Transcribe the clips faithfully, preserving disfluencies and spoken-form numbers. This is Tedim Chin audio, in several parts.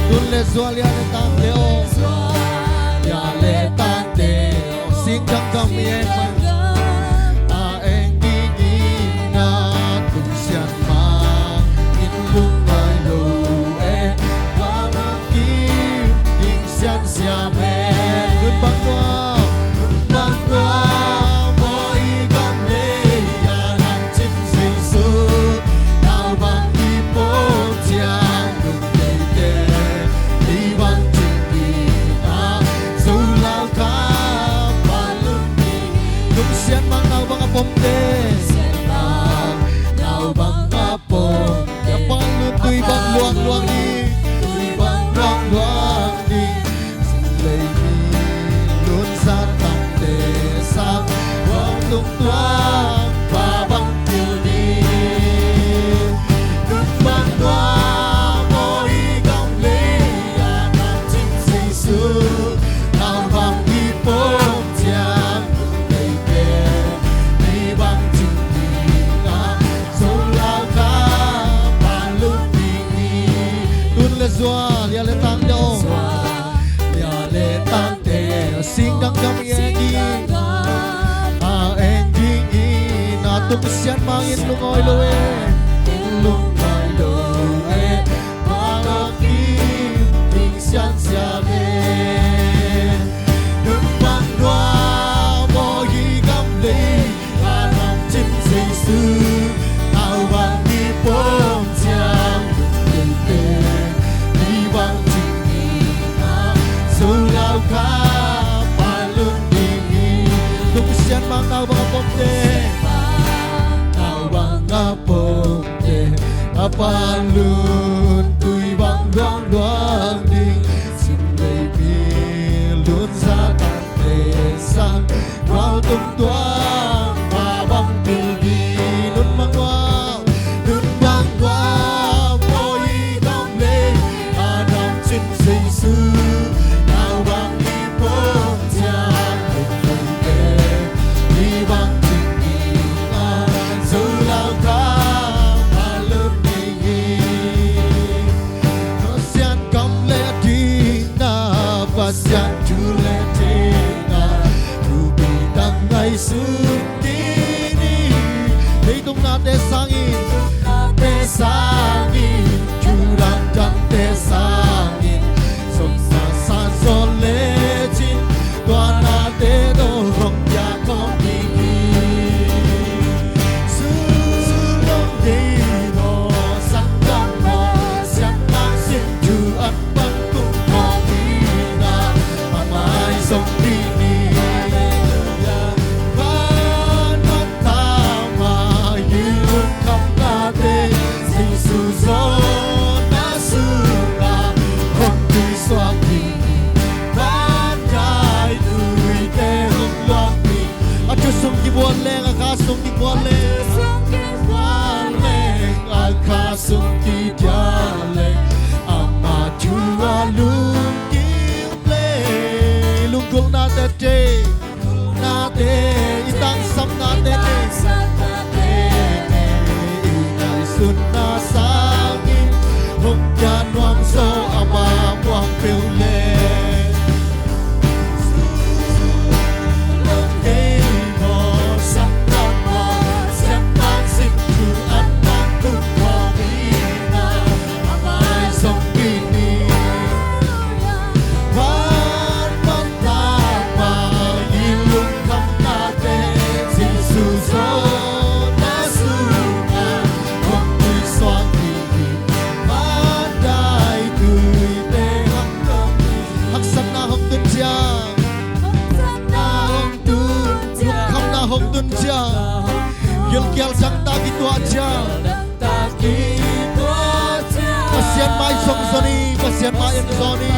Tun le zua, lia le tangte aw. Lia le tangte aw. Sing gam gam i eng man. A eng ding in a tung sian ma in lung ngai lo e. Wa ma kim ding sian siam e. Nun bang tua. Nun bang tua. Mo i gam le a nang cim Jesu. Nau bang i pom ciang. Tung sian mang nau bang a pom te. Sian mang nau bang a pom te. A pang lun tui bang luang luang ding. Tui bang luang luang ding. Lei mi lun sa tang te sang. Luang tung tuang pa bang pil ding. Nun bang tua mo i gam le a nang cim Jesu. Nau bang i pom ciang nun tei pen. Ni bang cim ding a zo lau ka pa lun ding hi. Tun le zua, lia le tangte aw. Zua, lia le tangte aw. Sing gam gam i eng ding. A eng ding in a tung sian mang in lung ngai lo e. Lung ngai lo e. Bang a kim ding sian siam e. Nun bang tua mo i gam le a nang cim Jesu. Nau bang i pom ciang. Nun tei pen. Ni bang cim ding a zo lau ka pa lun ding hi. Tung sian mang nau bang a pom te. Nau bang a pom te. A pa lun tui bang luang luang ding. Cim lei mi lun sa tang te sang. Luang tung tuang pa bang pil ding. Nun bang tua. Nun bang tua mo i gam le a nang cim Jesu. Nau bang i pom ciang. Nun tei pen. Ni bang cim ding a zo lau ka pa lun ding hi. Pasian kam le ding na, Pasian thu le thei na, thupi tak ngaihsun ding hi. Leitung nate sangin, nate sangin, thu dan dante sangin, sawm sa sa zaw lecin, tua nate tawh hong pia khawm ding hi. Su lawng dei maw, sang dang maw, siang nang sin thu an bang tung khawm ding a, a mai zong ding hi. Halleluia. Van man tama, i lungkham nate, Jesu zawn a sungah hong tuisuak ding hi. Van dai tuite hong luang ding. A thu sung kibuan leng, a kha sung kibuan leng, a kha sung kidiah leng, ama thu a lungkim leng. Lunggulhna tete, nate, i tangsapna tete, i ngaihsutna sangin hong pia nuam zaw, ama muang peuh leng. Pasian mai zong zawn hi, Pasian mai en zawn hi.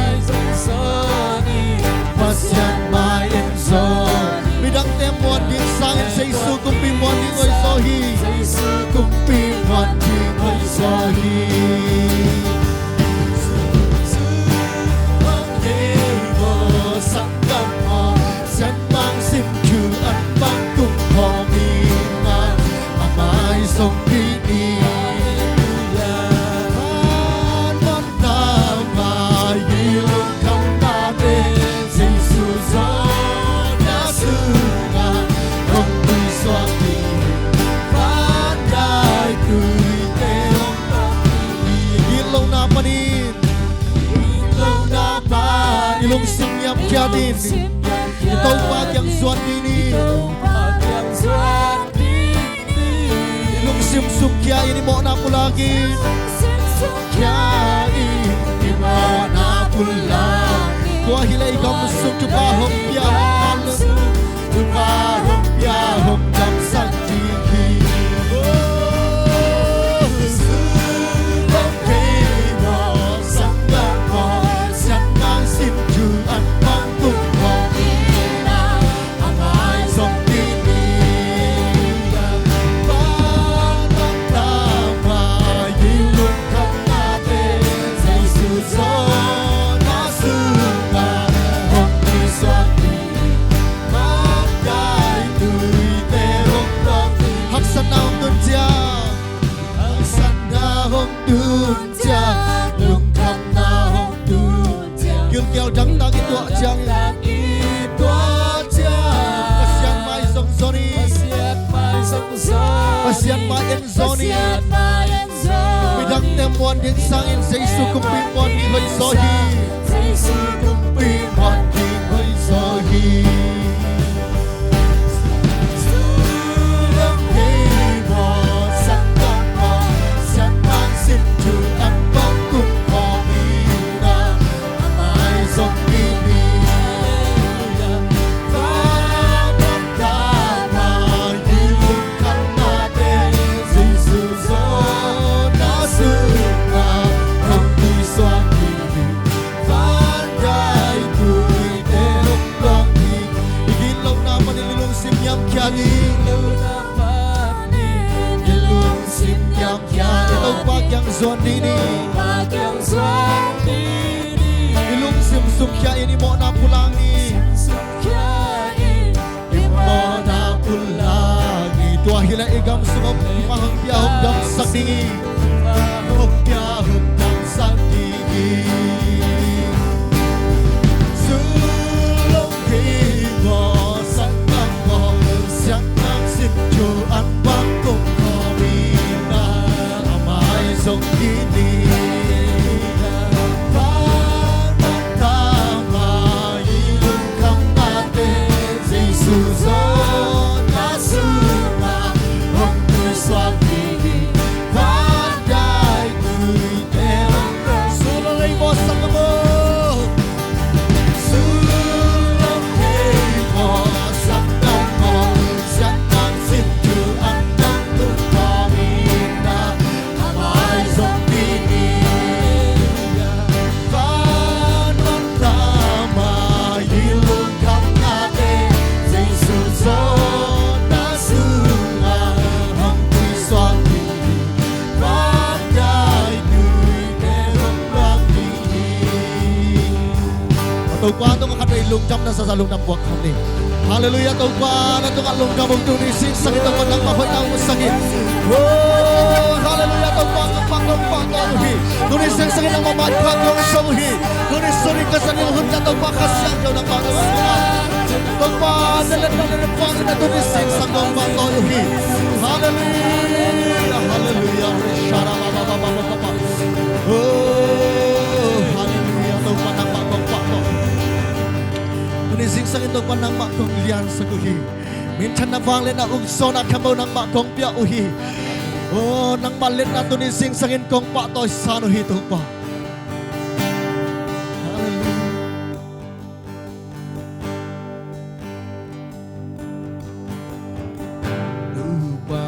Pasian mai en zawn hi. Midangte muan ding sangin Jesu kumpi muan ding hoih zaw hi. Jesu kumpi muan ding hoih zaw hi. Pasian mai zong zawn hi. I lungsim ngiamkhia in, i Topa kiang zuan dih ni. I lungsim sungkhia in, i mawhna pulak in. Tua hi leh i gam sung thupha hong pia, hong pia, thupha hong pia, hong damsak ding hi. Haksatna hong tun ciang, haksatna hong tun ciang, lungkhamna hong tun ciang, gilkial dangtak i tuah ciangin, Pasian mai zong zawn hi. Pasian mai en zawn hi. Midangte muan ding sangin Jesu kumpi muan ding hoih zaw hi. Jesu kumpi muan ding hoih zaw hi. I Topa kiang zuan dih ni. I lungsim sungkhia in, i mawhna pulak ni. I mawhna pulak ni. Tua hi leh i gam sung hong pia, hong damsak ding hi. Hong pia, hong damsak ding hi. Topa tungah khat vei lungdam na sa sa, lungdam buak kham ni. Halleluiah, Topa na tungah lungdam ung. Tuni zingsangin Topa nangmah hoihna hong sak hi. Oh, halleluiah, Topa nangmah kong pahtawi uh hi. Tuni zingsangin nangmah maipha kong zong uh hi. Tuni sun in ka zan in hun ka Topa Kha Siangtho nangmah kong pahtawi uh hi. Topa na liatna na liatna tuni zingsang kong pahtawi uh hi. Halleluiah, halleluiah. Oh, halleluiah, Topa nangmah kong pahtawi. Tuni zingsangin Topa nangmah kong liansak uh hi. Minthanna, vangliatna, ukzawhna, khanbawl nangmah kong pia uh hi. Oh, nangmah liatna tuni zingsangin kong pahtawi san uh hi, Topa. Halleluiah. Nupa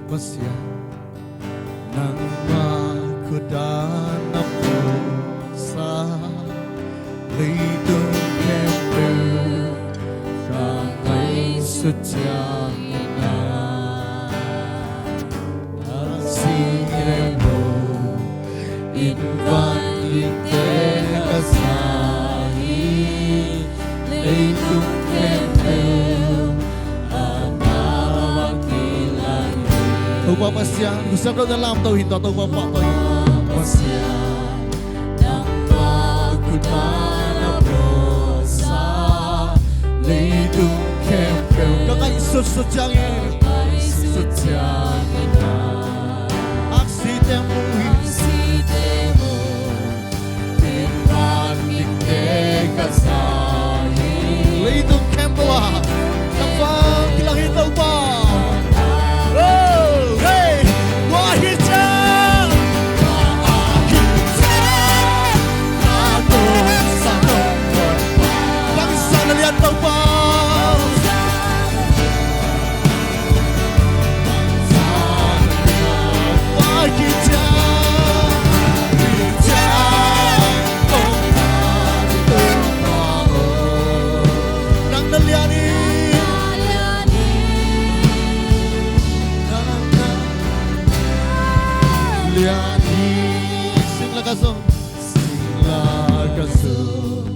Pasian Nangmah khut a na puaksa leitung khempeuh ka ngaihsut ciangin ah, a sih leh lo in van gikte ka za hi. Leitung khempeuh a na kilang hi. Topa Pasian, khutsiam loin na lamto hi, tua Topa pahtawi hi. Pasian, nangmah khut a na puaksa leitung khempeuh ka ngaihsutsut ciangin, ngaihsut ciangin ah, aksite mu hi. Aksite mu in van gikte ka za hi. Leitung khempeuh ah nang van kilang hi, Topa. Oh, hey, tua hi ciang. Bangzah na lian, Topa. Nang na lian hi. Nang na lian hi. Sing la ka zong. Sing la ka zong.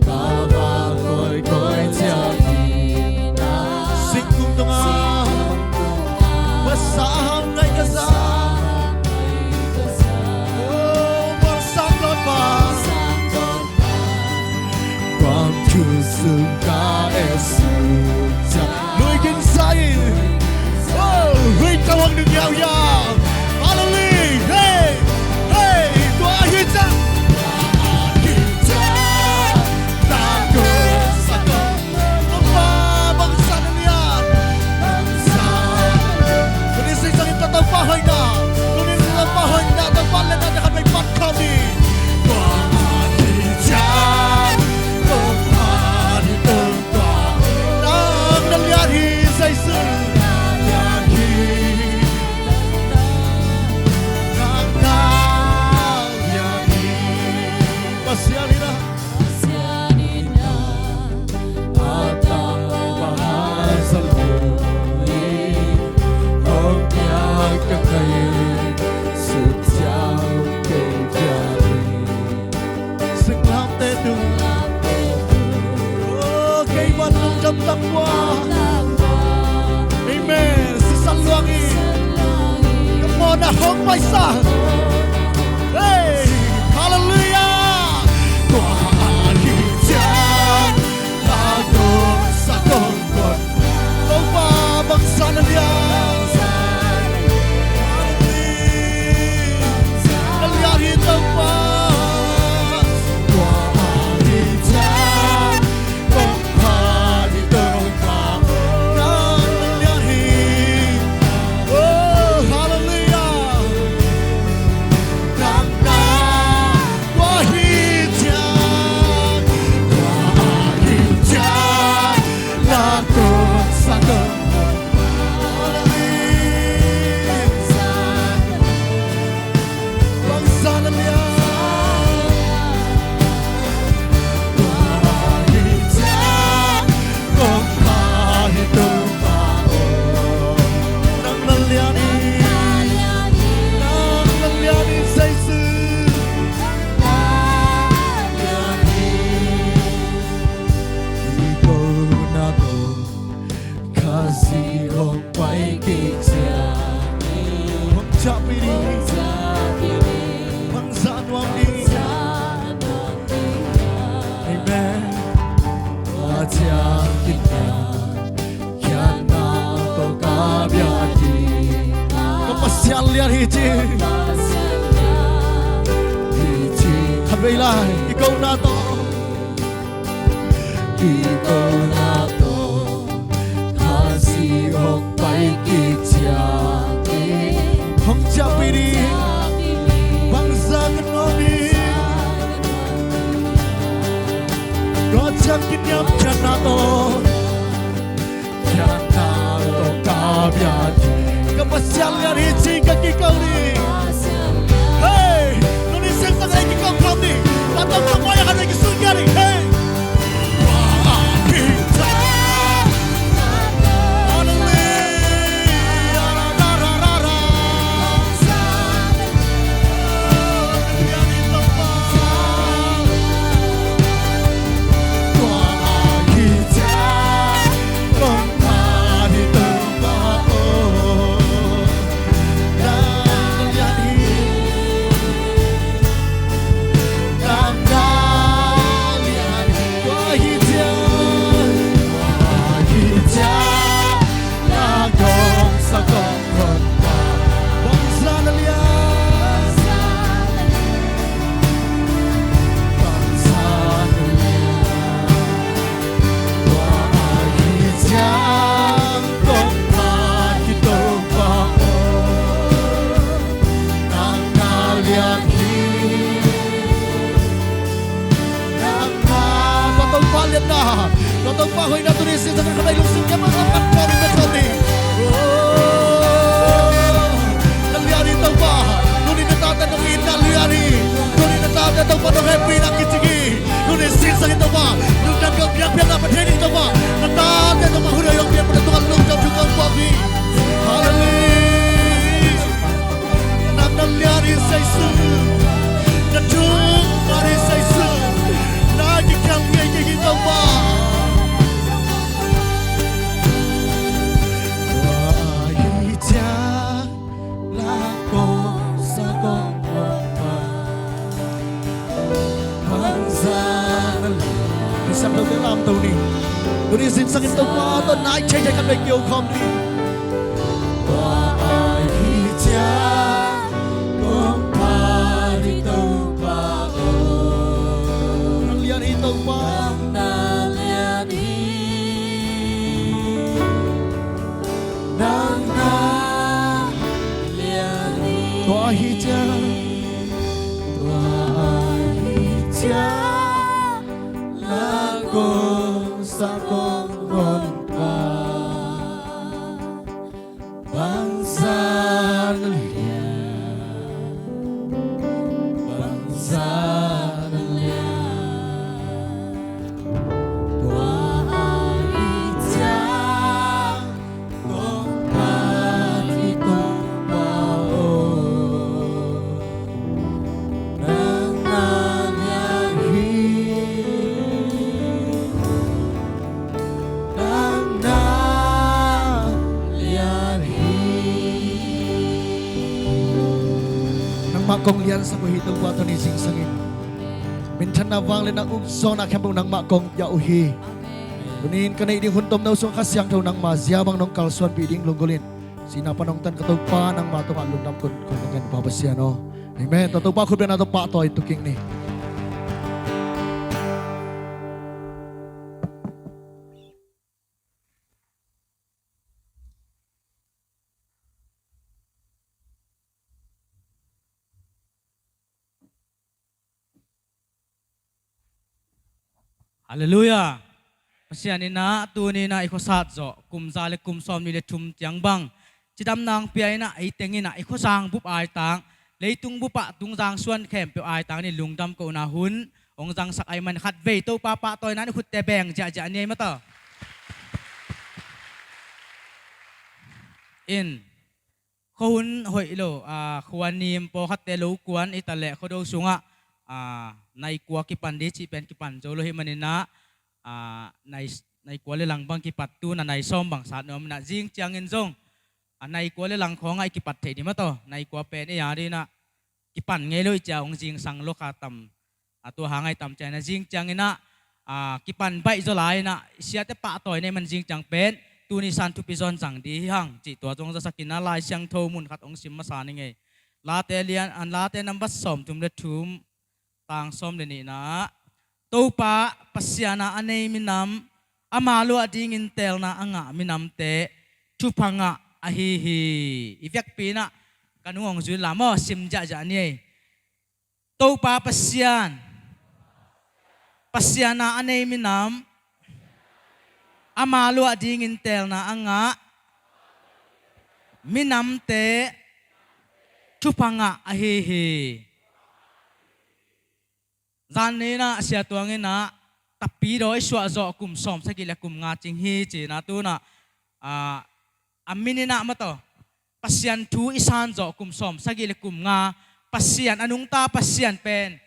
Ka va koikoi ciat hi na. Singkung tungah, singkung tungah, masa a hau ngai ka za. Oh, bangzah tawh pa. Bang thu sung ka et sung ca. Lui gin sa in. Oh, lui ka wang nung yau yau. Hallelujah. Hey, hey, tua hi ciang. Tua hi ciang. Topa, bangzah na lian. Bangzah na lian. Tuni sing sangin Topa hoihna. Tuni sing Topa hoihna, Topa liatna te khat vei phat khawm ni. Tua hi ciang. Topa hi, Topa. Nang na lian hi, Jesu. Nang na lian hi. Nang na lian hi. Pasian in ah. Pasian in ah, a tangval a za lo hi. Hong piak ka ngaihsut ciang kei piak hi. Singlamteh tung. Oh, kei van lungdam tak pua. Amen. Sisan luang hi. Ka mawhna hong paisa. Hey, hallelujah. Tua hi ciang. La kong sa kong kon. Topa, bangzah na lian. Na lian hi, Topa. Tua hi ciang. Kong phat hi, Topa. Na lian hi. Oh, hallelujah. Nang na Tua hi ciang, tua hi ciang, la kong sa kong. Bangzah na lian. Tua hi ciang, kong phat hi Topa aw. Nang na lian hi. Nang na lian hi Jesu. Kikona tawh Khazih hong pai kik ciangin hong ciahpih ding. Bangzah nuam ding. Amen. Tua ciang kiniam khiatna tawh ka bia ding. Ka Pasian lian hi ci. Hi ci. Khatvei lai kikona tawh. Kikona tawh Khazih hong pai kik ciangin hong ciahpih ding. Bangzah ka nuam ding. Tua ciang kiniam khiatna tawh. Khiatna tawh ka bia ding. Ka Pasian lian hi ci ka kiko ding. Ri saisu, na thum mah ri saisu, na kikhial ngei kei hi Topa. Tua hi ciang la kong sa kong kong pa. Bangzah na lian. Tuni zingsang in Topa tawh nai thei thei khat vei kio khawm ni. Tua ahi ciang kong phat hi Topa aw. Nang lian hi Topa. Nang lian hi. Nang na lian hi. Tua ahi ciang. Tua ahi ciang. La kong sa kong ngon pa. Bangzah na lian. Bangzah na lian. Tua ahi ciang. Kong phat hi Topa aw. Nang na lian hi. Nang na lian hi. Nangmah kong liansak uh hi Topa tuni zingsang in. Minthanna vangliatna ukzawhna khempeuh nangmah kong pia uh hi. Tuni in ka neih ding hun tomno sung Kha Siangtho nangma zia bang nong kalsuanpih ding lunggulh in. Sihna pan hong tan ka Topa nangma tungah lungdam kong kong ngen Pa Pasian aw. Amen. Tua Topa khutbetna tawh pahtawi tuking ni. Halleluiah. Pasian in ah tuni in ah i khuasat zawh kum za le kum sawmnih le thum ciang bang cidamna hong pia in ah, ei teng in ah i khuazang bup aitang, leitung bup ah tungzang suan khempeuh aitang in lungdam kohna hun hong zangsak ahih man khatvei Topa pahtawina in i khutte beng ziahziah ni ei maw taw. In Khuahun hoih lo, a, khua nim pawlkhatte lo kuan i ta leh Khuado sungah, a, nai kua kipan ding cih pen kipan zo lo hi manin ah, a, nai, nai kua le lang bang kipat tu na nai sawm bang sat nuam in ah zing ciangin zong, a, nai kua le lang khawngah i kipat theih ding maw taw, nai kua pen ei a ding in ah kipan ngei lo i cia hong zingsang lo kha tam. A tua hang ai tam ciangin ah zing ciangin ah, a, kipan baih zaw lai in ah siate pahtawi nei man zing ciang pen tuni san thupi zawn zang ding hi hang cih tua zong zasak in ah Lai Siangtho mun khat hong sim masa ni ngei. Late lian, an Late nambat sawmthum le thum, tang sawm le nihna ah, Topa Pasian a a nei minam, ama luah dingin teelna a ngah minamte thupha ngah ahi hi. I vekpi in ah ka nung hong zui la maw, sim ziahziah ni ei. Topa Pasian, Pasian a a nei minam, ama luah dingin teelna a ngah minamte thupha ngah ahi hi. Zan ni in ah Sia Tuang in ah Tapidaw i suah zawh kum sawmsagih le kum nga cing hi ci in ah tu in ah, a, a min in ah maw taw, Pasian thu i san zawh kum sawmsagih le kum nga, Pasian a nungta Pasian pen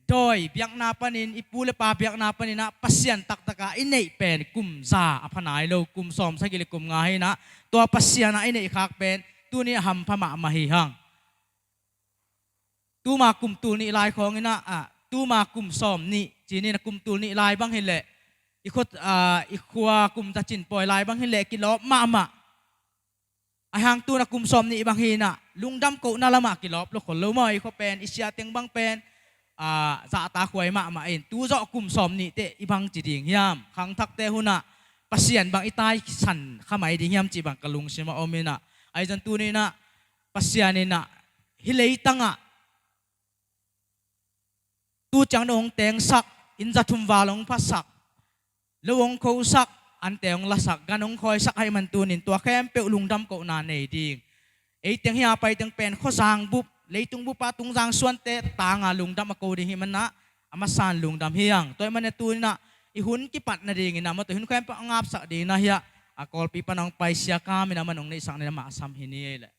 dawi biakna panin, i pu le pa biakna panin ah Pasian taktak a i neih pen kum za a pha nai lo, kum sawmsagih le kum nga hi in ah tua Pasian a i neih khak pen tuni a hampha mahmah hi hang. Tuma kum tul nih lai khawng in ah, a, tuma kum sawmnih ci ni in ah kum tul nih lai bang hi leh i khua, a, i khua kum za cin pawi lai bang hi leh kilawp mahmah. Ahih hang tu in ah kum sawmnih bang hi in ah lungdam kohna lamah kilawp lo khol lo maw, i khua pen i sia teng bang pen, a, zahtakhuai mahmah in tu zawh kum sawmnih teh i bangci ding hiam, khangthakte hun ah Pasian bang i taisan kha mai ding hiam cih bang ka lungsim ah om in ah, ahi zong tuni in ah Pasian in ah hih leitang ah tu ciang no hong tengsak, inn za thum val hong phasak, lo hong khosak, ante hong lasak, gan hong khawisak ahih man tuni in tua khempeuh lungdam kohna nei ding. Ei teng hih a pai teng pen khuazang bup, leitung bup a tungzang suante tang a lungdam a ko ding hi man ah a masa in lungdam hi hang. Tua ahih man ah tuni in ah i hun kipat nading in ah maw taw, i hun khempeuh a ngapsak ding in ah hih a Kawlpi pan hong pai Sia Kam in ah man hong neihsak ni in ah mah a sam hi ni ei leh.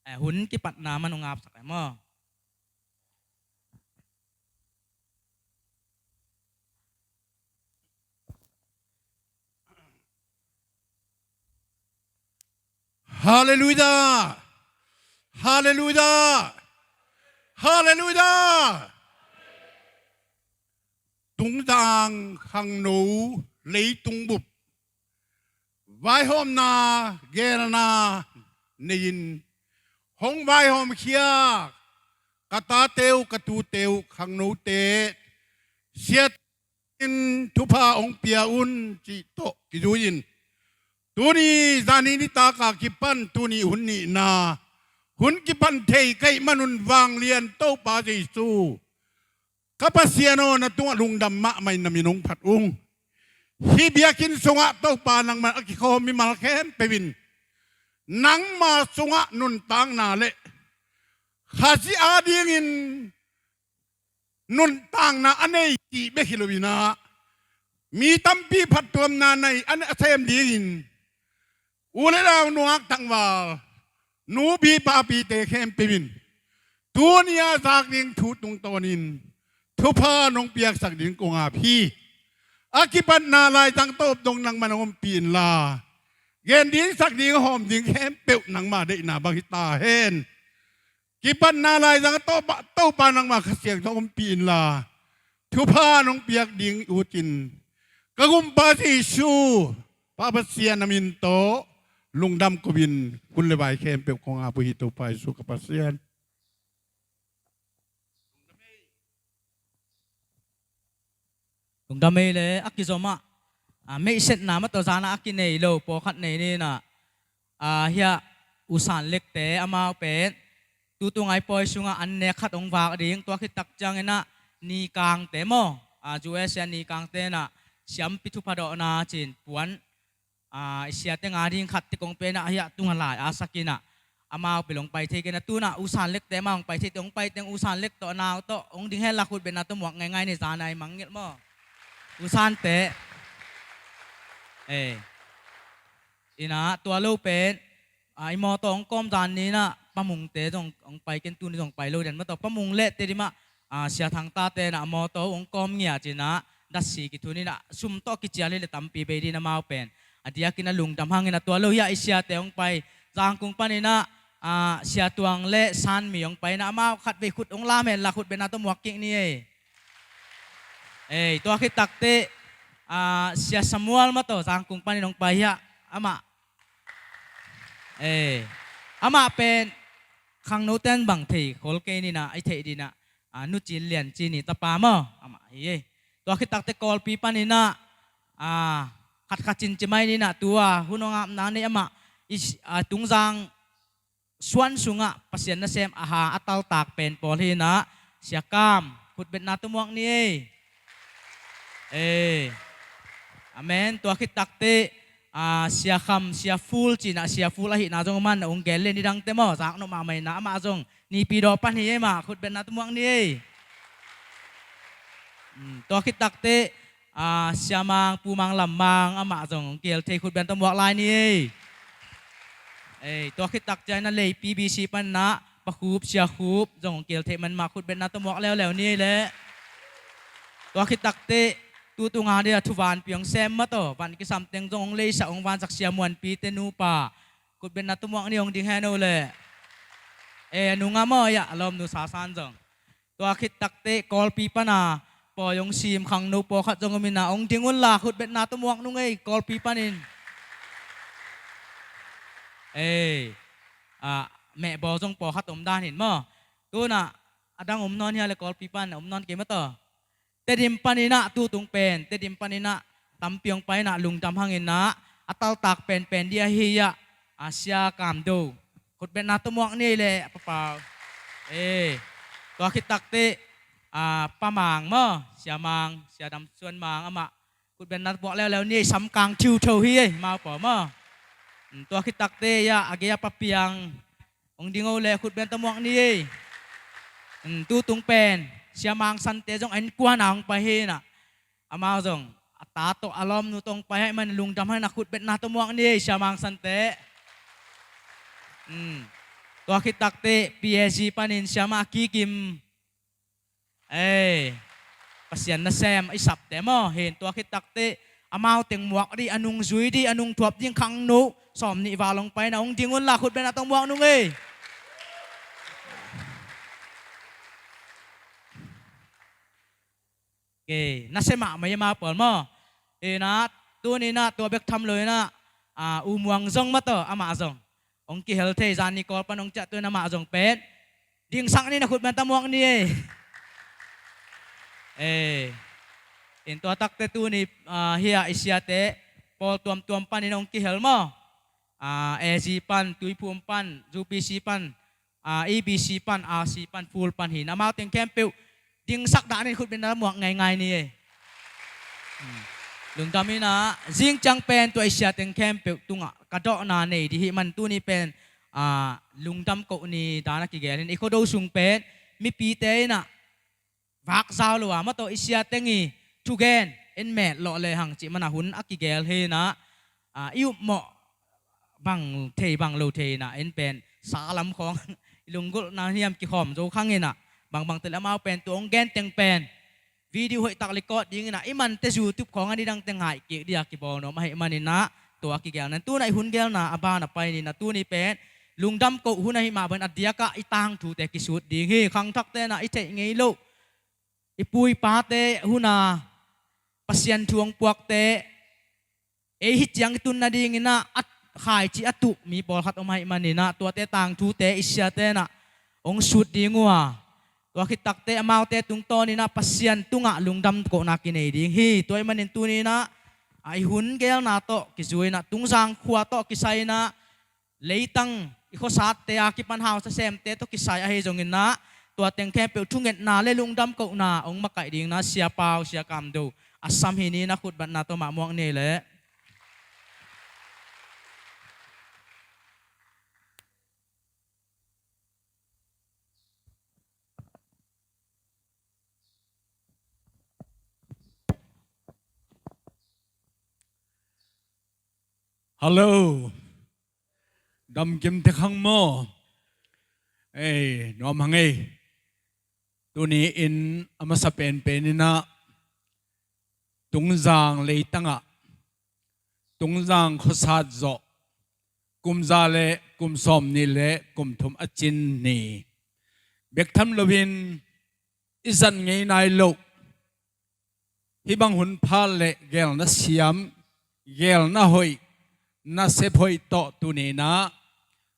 eh, hun kipatna man hong apsak e maw? Halleluiah! Halleluiah! Halleluiah! Tungtang khangno leitung bup vaihawmna gelna nei-in hong vaihawmkhia ka tate uh, ka tute uh, khangnote siat in thupha hong pia un cih tawh kizui-in tuni zani nitak a kipan tuni hun nihna hun kipan thei ka hih manun vanglian Topa Jesu ka Pasian aw, na tungah lungdam mahmah in na min hong phat ung. Hih biakinn sungah Topa nangmah a kikhawm mimal khempeuh in nangma sungah nuntakna le Khazih adingin nuntakna a nei cih bek hi loinah mi tampi phattuamna nei a sem dingin u le nau nuak tangval nupi papite khempeuh in tuni a zak ding thu tungtawnin thupha nong piaksak ding kong ap hi. A kipatna laizang tawp dong nangmah nong ompih inla gen ding sak ding hawm ding khempeuh nangmah deihna bang hi ta hen. Kipatna laizang a Topa, Topa nangmah Kha Siangtho ompih inla thupha nong piak ding utin ka Gumpa Jesu Pa Pasian a min tawh lungdam ko-in hun le vai khempeuh kong ap uh hi Topa Jesu ka Pasian. Lungdam ei le a kizom ah, a, meihsetna mah tawh zan ah a kinei lo pawlkhat nei ninah, a, hiah U San Lekte amau pen tutung ai pawi sungah an nek khat hong vak ding, tua khit tak cianginah Nikangte maw, a, U S A Nikangte inah siampi thupha dawhna cin puan a, i siate nga ding khat te kong pia inah hiah tungah lai a sak inah amau pen hong pai thei kei inah tunah U San Lekte amau hong pai thei te hong pai teng U San Lek tawh a nau tawh hong ding hen la khutbetna tawh muak ngaingai ni zan a i mangngilh maw? U Sante. Ei. Inah tua lo pen, a, i mawtaw hong kawm zan ninah Pa Mungte zong hong pai ken tuni zong pai lo den mah tawh Pa Mung le Tedim ah a, Sia Thangtate inah a mawtaw hong kawm ngiat inah datsi kithun inah sum tawh kicial hi le tampi bei ding amau pen a diakin a lungdam hangin a tua lo hiah i siate hong pai Zangkung paninah, a, Sia Tuang le Sanmi hong pai inah amau khatvei khut hong lam hen la khutbetna tawh muak kik ni ei. Ei, tua khit takteh, a, Sia Samuel mah tawh Zangkung panin hong pai hiah amah. Ei, amah pen khangnoten bang thei khol kei ninah i theih dinah, a, Nu Cin Lian Cin i tapa maw amah hi ei. Tua khit takteh Kawlpi paninah, a, khat khat cin ci mai ninah tua hun hong apna nei amah i, a, Tungzang suan sungah Pasian nasem a ha a taltak pen pawl hinah Sia Kam khutbetna tawh muak ni ei. Ei. Amen. Tua khit takteh, a, Sia Kham, Sia Ful cinah Sia Ful ahihna zong man a hong gel le nidangte maw zaknop mahmah inah amah zong Nipi daw pan hi ei mah khutbetna tawh muak ni ei. Hmm, tua khit takteh, a, Sia Mang, Pu Mang Lam Mang amah zong hong keel thei khutbetna tawh muak lai ni ei. Ei, tua khit tak cianginah Leipi B C paninah Pa Khup, Sia Khup zong hong keel thei man mah khutbetna tawh muak leuleu ni ei leh. Tua khit takteh tutung a dia thuvanpi hong sem mah tawh van kisam teng zong hong leisak hong vansak Sia Muanpite nupa khutbetna tawh muak ni hong ding hen o leh. Ei, a nungah maw hiah a lawmnu Sasan zong. Tua khit takteh Kawlpi pana pawi hong sim khangno pawlkhat zong om inah hong ding unla khutbetna tawh muak nung ei Kawlpi panin. Ei, a, mehbawl zong pawlkhat om dan hin maw. Tunah a dang om nawn hia le Kawlpi pan om nawn kei mah tawh. Tedim paninah tutung pen Tedim paninah tampi hong pai inah lungdam hanginah a taltak penpen dih ahi ah, a, Sia Kam Do khutbetna tawh muak ni ei leh a papau. Ei, tua khit takteh, a, Pa Mang maw, Sia Mang, Sia Dam Suan Mang amah khutbetna tawh muak leuleu ni ei, samkang thiutho hi ei mau paw maw. Hmm, tua khit takteh hiah a gei a Pa Piang hong ding o leh khutbetna tawh muak ni ei. Hmm, tutung pen Sia Mang Sante zong a innkuan a hong pai hinah amau zong a ta tawh a lawmnu tawh hong pai ahih manin lungdam hanginah khutbetna tawh muak ni ei Sia Mang Sante. Hmm. Tua khit takteh P A G panin siamah a kikim, ei, Pasian nasem i sapte maw, hin tua khit takteh amau teng muak dih, a nung zui dih, a nung thuap ding khangno sawm nih val hong paina, hong ding unla khutbetna tawh muak nung ei. Kei nasia mahmah i amau pawl maw. Inah tuninah tua bek tham lo inah, a, U Muang zong mah tawh amah zong hong kihel thei, zan ni Kawl pan hong ciah tuin amah zong pen dingsak ni, na khutbetna tawh muak ni ei. Ei, in tua takteh tuni, a, hia i siate pawl tuamtuam panin hong kihel maw. A, A G pan, Tuiphum pan, U P C pan, a, E B C pan, R C pan, Full pan hi inah amau teng khempeuh dingsak dah nin khutbetna muak ngeingai ni ei. Lungdam inah zing ciang pen tua i sia teng khempeuh tungah ka dawhna nei dih hih man tuni pen, a, lungdam koh ni dan a kigel hi inah i Khuado sung pen mipite inah vak zau lo a mah tawh i sia teng i thugen in metlawh lehang cih mana hun a kigel hi inah, a, i upmawh bang thei bang lo thei inah in pen sa lam khawng i lunggulhna hiam kikhawm zo khang inah, bangbang teleh amau pen tua hong gen teng pen video hoihtak record ding inah i mante YouTube khawng a nidang teng ngaih kik dih a kibawl nuam ahih man inah tua a kigelna in tunah i hun gelna a ban a pai ni inah tuni pen lungdam koh hun ahih mah bangin a diakah i tangthute kisut ding hi. Khangthakte inah i theih ngei loh i pu i pate hun a Pasian thu hong puakte, ei hih ciang i tun nading inah a khaici a tuh mi pawlkhat om ahih man inah tuate tangthute i siate inah hong sut ding uh a, tua khit takteh amaute tungtawn inah Pasian tungah lungdam kohna kinei ding hi. Tua ahih manin tuni inah, a, i hun gelna tawh kizui inah Tungzang khua tawh kisai inah leitang i khuasatte a kipan hausa semte tawh kisai ahi zong inah tua teng khempeuh thungetna le lungdam kohna hong makaih ding inah Sia Pau, Sia Kam Do a sam hi ni inah khutbetna tawh mah muak ni ei leh. Hallo. Damkim tek hang maw. Ei, nuam hang ei. Tuni in a masa penpen inah Tungzang leitangah Tungzang khuasat zawh kum za le kum sawm nih le kum thum a cin ni bek tham loin i zat ngei nai loh hih bang hun pha le gelna siam, gelna hoih, nasep hoih tawh tuni inah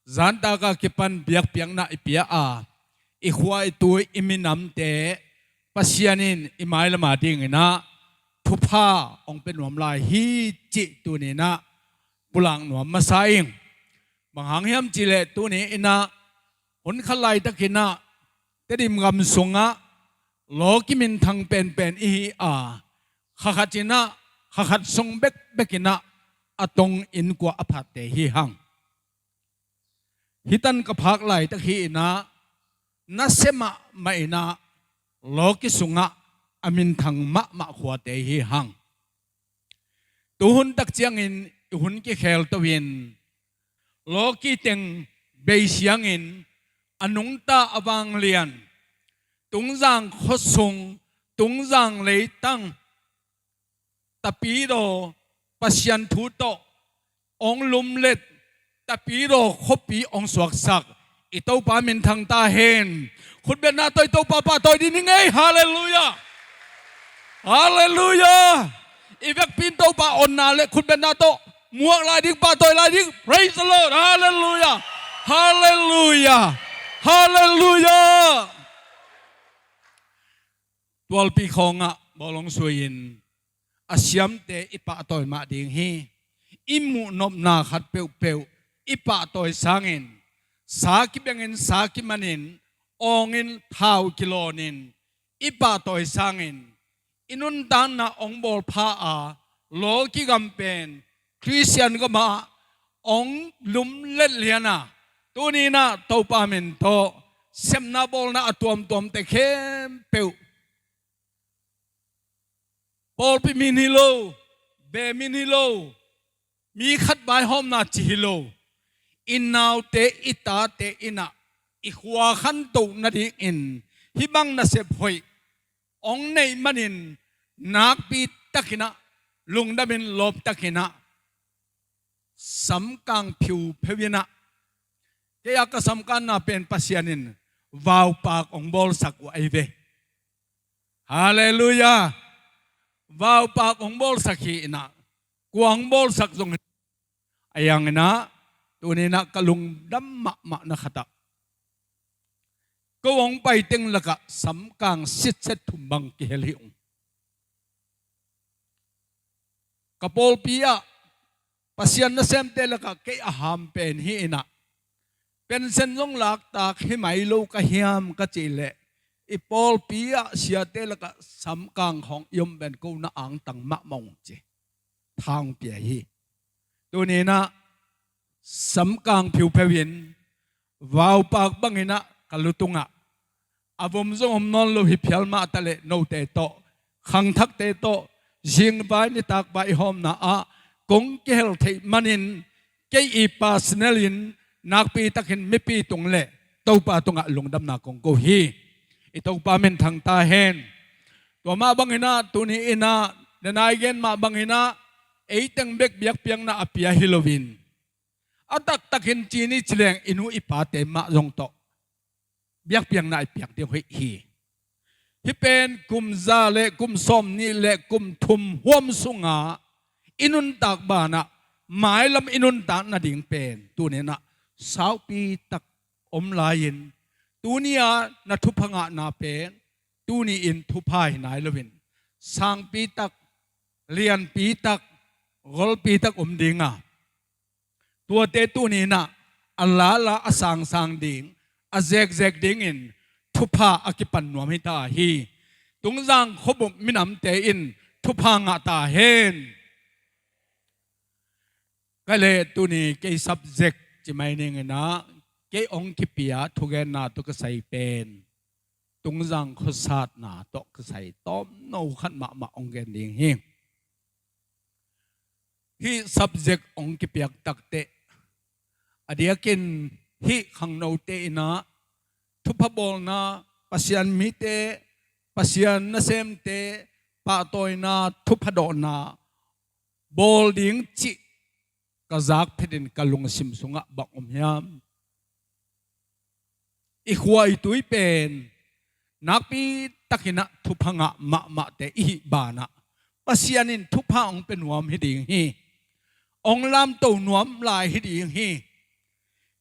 zantaka kipan biakpiakna i pia a, i khua i tui i minamte Pasian in i mailam a ding inah thupha hong pia nuam lai hi cih tuni inah pulak nuam masa ing. Bang hang hiam cih leh tuni inah hun khat laitak inah Tedim gam sungah lawki minthang penpen i hi a, kha khat inah kha khat sung bekbek inah a tong innkuan a phatte hi hang. Hih tan ka phak laitak hi inah nasia mahmah inah lawki sungah a minthang mahmah khuate hi hang. Tuhun tak ciangin i hun kikhelto in lawki teng bei siangin a nungta a vanglian Tungzang khuasung, Tungzang leitang Tapidaw Pasian thu tawh hong lumlet, Tapidaw khuapi hong suaksak i Topa minthang ta hen. Khutbetna tawh i Topa pahtawi dih ni ngei. Halleluiah. Halleluiah. I vekpi in Topa honna le khutbetna tawh muak lai ding, pahtawi lai ding. Praise the Lord. Halleluiah. Halleluiah. Halleluiah. Tualpi khawngah bawlung sui-in a siamte i pahtawi mah ding hi. I muhnopna khat peuhpeuh i pahtawi sangin, sa kibengin, sa kimanin, awngin, thau kilawnin i pahtawi sangin i nuntakna hong bawlpha a, lawki gam pen Khristian gamah hong lumlet lian a, tuni inah Topa min tawh sepna bawlna a tuamtuamte khempeuh, pawlpi min hi lo, beh min hi lo, mi khat vaihawmna ci hi lo, i naute, i tate in ah i khua khantoh nadingin hih bang nasep hoih hong neih manin nakpi takin ah lungdamin lawp takin ah samkang phiupheu in ah, kei a ka samkanna pen Pasian in vaupak hong bawlsak uh ahi ve. Halleluiah. Vaupak hong bawlsak hi in ah, kua hong bawlsak zong hi a, hi hangin ah tuni in ah ka lungdam mahmahna khat ah ko hong pai teng lakah samkang sitset thum bang kihel hi ung. Ka pawlpi ah Pasian nasemte lakah kei a ham pen hi in ah, pension zong laktak hi mai lo ka hiam ka cih leh, i pawlpi ah siate lakah samkang khawng i om pen ko na angtang mahmah ung ci, tha hong pia hi. Tuni in ah samkang phiupheu in vaupak bangin ah ka lu tungah a vom zong om nawn lo hi phial mah ta leh, note tawh, khangthakte tawh, zingvai nitakvai i hawmna ah kong kihel theih manin kei i personal in nakpi takin mipi tung le Topa tungah lungdamna kong ko hi. I Topa minthang ta hen. Tua mah bangin ah tuni in ah, den a i gen mah bangin ah, ei teng bek biakpiakna a pia hi loin, a taktakin ci ni ci leng i nu i pate mah zong tawh biakpiakna i piak ding hoih hi. Hih pen kum za le kum sawmnih le kum thum huam sungah i nuntak banah mailam i nuntak nading pen tuni in ah saupi tak om lai-in, tuni-a na thupha ngahna pen tuni-in thupha hi nai loin, sangpi tak, lianpi tak, golpi tak om ding a, tuate tuni in ah a lala a sangsang ding, a zekzek dingin thupha a kipan nuam hi ta hi. Tungzang khuabup minamte in thupha ngah ta hen. Ka leh tuni kei subject ci mai ning in ah, kei hong kipia thugenna tawh kisai pen Tungzang khuasatna tawh kisai tawmno khat mahmah hong gen ding hi. Hih subject hong kipiak takteh, a diakin hih khangnote in ah thupha bawlna, Pasian mite, Pasian nasemte pahtawina, thupha dawhna bawl ding cih ka zak phetin ka lungsim sungah bang om hiam? I khua i tui pen nakpi takin ah thupha ngah mahmahte i hih banah Pasian in thupha hong pia nuam hi ding hi. Hong lamto nuam lai hi ding hi.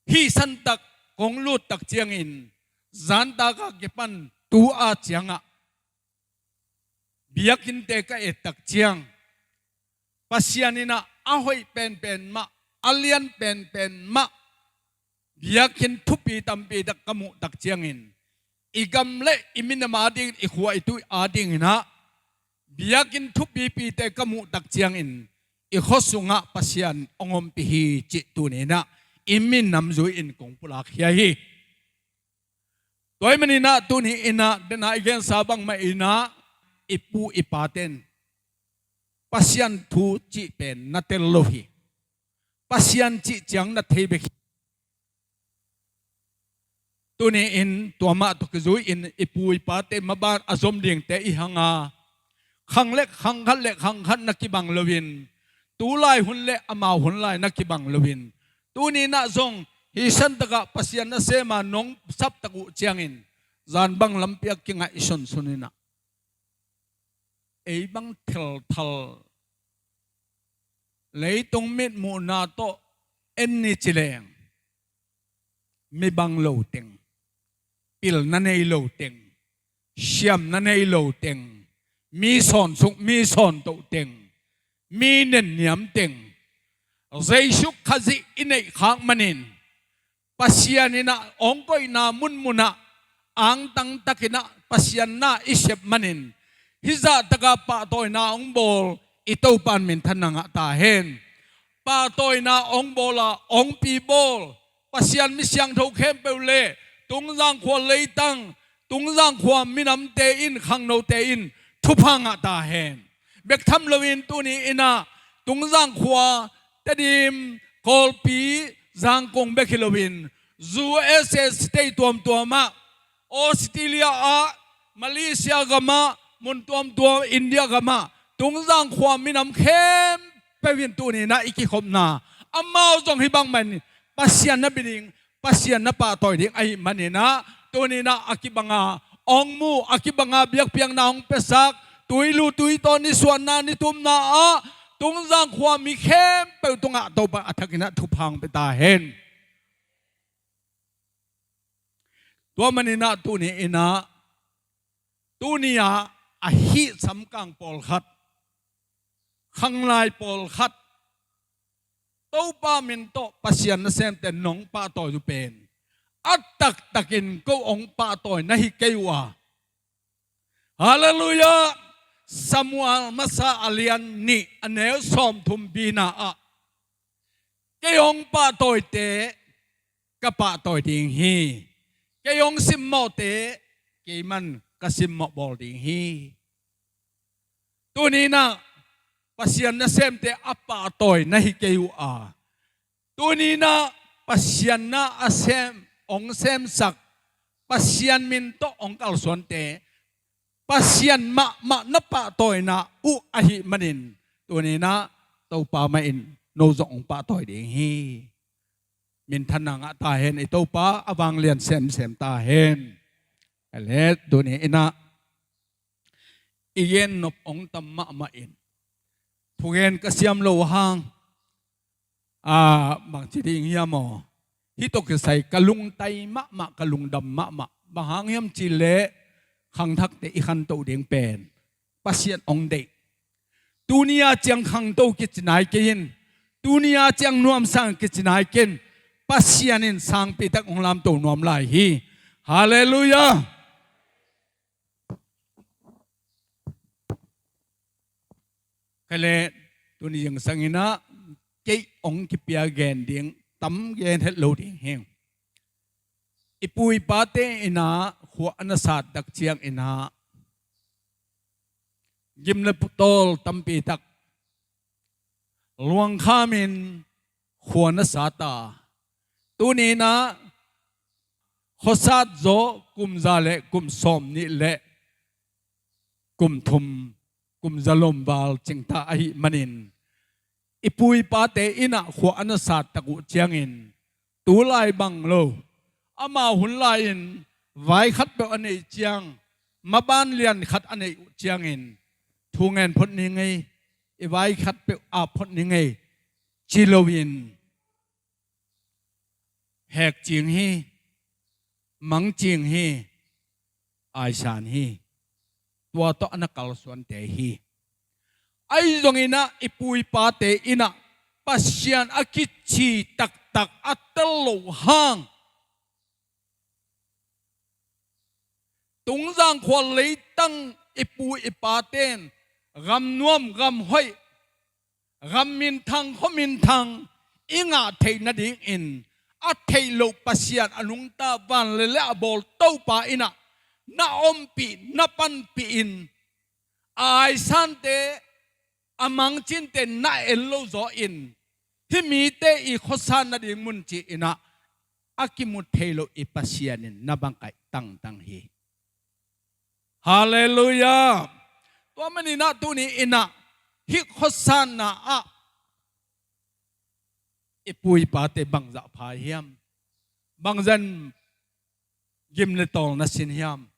Hih santak kong lut tak ciangin, zantak a kipan tu-a ciangah biakinnte ka et tak ciang, Pasian in ah a hoih penpen mah, a lian penpen mah biakinn thupi tampi tak ka muh tak ciangin, i gam le i minam adingin, i khua i tui adingin ah biakinn thupipite ka muh tak ciangin, i khua sungah Pasian hong ompih hi cih tuni in ah i minam zui-in kong pulak khia hi. Tua ahih manin ah tuni in ah, den a i gensa bangmah in ah, i pu i paten Pasian thu cih pen na tel lo hi. Pasian cih ciang na thei bek hi. Tuni in tua mah tawh kizui-in i pu i pate maban a zom dingte i hang a, khang le khang khat le khang khat na kibang loin, tulai hun le amau hun lai na kibang loin, tuni in ah zong hih santak ah Pasian nasem a nong sap tak uh ciangin, zan bang lampi ah kingaihsunsun in ah, ei bang thelthal, leitung mitmuhna tawh en ni ci leng, mi bang lo teng, pilna nei lo teng, siamna nei lo teng, mi sawnsuk mi sawntoh teng, mi nenniam teng, Jesu Khazih i neih khak manin, Pasian in ah hong koihna munmun ah angtang takin ah Pasian na i sep manin, hih zahtak a pahtawina hong bawl i Topa in minthanna ngah ta hen. Pahtawina hong bawl a, hong pi bawl Pasian mi siangtho khempeuh le Tungzang khua leitang, Tungzang khua minamte in, khangnote in thupha ngah ta hen. Bek tham loin tuni in ah Tungzang khua, Tedim, Kawlpi, Zangkong bek hi loin, U S A state tuamtuam ah, Australia ah, Malaysia gam ah, mun tuamtuam India gam ah, Tungzang khua minam khempeuh in tuni-in ah i kikhopna, amau zong hih bangmah in Pasian na bi ding, Pasian na pahtawi ding ahih manin ah, tuni-in ah a kibanga hong mu, a kibanga biakpiakna hong piasak, tuilu tuitawn nisuahna nitumna ah Tungzang khua mi khempeuh tungah Topa a thakin ah thupha hong pia ta hen. Tua manin ah tuni-in ah, tuni-ah a hih samkang pawlkhat, khanglai pawlkhat, Topa min tawh Pasian nasemte nong pahtawi uh pen a taktakin ko hong pahtawi na hi kei uh a. Halleluiah! Samuel masa a lian nih a neu sawmthum bina ah, kei hong pahtawite ka pahtawi ding hi. Kei hong simmawhte keiman ka simmawh bawl ding hi. Tuni-in ah Pasian nasemte a pahtawi na hi kei uh a, tuni-in ah Pasian na a sem, hong semsak, Pasian min tawh hong kalsuante, Pasian mahmah na pahtawina uh ahih manin, tuni-in ah Topa mah in no zong hong pahtawi ding hi. Minthanna ngah ta hen, i Topa a vanglian semsem ta hen. Alet, tuni-in ah i gen nop hong tam mahmah in, thugen ka siam loh hang, a, bangci ding hiam aw? Hih tawh kisai ka lungtai mahmah, ka lungdam mahmah. Bang hang hiam cih leh, khangthakte i khantoh ding pen Pasian hong deih. Tuni-a ciang khangto kici nai kei in, tuni-a ciang nuamsa kici nai kei in, Pasian in sangpi tak hong lamto nuam lai hi. Halleluiah! Kei leh tuni zingsang in ah kei hong kipia gen ding tam gen het lo ding hi. I pu i pate in ah khua a na sat tak ciangin ah gim le tawl tampi tak luangkham in khua na sat a, tuni-in ah khuasat zawh kum za le kum sawm nih le kum thum, kum za lom val cingta ahih manin, i pu i pate in ah khua a na sat tak uh ciangin, tu lai bang lo, amau hun lai-in vai khat peuh a neih ciang, maban lian khat a neih uh ciangin, thu ngen phot ni ngei, i vai khat peuh ap phot ni ngei, ci loin, hek cing hi, mang cing hi, aisan hi. Tua tawh a na kalsuante hi. Ahi zongin ah i pu i pate in ah Pasian a kici taktak a tel loh hang, Tungzang khua leitang i pu i paten gam nuam, gam hoih, gam minthang, khua minthang i ngah theih nadingin a theih loh Pasian, a nungta van le leh a bawl Topa in ah na ompih, na panpih in, a aisante, a mangcinte na en lo zaw in, hih mite i khuasat nading mun ci-in ah a kimu thei loh i Pasian in na bangkaih tangtang hi. Halleluiah! Tua manin ah tuni-in ah hih khuasatna ah i pu i pate bangzah pha hiam? Bangzah in gim le tawl na sin hiam?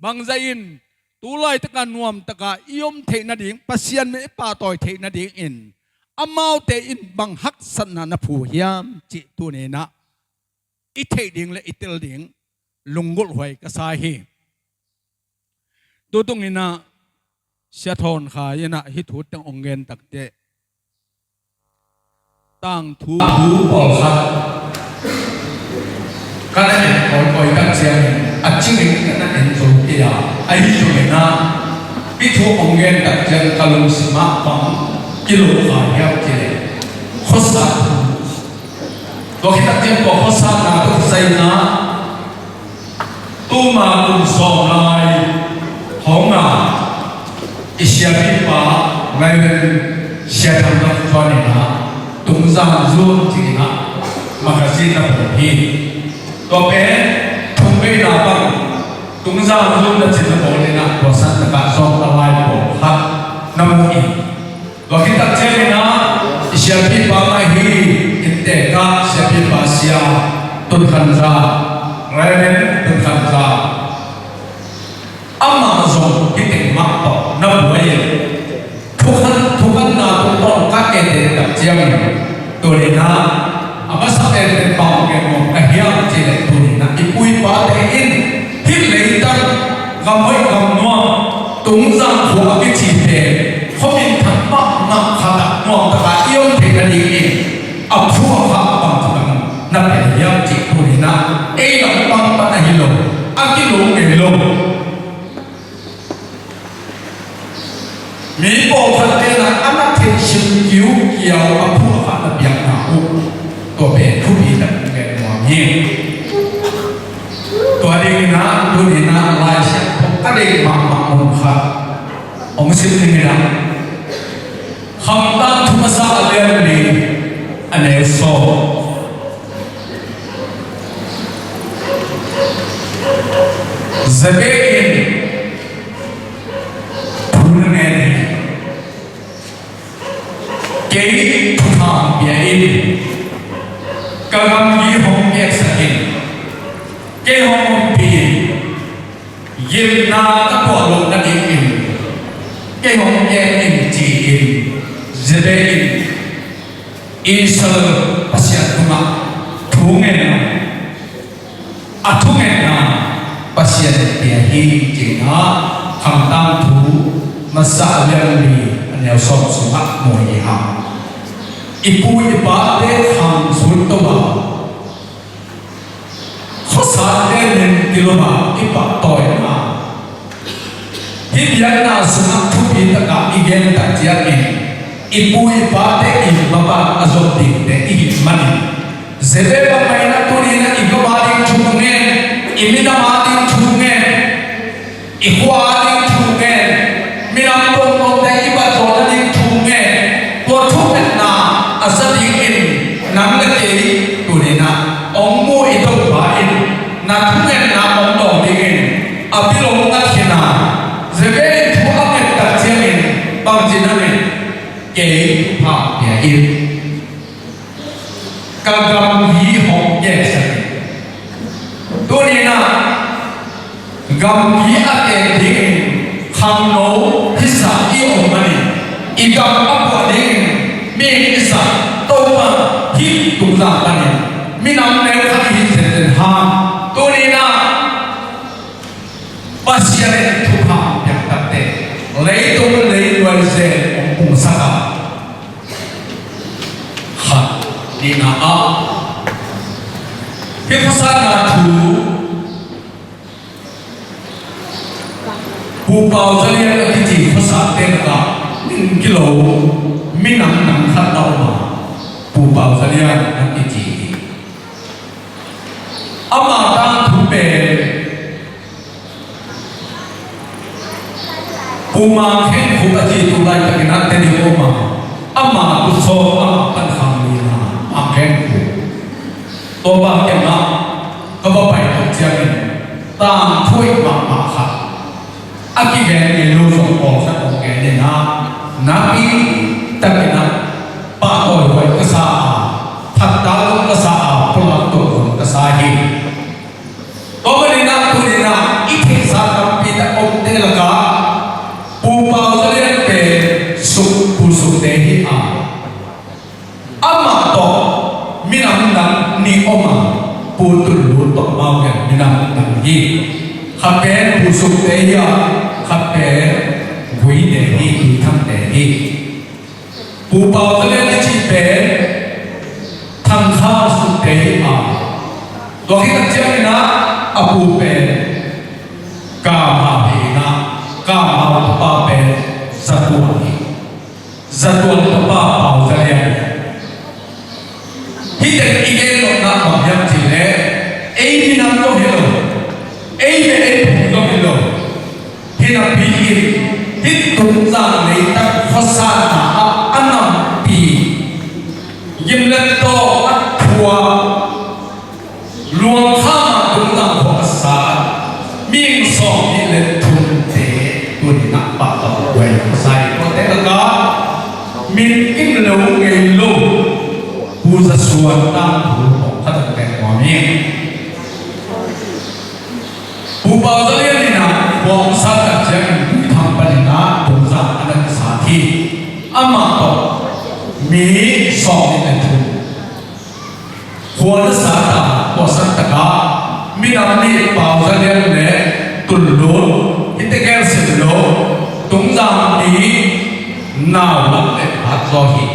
Bangzah in tu laitaka nuamtaka i om theih nading, Pasian min i pahtawi theih nadingin amaute in bang haksatna na phu hiam cih tuni-in ah i theih ding le i tel ding lunggulhhuai ka sa hi. Tutung in ah Sia Thawn Khai in ah hih thu teng hong gen takteh, tangthu thu pawlkhat ka na en kawikawi tak ciangin a cingin ka na en zo kei a, ahi zongin ah hih thu hong gen tak ciang ka lungsim ah bang kilo kha hiam cih leh, khuasat thu. Tua khit tak ciang tua khuasatna tawh kisai in ah tuma kum sawm lai hong a, i siapipa Reverend Sia Thang Thang Thuan in ah Tungzang Zun ci-in ah Magazine na bawl hi. Tua pen thumveina bang Tungzang Zun na cih na bawl in ah, tua san takah zong a lai pawlkhat na mu hi. Tua khit tak ciangin ah i siapipa mah hi, inntek ah siapipa Sia Tun Khan Za, Reverend Tun Khan Za. Amah zong hih teng mah tawh na buai in, thukhan, thukhanna tungtawn ka et tak ciangin, tuni-in ah a masa penpen bang gen nuam ka hiam cih leh, tuni-in ah i pu i pate in hih leitang gam hoih gam nuam, Tungzang khua a kici pen khuaminthang mahmah khat ah nuamtak a i om theih nadingin a phuak kha bangci bang na pia hiam cih, tuni-in ah ei lampang pan ahi lo, a kilung ngei lo. Mi pawlkhat te in ah a na theihsim kiukiau a phuak kha na piakna uh, tua pen thupi tak gen nuam hi. Tua dingin ah tuni-in ah Lai Siangtho a deih mahmah mun khat hong sim dingin ah, Kham Tangthu Masa a lian li, a neu sawm. Zebed in thu na ngen hi. Kei thupha pia in, ka gamgi hong peksak in, kei hong ompih in, gimna ka tuah loh nadingin kei hong en in, ci-in Zebed in Israel Pasian tungah thu ngen a, a thungetna Pasian in pia hi, ci-in ah Kham Tangthu Masa a lian li, a neu sawm sungah mu hi hang. I pu i pate khang sut to a, khuasate min kilom a i pahtawina, hih biakna sungah thupi takah i gen tak ciangin, i pu i pate i mabang a zom dingte i hih manin, Zebed bang mah in ah tuni-in ah i gam a ding thu ngen, i minam a ding thu ngen, i khua a ding thu ngen, minam tuamtuamte i bat zawhna ding thu ngen, tua thungetna a za dingin nang le kei tuni-in ah hong mu i Topa in na thungetna hong dawng dingin a bil hong ngat khin a, Zebed in thu a nget tak ciangin bangci na ngen? Kei thupha pia in, ka gamgi hong peksak in. Tuni-in ah gamgi a tek dingin khangno hisa i om manin, i gam a puah dingin mi hisa Topa hih Tungzang panin minam neu khat i hi zenzen hang. Tuni-in ah Pasian in thupha piak takteh leitung lei nuai zen hong pungsak a, khat, nihna ah hih khuasatna thu Pu Pau Za Lian a kici khuasate lakah min kilo minam nam khat a om a, Pu Pau Za Lian a kici hi. Ama tangthu pen Pu Mang Khen Khup a ci, tu laitakin ah Tedim a om a, ama tusawm a pan khang lina Mang Khen Khup. Tua bang kei mah ka va pai tak ciangin tangthu hoih mahmah khat, a kigen ngei lo zong pawlkhat hong gen in ah, nakpi takin ah pahtawi huai ka sa a, thattal zong ka sa a, pulak tawh zong ka sa hi. Tua manin ah tuni-in ah i theihsa tampi tak omte lakah Pu Pau Za Lian pen Suk, Pu Sukte hi a, amah tawh minam dang nih om a, Pu Tun Lu tawh amau pen minam dang hi. Khat pen Pu Sukte hi a, khat pen Guite hi, Guithangte hi. Pu Pau Za Lian i cih pen Thang Kha Sukte hi a, tua khit tak ciangin ah a pu pen Kam Hau hi in ah, Kam Hau tapa pen Za Tuan hi. Za Tuan tapa Pau Za Lian hi. Hih teng i gen nopna bang hiam cih leh, ei minam zong hi lo, ei le ei phung zong hi lo, hi napi in hih Tungzang leitang khuasatna ah a nampi gimlet tawh a thuak Sai ko te ka ka min in lo ngei lo Pu Za Suan tangthu pawng khat a pek nuam hi. Pu Pau Za Lian in a pawng sat tak ciangin Tuithang panin a Tungzang a na kisat hi. Amah tawh mi sawm in a thum. Khua na sa ta, khua san taka minam nih Pau Za Lian le Tun Lun, hih tegel sim lo Tungzang nih nau lam le phat zaw hi.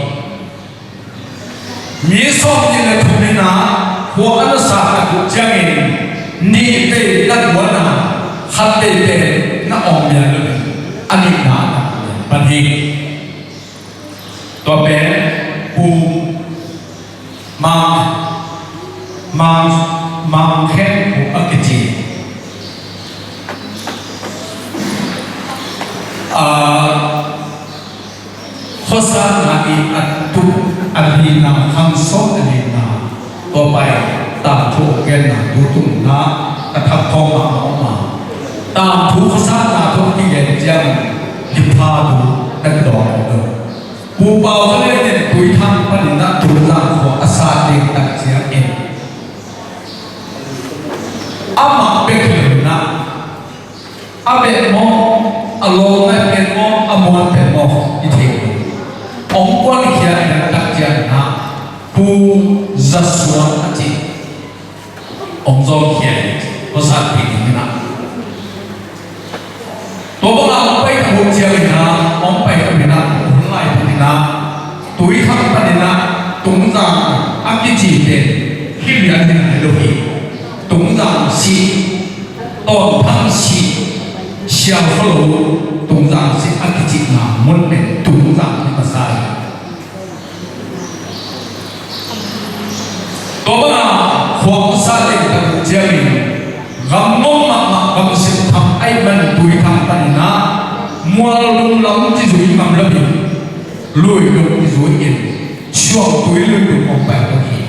Mi sawm nih le thum in a khua a na sa tak uh ciangin nih vei na kuan a khat vei pen na awng mian lo in a nihna na awng mian pan hi. Tua pen Pu Mang, Mang, Mang Khen Pu a kici. Ah, khuasatna i a tuk a lina khang sawm a lina. Tua pai tangthu a genna tu tungna ka thak khawng a om a. Tangthu khuasatna thu a kigen ciang lipha tu na kidawng lo. Pu Pau Za Lian in Tuithang panin a Tungzang khua a sat ding tak ciangin amah bek hi lo in a, a beh maw, a lawmna pen maw, a muan pen maw i thei lo. Hong kuankhia in a tak ciangin a Pu Za Suan a ci. Hong zawngkhia hi, khuasat pi ding in a. Tua bang a hong pai ta hong ciang in a, hong pai ta in a, hun lai ta in a, Tuithang panin a Tungzang a kici pen hih lian in a hi lo hi. Tungzang si, Tawnthang si, Sial Khualo, Tungzang si a kicihna mun pen Tungzang hi masa hi. Tua bang a khua hong sa ding tak uh ciangin gam ngom mahmah gam sim tham ahih manin Tuithang panin a Mual Lung lam kizui ngam lo in Lui Lung kizui in Suangtui Lui Lung hong pai tua hi.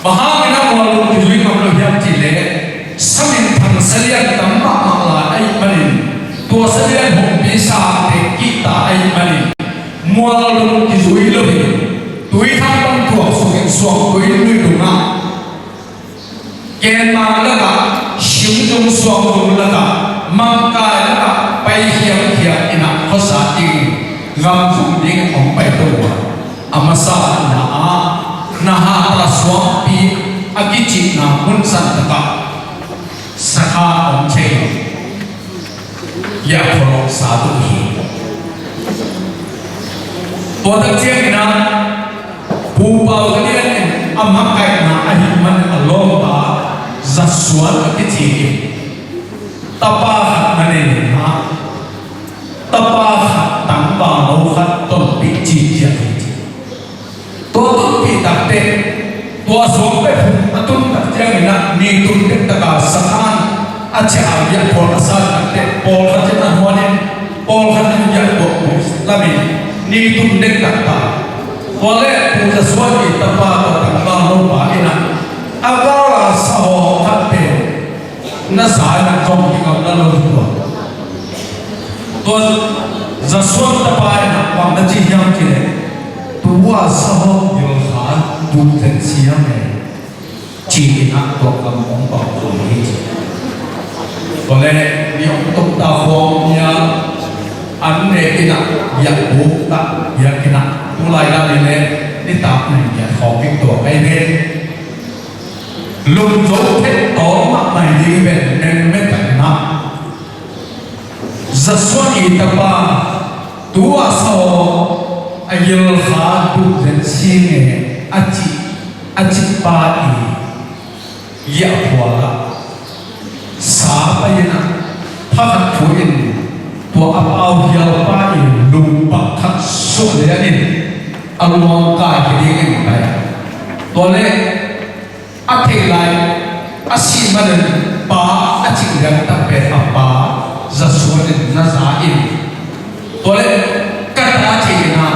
Bang hangin a Mual Lung kizui ngam lo hiam cih leh saminthang salian tam mahmah lai ahih manin tua salian hong pi sangte kihta ahih manin Mual Lung kizui lo hi. Tuithang bang tuak sungin Suangtui Lui Lung ah Kenmang lakah, Simzung Suangzung lakah, Mangkai lakah pai khiamkhia in a khuasa ding, gam zum ding hong pai to uh a, a masa na ah na hata suangpi a kicihna mun san takah sakha hong thei. Yah, kholok sa tu hi. Tua tak ciangin a Pu Pau Za Lian in a makaihna ahih man a lawmpa Za Suan a kici hi. Tapa khat na nei in a, tapa khat tangval lo khat tonpih ci ciat hi. Tua tunpih takteh, tua suang pek hun a tun tak ciangin a ni tun dek taka sakhan a ciah a giah pawl a sa takteh, pawlkhat in a huan in, pawlkhat in giah tuah lamin ni tun dek takta. Tua le Pu Za Suan i tapa tua tangval lopa in a, a gal a sa hawh khat pen na sa in a zong kingam na lo hi tua. Tua Za Suan tapa in a bang na ci hiam cih leh, tua sa hawh gil kha duk zen siam e, ci in a tua kam hong pau zo hi ci. Tua le mi hong tuk ta khawng nia an ne in a biak buk ta biak in a tu lai dan in le nitak nen biak khawng bik tua kai ven. Lungzo phet tawh mah mai ding ven neng met tak in a Za Suan i tapa tua sa aw a gil kha duk zen sing e a ci, a ci pa i giahphual ah sa pai in a thakhat thu in tua a pau hial pa i lungpak khat suah lian in a luang kai hi ding in pai. Tua le a theih lai a sih manin pa a cih lian tak pen a pa Za Suan in na za in tua le ka ta cih in a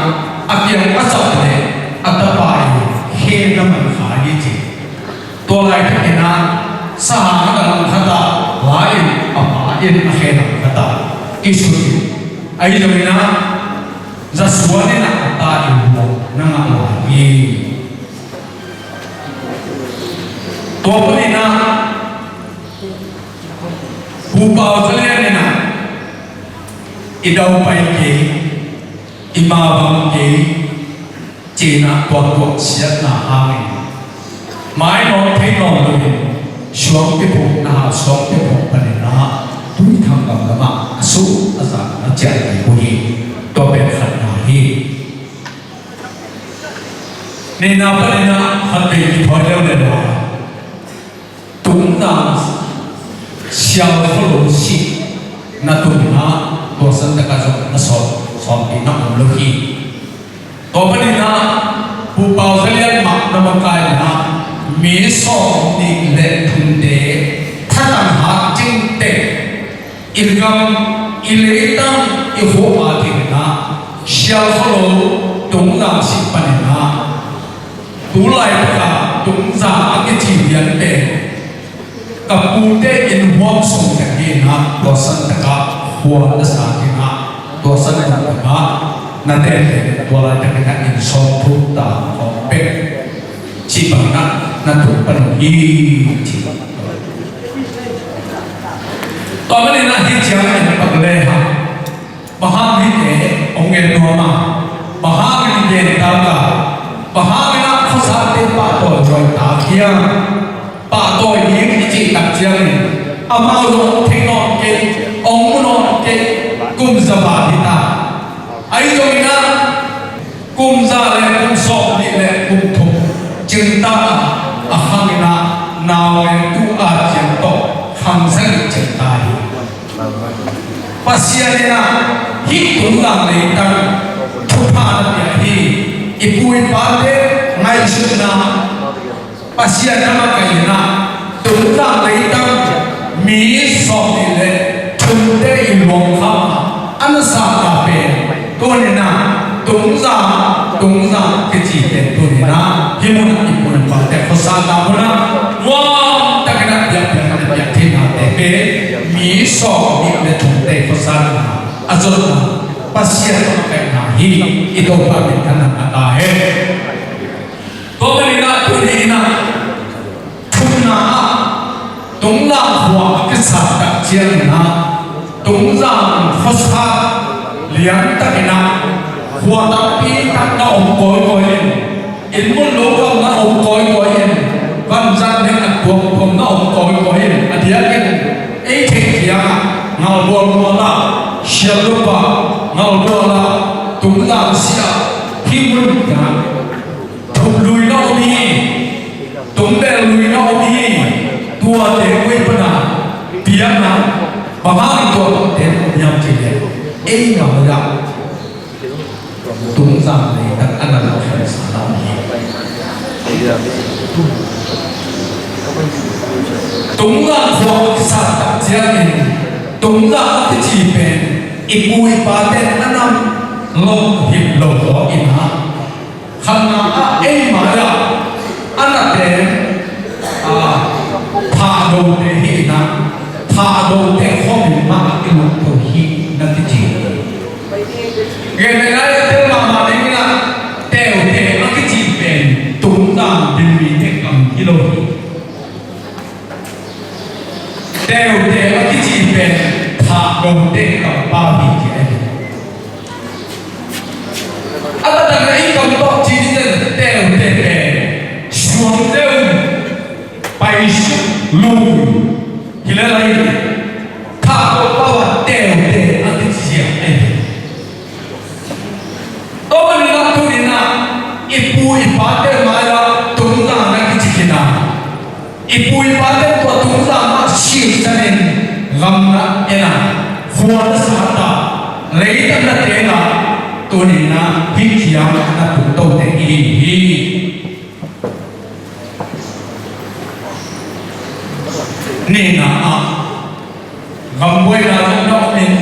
a kiang a zat le a tapa in khe na man kha hi ci. Tua lai tak in a sahang a lang khat ah la in a pa in a khe lang khat ah Kisun, ahi zongin ah, zasuan in ah a ta i buak na ngah lai hi. Tua panin ah, Pu Pau Za Lian in ah, i daupai kei, i mavang kei, cina tuaktuak siatna hangin, mai nawn thei nawn loin, suangpi phung na ha, suangpi phung panin ah, Tuithang gam lamah a suk a zak na ciah kei uh hi. Tua pen khatna hi. Nihna panin ah, khat vei kithawi leuleu a, Tungzang sial khualo sih na tun in ah, tua san takah zong na sawm, sawmpi na om lo hi. Tua panin ah, Pu Pau Za Lian mah na makai in ah, mi sawmnih le thumte thatang hat cingte, i gam, i leitang, i khua a ding in ah, sial khualo Tungzang sih panin ah, tu laitak a Tungzang a kici lian pen, ka pute inn huam sung teng hi in ah, tua san takah khua na sa in ah, tua san takah na tente, tua laitak in ah inn sawmthum ta khawng pek cih bang in ah na tung pan uh hi, ci. Tua manin ah hih ciangin pak le hang, bang hang hihte hong gen nuam a, bang hangin i gen tak a, bang hangin ah khuasate pahtawi huai tak hiam, pahtawi ding i cih tak ciangin, amau zong hong thei nawn kei, hong mu nawn kei, kum za val hi ta. Ahi zongin ah, kum za le kum sawmnih le kum thum cingta a, a khang in ah, nau le tu a ciang tawh khang sagih cingta hi. Pasian in ah hih Tungzang leitang thupha na pia hi. I pu i pate ngaihsutna, Pasian na makaihna, Tungzang leitang mi sawmnih le thumte i luang kha a, a na sahna pen, tuni-in ah Tungzang, Tungzang kici pen tuni-in ah hih munah i pu i pate khuasakna munah nuam takin ah biakpiakna, biakpiaknate pen mi sawmnih le thumte khuasakna a zonna Pasian na makaihna hi. I Topa min thang a ta hen. Tua manin ah tuni-in ah thumna ah Tungzang khua a kisat tak ciangin ah Tungzang khuasak lian takin ah khua tampi tak na om kawikawi in, inn mun lo gam na om kawikawi in, vanzat ding a tuamtuam na om kawikawi in, a diakin ei theih kiangah Ngalbual mual ah, Sialnupa Ngalbual ah, Tungzang si ah, hih mun ah Thup lui na om hi, Tungbel lui na om hi. Tuate koi pana piakna, bang hang tua tungte om hiam cih leh, ei ngam a dah Tungzang leitang a na lo khensa na om hi. Tungzang khua kisat tak ciangin Tungzang a kici pen i pu i pate a na lawh hip lo zaw in ah, khatna ah ei mai-ah a na teng, ah, Thahdote hi in ah, Thahdote khuamin mah i lungto hi na kici. Gen le ngai a tel mahmah ding in ah, Teute a kici pen Tungzang Dinmite kam hi lo hi. Teute a kici pen Thahdote kampau hi ci a hi. A taktak a i kam tawh ci ding zen Teute pen Suangzeu, Paisuk, Lui hi le lai, Thahdo pau a Teute a kici a hi. Tua manin ah tuni-in ah i pu i pate mai-ah Tungzang na kici khin a, i pu i pate tua Tungzang mah siksanin gam na en a, khua na sa ta, leitang na teng a, tuni-in ah hih khiam na tungtote i hi hi. Nihna ah, gambuaina zong na om in,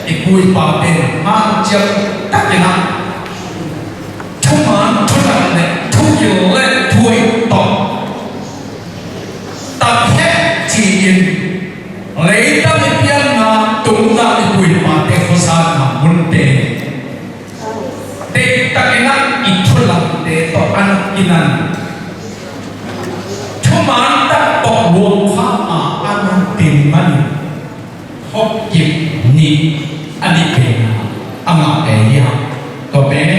i pu i pa pen hanciam takin ah thuman, thutak le thugil le thu-ip tawh tak hek ci-in, leitang i pianna Tungzang i pu i pate Inan thuman tak tawh luang kha a, a nung pin manin hawkkip nih a nih pen a ngah te hi a. Tua pen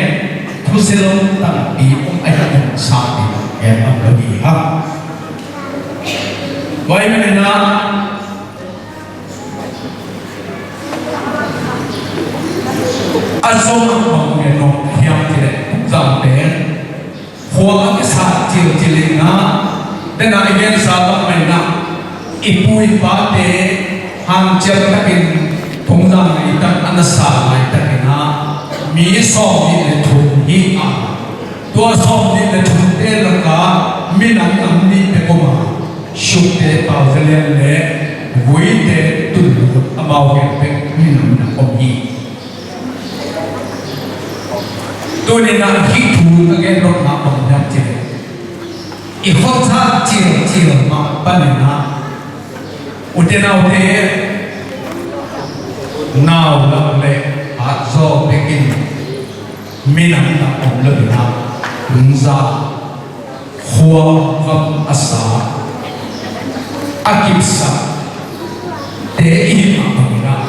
thusia lo tampi om a hi nung sa in em am lo hi ha. Tua hi manin a a zong a bang ngen nong hiam ti le zang pen khua a kisa cilcil in a, tena i gensa bang mai na, i pu i pate hanciam takin thongzang i tak a na sa lai takin a, mi sawm nih le thum hi a, tua sawm nih le thumte laka minam nam nih te koma Sukte, Pau Za Lian le Vuite, Tun Lut, amau khempeuh minam nam om hi. Tuni-in ah hih thu ka gen nopna bang hiam cih leh, i khuasak cilcil mah panin ah, ute naute, nau lak le hatzaw bekin minam nam om lo-in ah, hun za khua gam a sa, a kipsak te i hih mah bangin ah,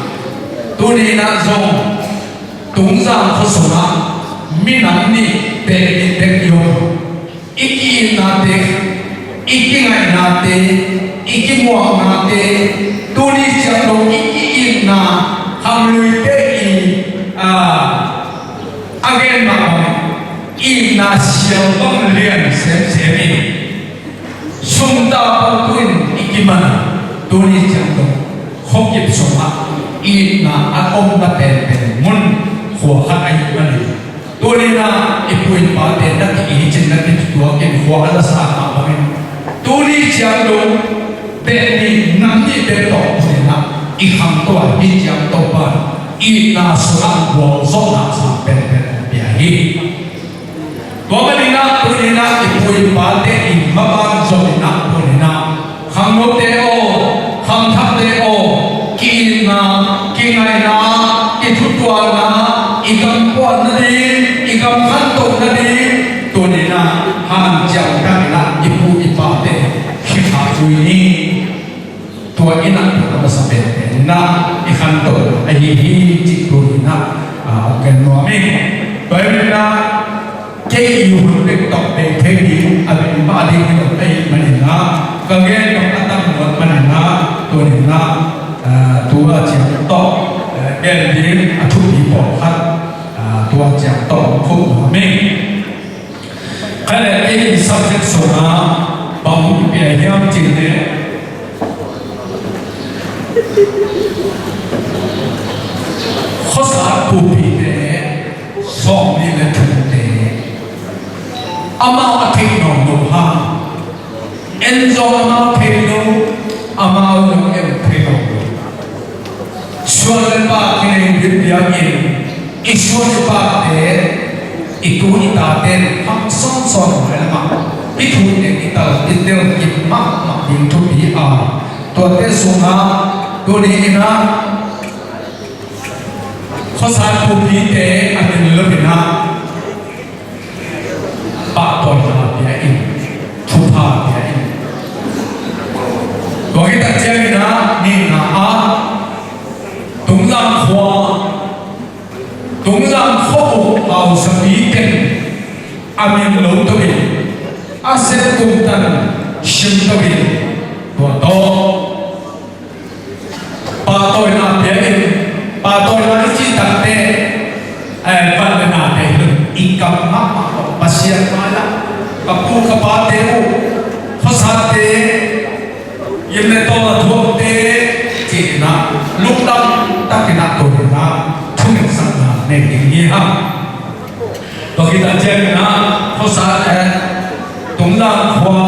tuni-in ah zong Tungzang khua sungah minam nih te nih bek i om. I ki-itnate, i kingaihnate, i kimuaknate, tuni ciang dong i ki-itna, khamluite i, a, a gen mah bang, itna sial bang lian semsem in, sum ta pan tu-in i kiman, tuni ciang dong khuakip sungah itna a omna penpen mun khua khat ahih manin, tuni-in ah i pu i pate na ki-it in, na kituak in, khua a na sa mah bangin, tuni ciang dong beh nih nam nih bek tawh tuni-in ah i khangto a, hih ciang Topa in itna sungah gualzawhna sang penpen hong pia hi. Tua manin ah tuni-in ah i pu i pate i maban zongin ah tuni-in ah, khangnote aw, khangthakte aw, ki-itna, kingaihna, kithutuanna, i gam puan nading, i gam khantoh nading, tuni-in ah hanciam takin ah i pu i pate khitha zui ni. Tua in ah tua masa penpen in ah i khantoh ahi hi cih tuni-in ah, a, hong gen nuam ing. Tua hi manin ah kei i hun bek tawh bei thei ding a, bei mah ding hi lo ahih manin ah, ka gen nop a tam luat manin ah, tuni-in ah, a, tua ciang tawh, a, gen ding a thupi pawlkhat, a, tua ciang tawh hong khum nuam ing. Kha le ei subject sungah bang hong pia hiam cih leh, khuasak pupite sawm nih le thumte amau a theih nawn loh hang, en zong amau thei lo, amau zong en thei lo. Suan le pak kinei biakbiak in, i suan i pakte, i tu i tate in hong sawnsawn mah lamah i thu i nek i tal i tel kip mahmah ding thupi a, tuate sungah tuni-in ah khuasak pupite a min lo-in ah pahtawina pia in, thupha pia in. Tua hi tak ciangin ah nihna ah Tungzang khua, Tungzang khua uk hausapi teng a min lo to in, a set kum tan sim to in, tua tawh pahtawina pia in, pahtawina i cih takteh, eh, vat le nate hi lo, i kam mahmah tawh Pasian mai-ah, ka pu ka pate uh, khuasate, inn le tawl a thuakte, ci-in ah lungdam takin ah tuni-in ah thungetsakna nei ding hi hang. Tua khit tak ciangin ah khuasa, eh, Tungzang khua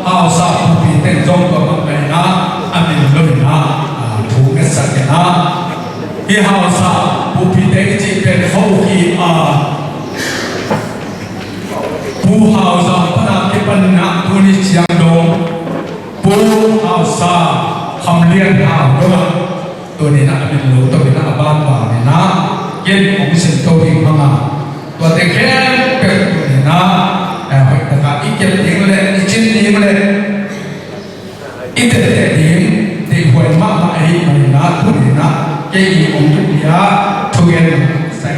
hausa pupi teng zong tua bang mah in ah a min lo-in ah, ah, thu ngetsak in ah, hih hausa pupi teng i cih pen khua uk hi a, Pu Hau Zau pan a kipan in ah tuni ciang dong Pu Hausa Kham Lian Hau dong ah, tuni-in ah a min lo to in ah a banban in ah ken hong sim to ding hang a, tuate khempeuh tuni-in ah eh, hoih takin i kem ding le i cin ding le i tette ding deihhuai mahmah ahih manin ah tuni-in ah kei i om thupi a thugen sai,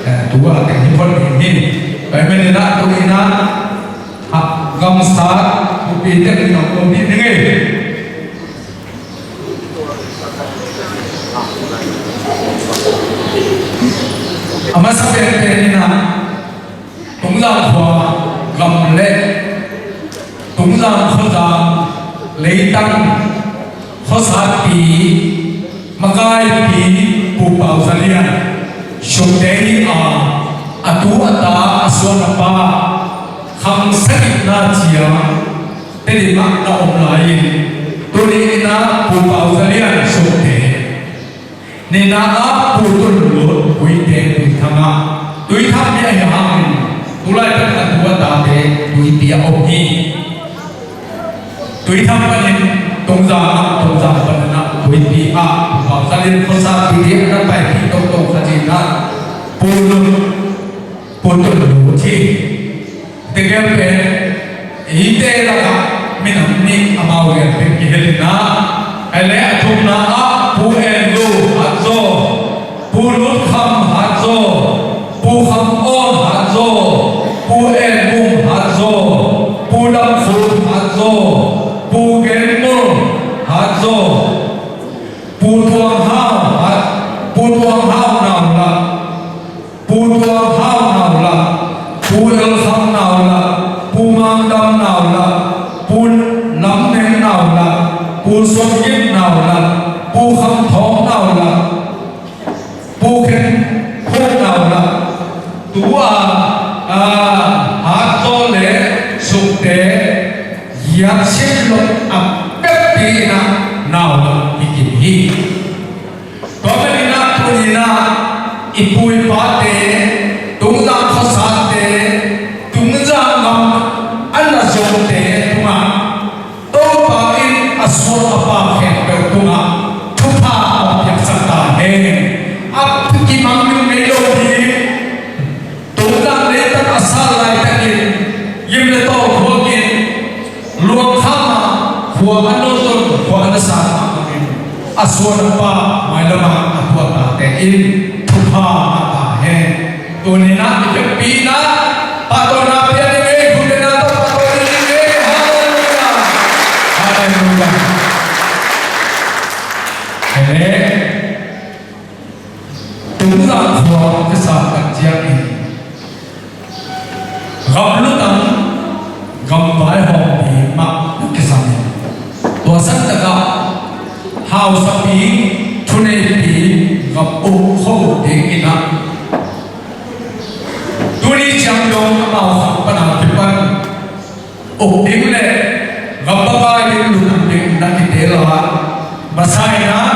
eh, tu-a teng hi phot ding hi. Tua ahih manin ah tuni-in ah, ah, gamsat thupi teng in om ding hi. A masa penpen in ah Tungzang khua gam le Tungzang khuazang leitang khuasatpi makaipi Pu Pau Za Lian sukte hi a, a tu a ta a suan a pa khang sagihna ciang Tedim ah na om lai-in tuni-in ah Pu Pau Za Lian sukte nihna ah Pu Tun Lut, Puite, Tuithang ah, Tuithang mi ahi hangin tu laitak a tu a tate Tuipi ah om hi. Tuithang panin Tungzang ah, Tungzang panin ah Tuipi ah Pu Pau Za Lian khuasatpi ding a na paipih toktok khat in ah Pu Lut, Pu Tun Lut hi. Tegel pen eite lakah minam nih amau gel pen kihel in ah, a le a thumna ah Pu En Lu Hat Zaw, Pu Lut Kham Hat Zaw, Pu Kham Awn Hat Zaw, Pu En Mung Hat Zaw, Pu Lam Khum Hat Zaw, Pu Gen Mul Hat Zaw, Pu Tuang Hau Hat, Pu Tuang Hau Nau Lak, Pu Tuang Hau Nau Lak, Pu El Kham Nau Lak, Pu Mang Dam Nau Lak, Pu Lam Neng Nau Lak, Pu Suan Gin Nau Lak, Pu Kham Thawng Nau Lak, Pu Khen Khum Nau Lak, tu-a, a, Hat Zaw le sukte giat sim lo a pekpi in ah Nau Lak hi kim hi. Tua manin ah tuni-in ah i pu i pate, Tungzang khuasate, Tungzang gam a na zote tungah Topa in a suan a pa khempeuh tungah thupha a piaksak ta hen. A kimang ding ngei lo ding. Tungzang leitang a sal laitakin gim le tawl thuakin luang kham a, khua a na zon, khua a na san mahmah in a suan a pa mailam ah a tu a tate in thupha a ta hen. Tuni-in ah i pekpi in ah pahtawina pia ding ei, khutbetna tawh pahtawi ding ei. Halleluiah. Halleluiah. Amen. Tungzang khua ka sa tak ciangin gam lutang, gam vaihawmpi mah ka kisam hi. Tua sang takah hausapi, thuneipi, gam uk khua uk ding in ah tuni ciang dong amau khang pan a kipan uk ding le gam va vai ding, lutang ding na kiteel a, masa in ah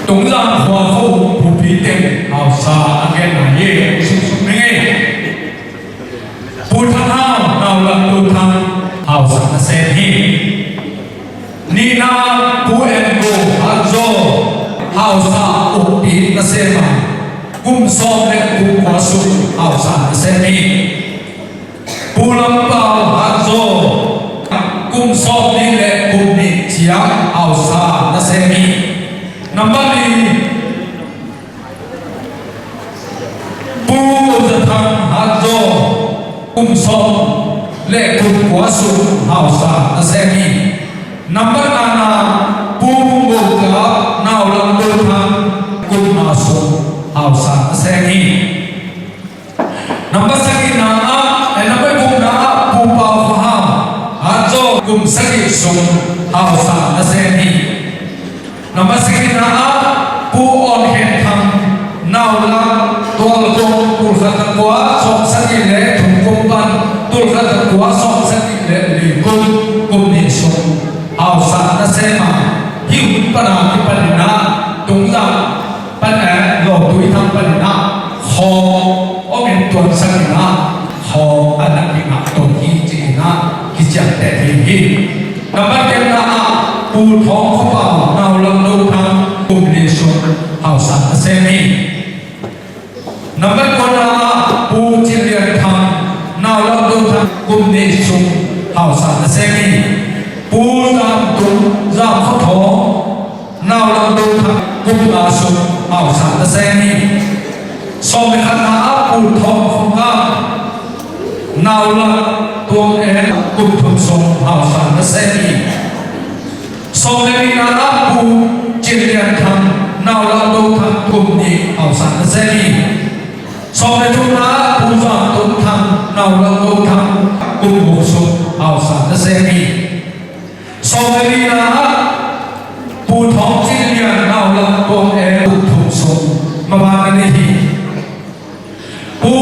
Tungzang khua khua phupi teng hausa a genna hi. Sungsung ning ei. Pu Thang Hau, Nau Lak Pu Thang, hausa nasem hi. Nihna Pu En Go Hat Zaw, hausa ukpi nasem a, kum sawm le kum kua sung hausa nasem hi. Pu Lam Pau Hat Zaw, kum sawm nih le kum nih ciang hausa nasem hi. Nambat li, Pu Za Thang Hat Zaw, kum sawm le kum kua sung hausa nasem hi. Nambat ngana, Pu Mung Go Kap, Nau Lam Go Thang, kum nga sung hausa nasem hi. Nambat sagihna ah, eh, nambat gukna ah Pu Pau Kha Hau, Hat Zaw, kum sagih sung hausa nasem hi. Nambat sagihna ah Pu Awn Khen Thang, Nau Lak, Tualkung, tul khat za kua sawm sagih le thum kum pan tul khat za kua sawm sagih le li kum, kum nih sung hausa nasem a, hih hun pan a kipan in ah Tungzang pan, eh, Lawmtui Thang panin ah khawng hong en tuansak in ah, khawng a na kingah to hi ci-in ah kiciamteh ding hi. Nambat giatna ah Pu Thawng Kha Pau, Nau Lam Go Thang, kum li sung hausa nasem hi. sung hausa nasem hi. Pu Zam Tung, Zam Khua Thawng, Nau Lam Do Thang, kum nga sung hausa nasem hi. Sawm le khatna ah Pu Thawng Khua Ngam, Nau Lam Tuang En, kum thum sung hausa nasem hi. Sawm le nihna ah Pu Cin Lian Thang, Nau Lam Do Thang, kum nih hausa nasem hi. Sawm le thumna ah Pu Zam Tung Thang, Nau Lam Do Thang, kum guk sung hausa nasem hi. Sawm le lina ah Pu Thawng Cin Lian, Nau Lam Tuang En, kum thum sung maban na nei hi. Pu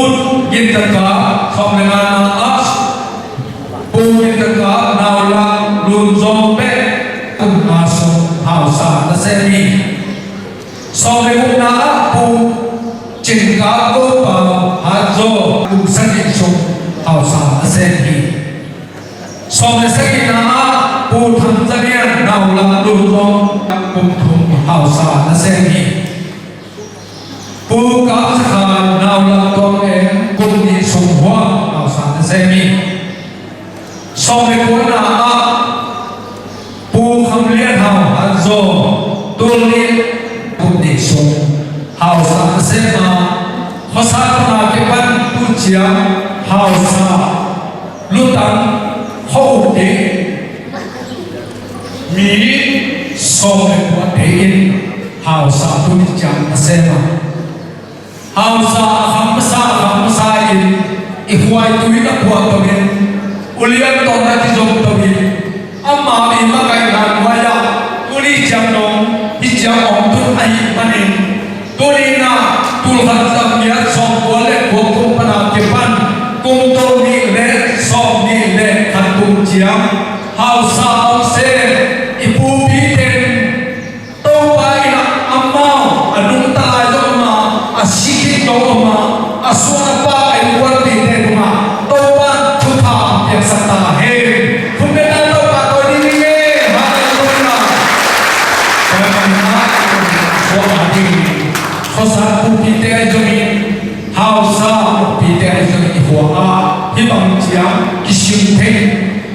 Gin Taka, sawm le ngana ah Pu Gin Taka, Nau Lam Lun Zong Pek, kum nga sung hausa nasem hi. Sawm le gukna ah Pu Cin Kap Go Pau, Hat Zaw, kum sagih sung hausa nasem hi. Sawm le sagihna ah Pu Thang Za Lian, Nau Lam Lun Zong, kum thum hausa nasem hi. Pu Kap Za Khan, Nau Lam Tuang En, kum nih sung huam hausa nasem hi. Sawm le kuana ah Pu Kham Lian Hau, Hat Zaw, tul nih, kum nih sung hausa nasem a, khuasat pana kipan tu ciang hausa, lutang, khua-uk ding mi sawm le kuate in hausa tuni ciang a sem a, hausa a kham masa, a kham masa in i khuaitui na phuah to in, ulian tawh na kizom to in, amah mi makaihna nuai-ah tuni ciang dong hih ciang hong tun ahih manin, tuni-in ah tul khat za giat sawmkua le kua kum pana kipan kum tul nih le sawmnih le khat kum ciang hausa hong sem i pupite in Topa in ah amau a nungta lai zong om a, a si khit zong om a, a suan a pak a innkuanpihte tungah Topa in thupha piaksak ta hen. Khut beng in Topa tawh ding hi ing e. Halleluiah. Tua ahih manin ah, khuasat pupite ahi zongin, hausa pupite ahi zongin i khua ah hih bang ciang kisim thei,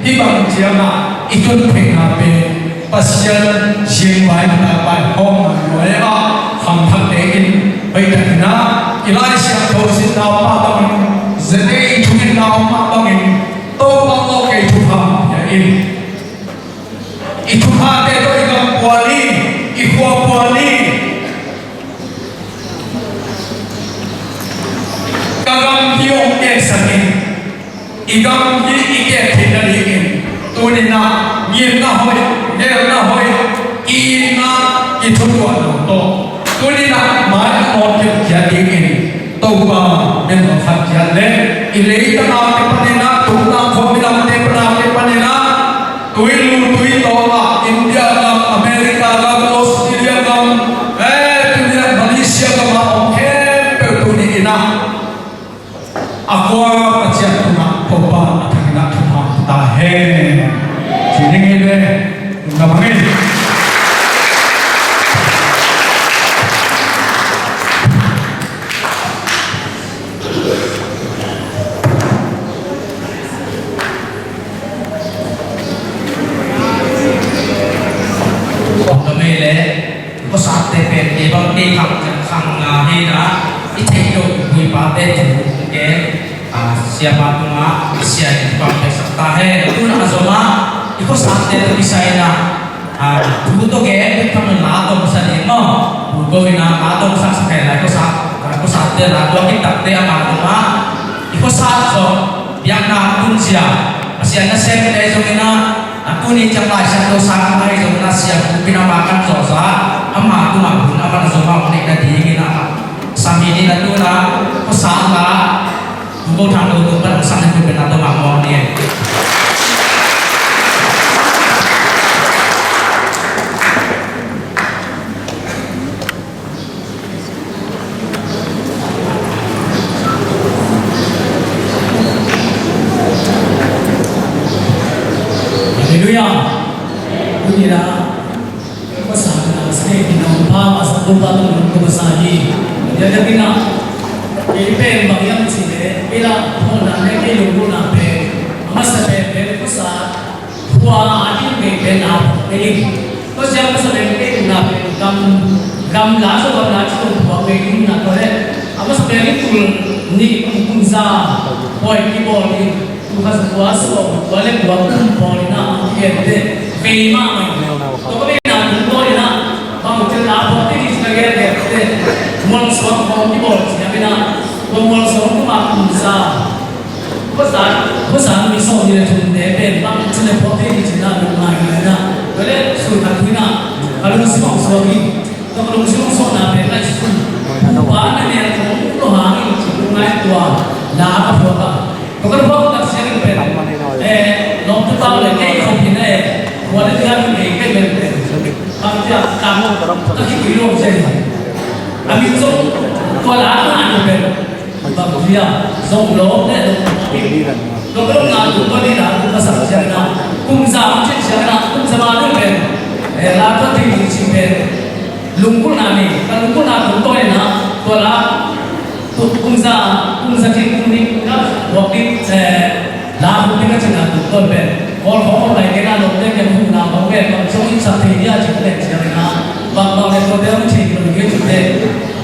hih bang ciangah i tun theihna pen Pasian siangvai na pai hawm na nuai ah, khangthakte in hoihtakin ah i Lai Siangtho simna om mah bangin, zate i thugenna om mah bangin, Topa aw, kei thupha pia in. I thuphate tawh i gam puan ni, i khua puan ni. Ka gam hi hong keksak in, i gam hi i kek theihna dingin tuni-in ah ngimna hoih, gelna hoih, ki-itna, kithutuahna tawh tuni-in ah mai a nawt khiat dingin Topa min hong phat ciat leh, i leitang a kipanin ah, tung tang khua minamte pan a kipanin ah, tui lu tui tawng ah, India gam, America gam, Australia gam, eh, tuni-in ah Malaysia gam ah om khempeuh tuni-in ah a kua Pasian tungah Topa a thangin ah thupha pia ta hen. Ci ning hi ve. Lungdam hang ei. Lungdam hang ei le. Khuasate pen kei bang kei khang, khang nga hi na, i theih loh pu i pate thu hong gen, a, siapa tungah, a, sia in bang peksak ta hen. Tu-in a zom a, i khuasate tawh kisai in a, a, thu tawh gen bek tham loin la dongsak ding maw. Pu Go in a la dongsak sak hen la, khuasa, a, khuasate la dong, i takte ama tungah, i khuasa zong, biakna tun sia, Pasian nasem te zong in a, a tuni ciang Lai Siangtho sang ahi zong in a, siavupi in ama kan zawhza, ama tungah hun a man a zong a hong neih nading in a, sangin in a tu-in a, khuasa la, Pu Go Thang Lo tung pan hong sang in tu pen a tawh mah mawh ni. Halleluiah. Tuni-in ah, khuasa na sa kei, kei na hong pha masa, Topa tungah lungdam masa hi. Tua ahih manin ah, kei pen bang hiam cih leh, kei lah phuahna le kei lungdamna pen a masa Sa khua a ding vei pen a phawk kei ding. Tua ciang masa pen kei nunna pen gam, gamla, Zo gamla ci tawh phawk kei ding na tua leh a masa pen i tul nih kum, kum za pawi kibawl ding. Tul khat za kua sawm kua le kua kum pawl in a, a kigente vei mahmah in. Tua ka veina tungtawn in a, bangci a phawk ding ci ka gentehte mualsuang khawng kibawl ciang in a, tua mualsuang kum a kum za Khuasan, khuasan mi sawm nih le thumte pen bangci le phawk thei ni cih na lungngaihngai na. Tua leh sun khat thu in a ka lungsim hong suak hi. Tua ka lungsim hong suakna pen lai sun, pupa na nel kong lo hang in cih lungngai tua la ka phuak a. Tua ka phuak tak siang in pen, eh, lawmte pau le kei khawm hi na e. Khua le diak in ei kei pen pen, bangci a tam ka khitui lo cia hi. A min zong tua la ka ngai pen Bang hia, zong lawm le zong lawm. Lawm lawm na tung tua ni na tung ka sak siang na. Kum za kum cin siang na, kum za ma tung pen. Eh, la tua ti ti cin pen. Lungkulna ni, ka lungkulna tung tua ni na. Tua la, tu kum za, kum za cin kum ni na. Wak ni, eh, La huk ding a cih na tuk tawn pen Kawl khawng khawng lai kei na lawmte kiang hukna khawng pen bang zong in sak thei dia cih pen ciang in a, bang bang le tuate hong cih pen kei cih te,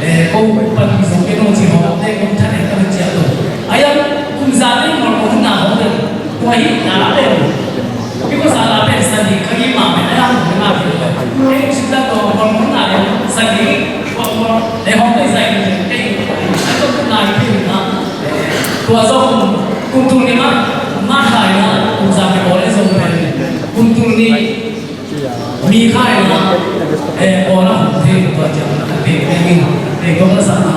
eh, ko pan ki zong kei nong cih hawng te kong than en ka pen ciang tuk. A yang kum za te Kawl khawng hukna khawng pen tua hi na pen. Because a la pen sa ni ka hi ma pen a yang hukna pen. Kei sim ta tua Kawl hukna pen sa ni Kawl khawng le hawng te sa ni kei a tuk hukna hi na. Tua zong kum tul nih mah, mah khai na, kum za mi bawl e zong pen, kum tul nih mi khai na, eh, bawl a hong thei tua ciang a thei pen in, thei kong la sa na,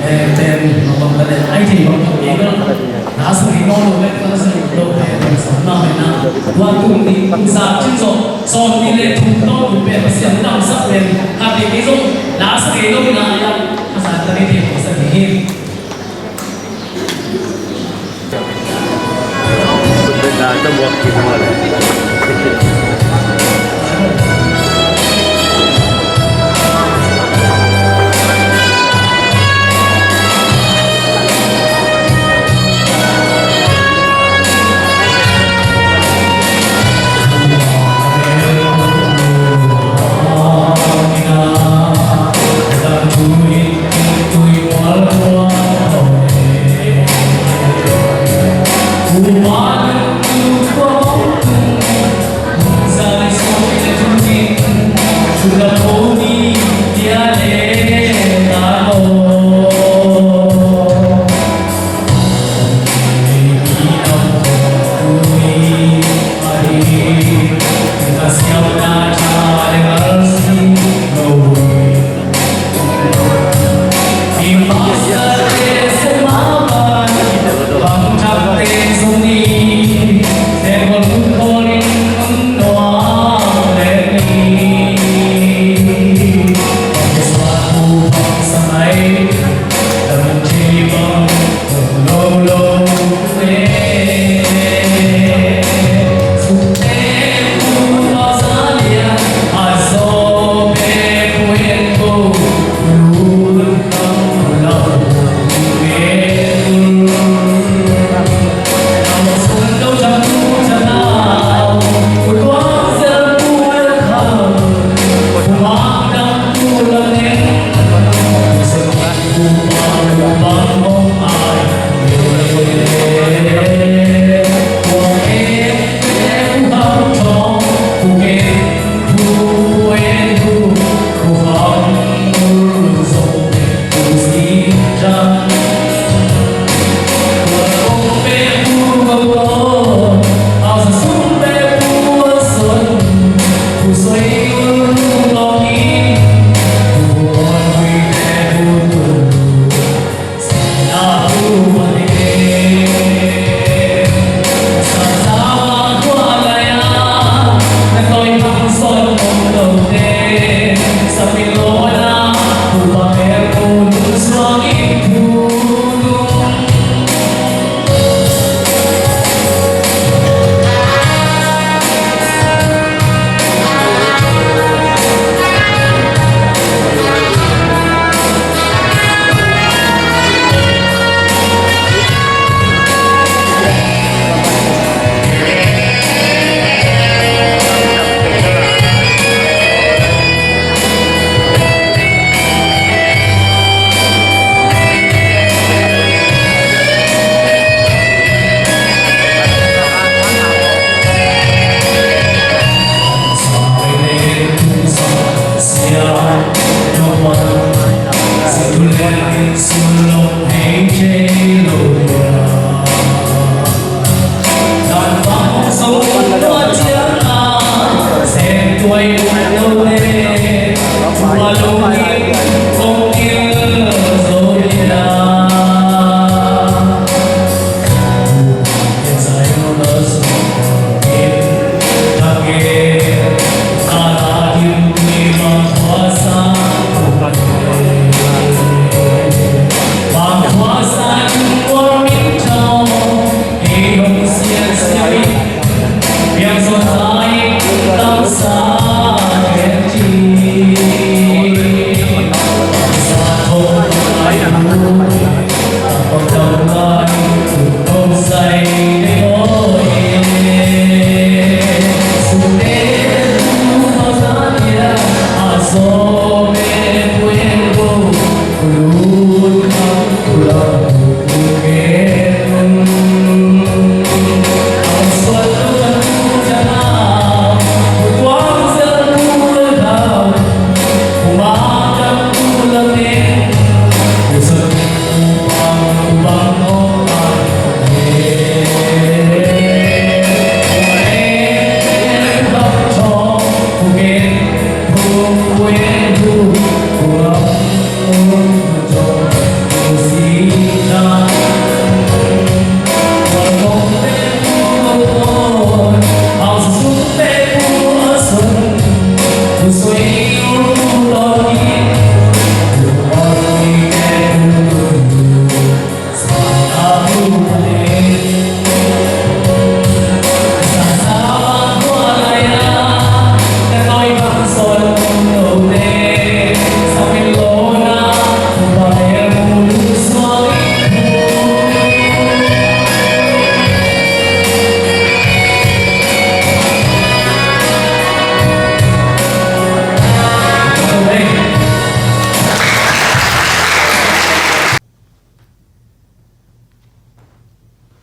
eh, pen, ma bang ka le, ai thei bang ka le, na sa ri no lo le, na sa ri lo le, sa na me na, tua tul nih, kum za cin zong, sawm nih le thum no pen, Pasian lam sa pen, ka thei zong, na sa ri lo na ya, ka sa ta ri thei sa ri hi.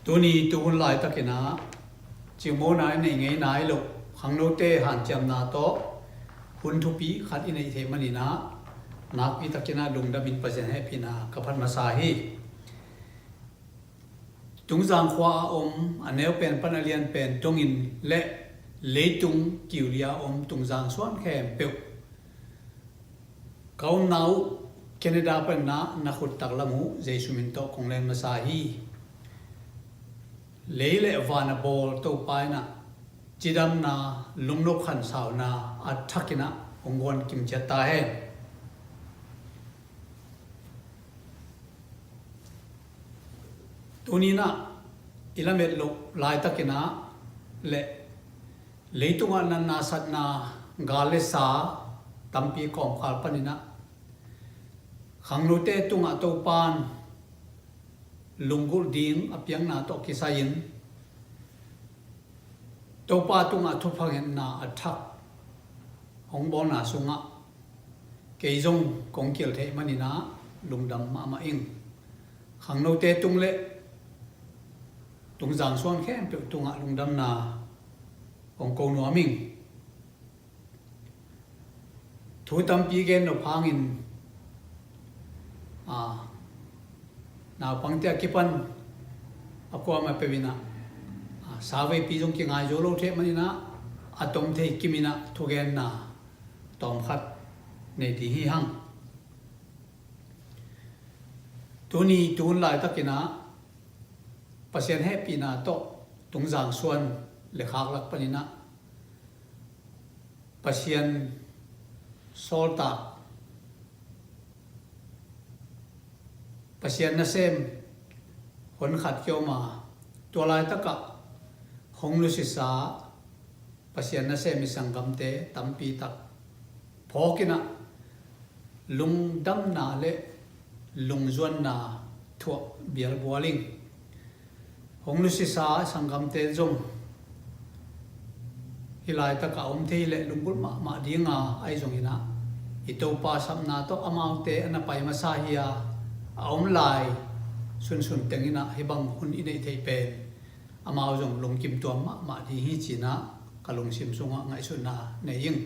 Tuni tuhun laitakin ah cimawhna i neih ngei nai loh khangnote hanciamna tawh hun thupi khat i neih theih manin ah nakpi takin ah lungdamin Pasian hehpihna ka phat masa hi. Tungzang khua a om a neu pen pan a lian pen dongin le leitung kiulia a om Tungzang suan khempeuh ka omna uh Canada panin ah na khut taklam uh Jesu min tawh kong len masa hi. Lei le van a bawl Topa in ah cidamna, lungnop khansauna a thakin ah hong guan kim ciat ta hen. Tuni in ah i lamet loh laitakin ah le leitungah natna satna, gal le sa tampi kawmkal panin ah khangnote tungah Topa in lunggulh ding a piakna tawh kisai-in Topa tungah thupha ngetna a thak hong bawlna sungah kei zong kong kil theih manin ah lungdam mahmah ing. Khangnote tung le Tungzang suan khempeuh tungah lungdamna kong ko nuam ing. Thu tampi gen nop hangin, a, naupangte a kipan a kuamah peuh in ah, a, sa veipi zong kingai zo lo thei manin ah a tom thei kimin ah thugenna tawmkhat nei ding hi hang. Tuni tuhun laitakin ah Pasian hehpihna tawh Tungzang suan le khak lak panin ah Pasian sawltak, Pasian nasem hon khat kiom a, tua laitakah hong nusisa Pasian nasem i sanggamte tampi tak phawk in ah lungdamna le lungzuanna thuah bialbual ing. Hong nusisa sanggamte zong hih laitakah om thei le lunggulh mahmah dinga ahi zongin ah i Topa sapna tawh amaute a na pai masa hi a, a om lai sunsun tengin ah hih bang hun i neih theih pen amau zong lungkim tuam mahmah ding hi ci-in ah ka lungsim sungah ngaihsutna nei ing.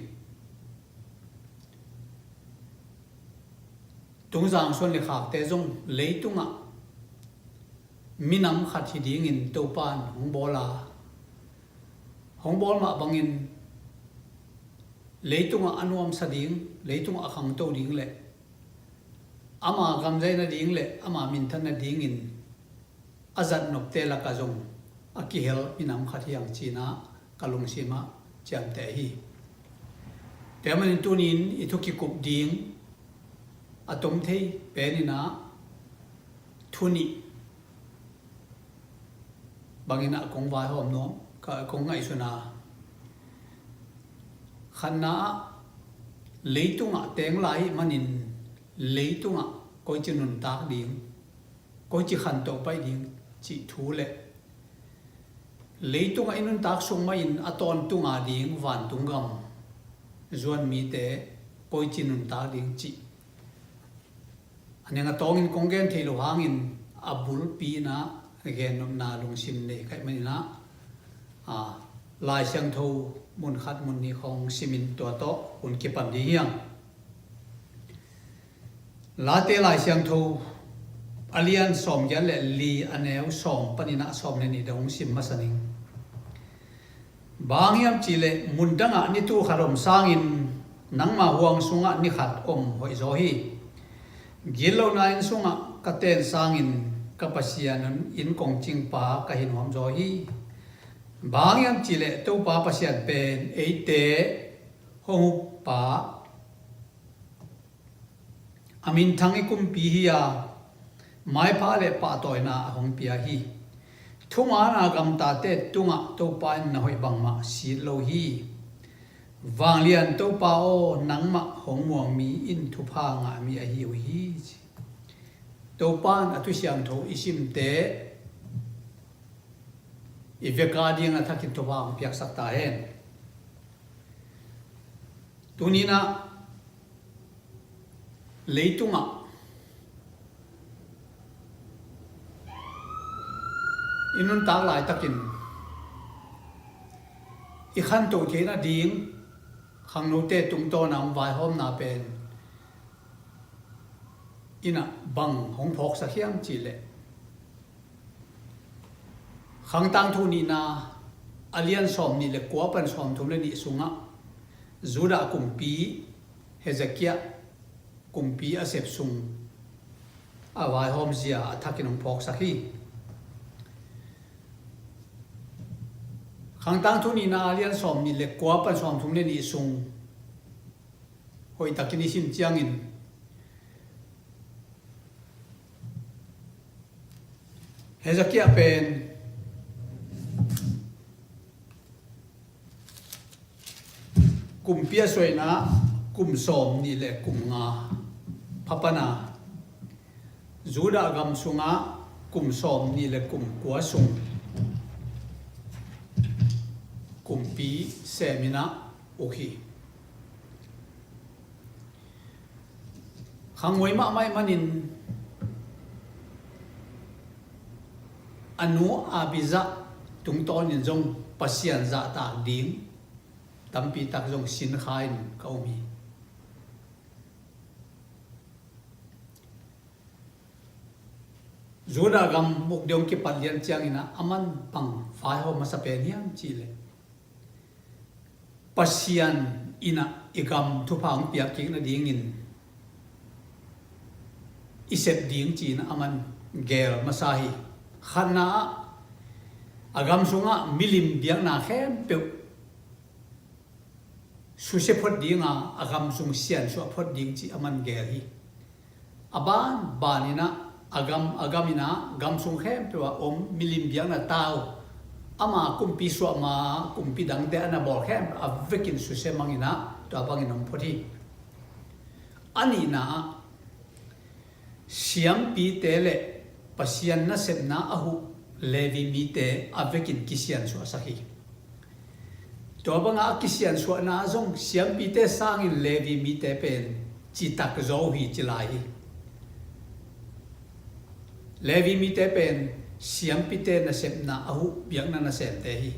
Tungzang suan le khakte zong leitungah minam khat hi dingin Topa in hong bawl a, hong bawl mah bangin leitungah a nuamsa ding, leitungah a khangto ding le ama gamzai nading le ama minthan nadingin a zat nopte lakah zong a kihel minam khat hi hang ci-in ah ka lungsim ah ciamteh hi. Tua ahih manin tuni-in i thu kikup ding a tom thei pen in ah thu nih bangin ah kong vaihawm nuam, ka, kong ngaihsun a, khatna ah leitungah teng lai ahih manin leitungah koici nuntak ding, koici khantoh paih ding cih thu le leitungah i nuntak sung mahin a tawntung a ding vantung gam zuan mite koici nuntak ding cih a neng a tawngin kong gen thei lo hangin a bulpi in ah gennopna lungsim nei ka hih manin ah, a, Lai Siangtho mun khat mun nih khawng simin tua tawh hun kipan ding hi hang. Late Lai Siangtho a lian sawmgiat le li, a neu sawm panin ah sawm le nih dong hong sim masa ning. Bang hang hiam cih leh mun dangah ni tul khat om sangin nangma huang sungah ni khat om hoih zaw hi. Gitlohna inn sungah ka ten sangin ka Pasian inn kong cingpa ka hi nuam zaw hi. Bang hang hiam cih leh Topa Pasian pen eite hong ukpa, a minthang i kumpi hi a, maipha le pahtawina a hong pia hi. Thuman a gamtate tungah Topa in na hoih bangmah sit lo hi. Vanglian Topa aw, nangmah hong muang mi in thupha ngah mi ahi uh hi. Topa in a thu siangtho i simte i vek a ding a thakin thupha hong piaksak ta hen. Tuni-in ah leitungah i nuntak laitakin i khantoh theihna ding khangnote tungtawn a hong vaihawmna pen in ah bang hong phawksak hiam cih leh, Khang Tangthu nihna a lian sawm nih le kua pan sawm thum le nih sungah Judah kumpi Hezekiah kumpi a sep sung a vaihawm zia a thakin hong phawksak hi. Khang Tangthu nihna a lian sawm nih le kua pan sawm thum le nih sung hoihtakin i sim ciangin, Hezekiah pen kumpi a suaina kum sawm nih le kum nga pha pan a, Judah gam sungah kum sawm nih le kum kua sung kumpi semin ah uk hi. Khangmuai mahmah ahih manin a nu Abijah tungtawnin zong Pasian zahtak ding tampi tak zong sinkha in ka um hi. Judah gam uk ding hong kipat lian ciangin ah a man bang vaihawm masa pen hiam cih leh, Pasian in ah i gam thupha hong piak kik nadingin i sep ding ci-in a man geel masa hi. Khatna ah a gam sungah milim biakna khempeuh susia phot ding a, a gam sung siansuah phot ding cih a man geel hi. A banban in ah a gam, a gam in ah gam sung khempeuh a om milim biakna tau, ama kumpi suah ma kumpi dangte a na bawl khempeuh a vekin susia mang in ah tua bangin hong phot hi. A nihna ah siampite le Pasian nasepna a huh Levi mite a vekin kisiansuahsak hi. Tua banga a kisiansuahna ah zong siampite sangin Levi mite pen citak zaw uh hi ci lai hi. Levi mite pen siampite nasepna a huh biakna nasemte hi.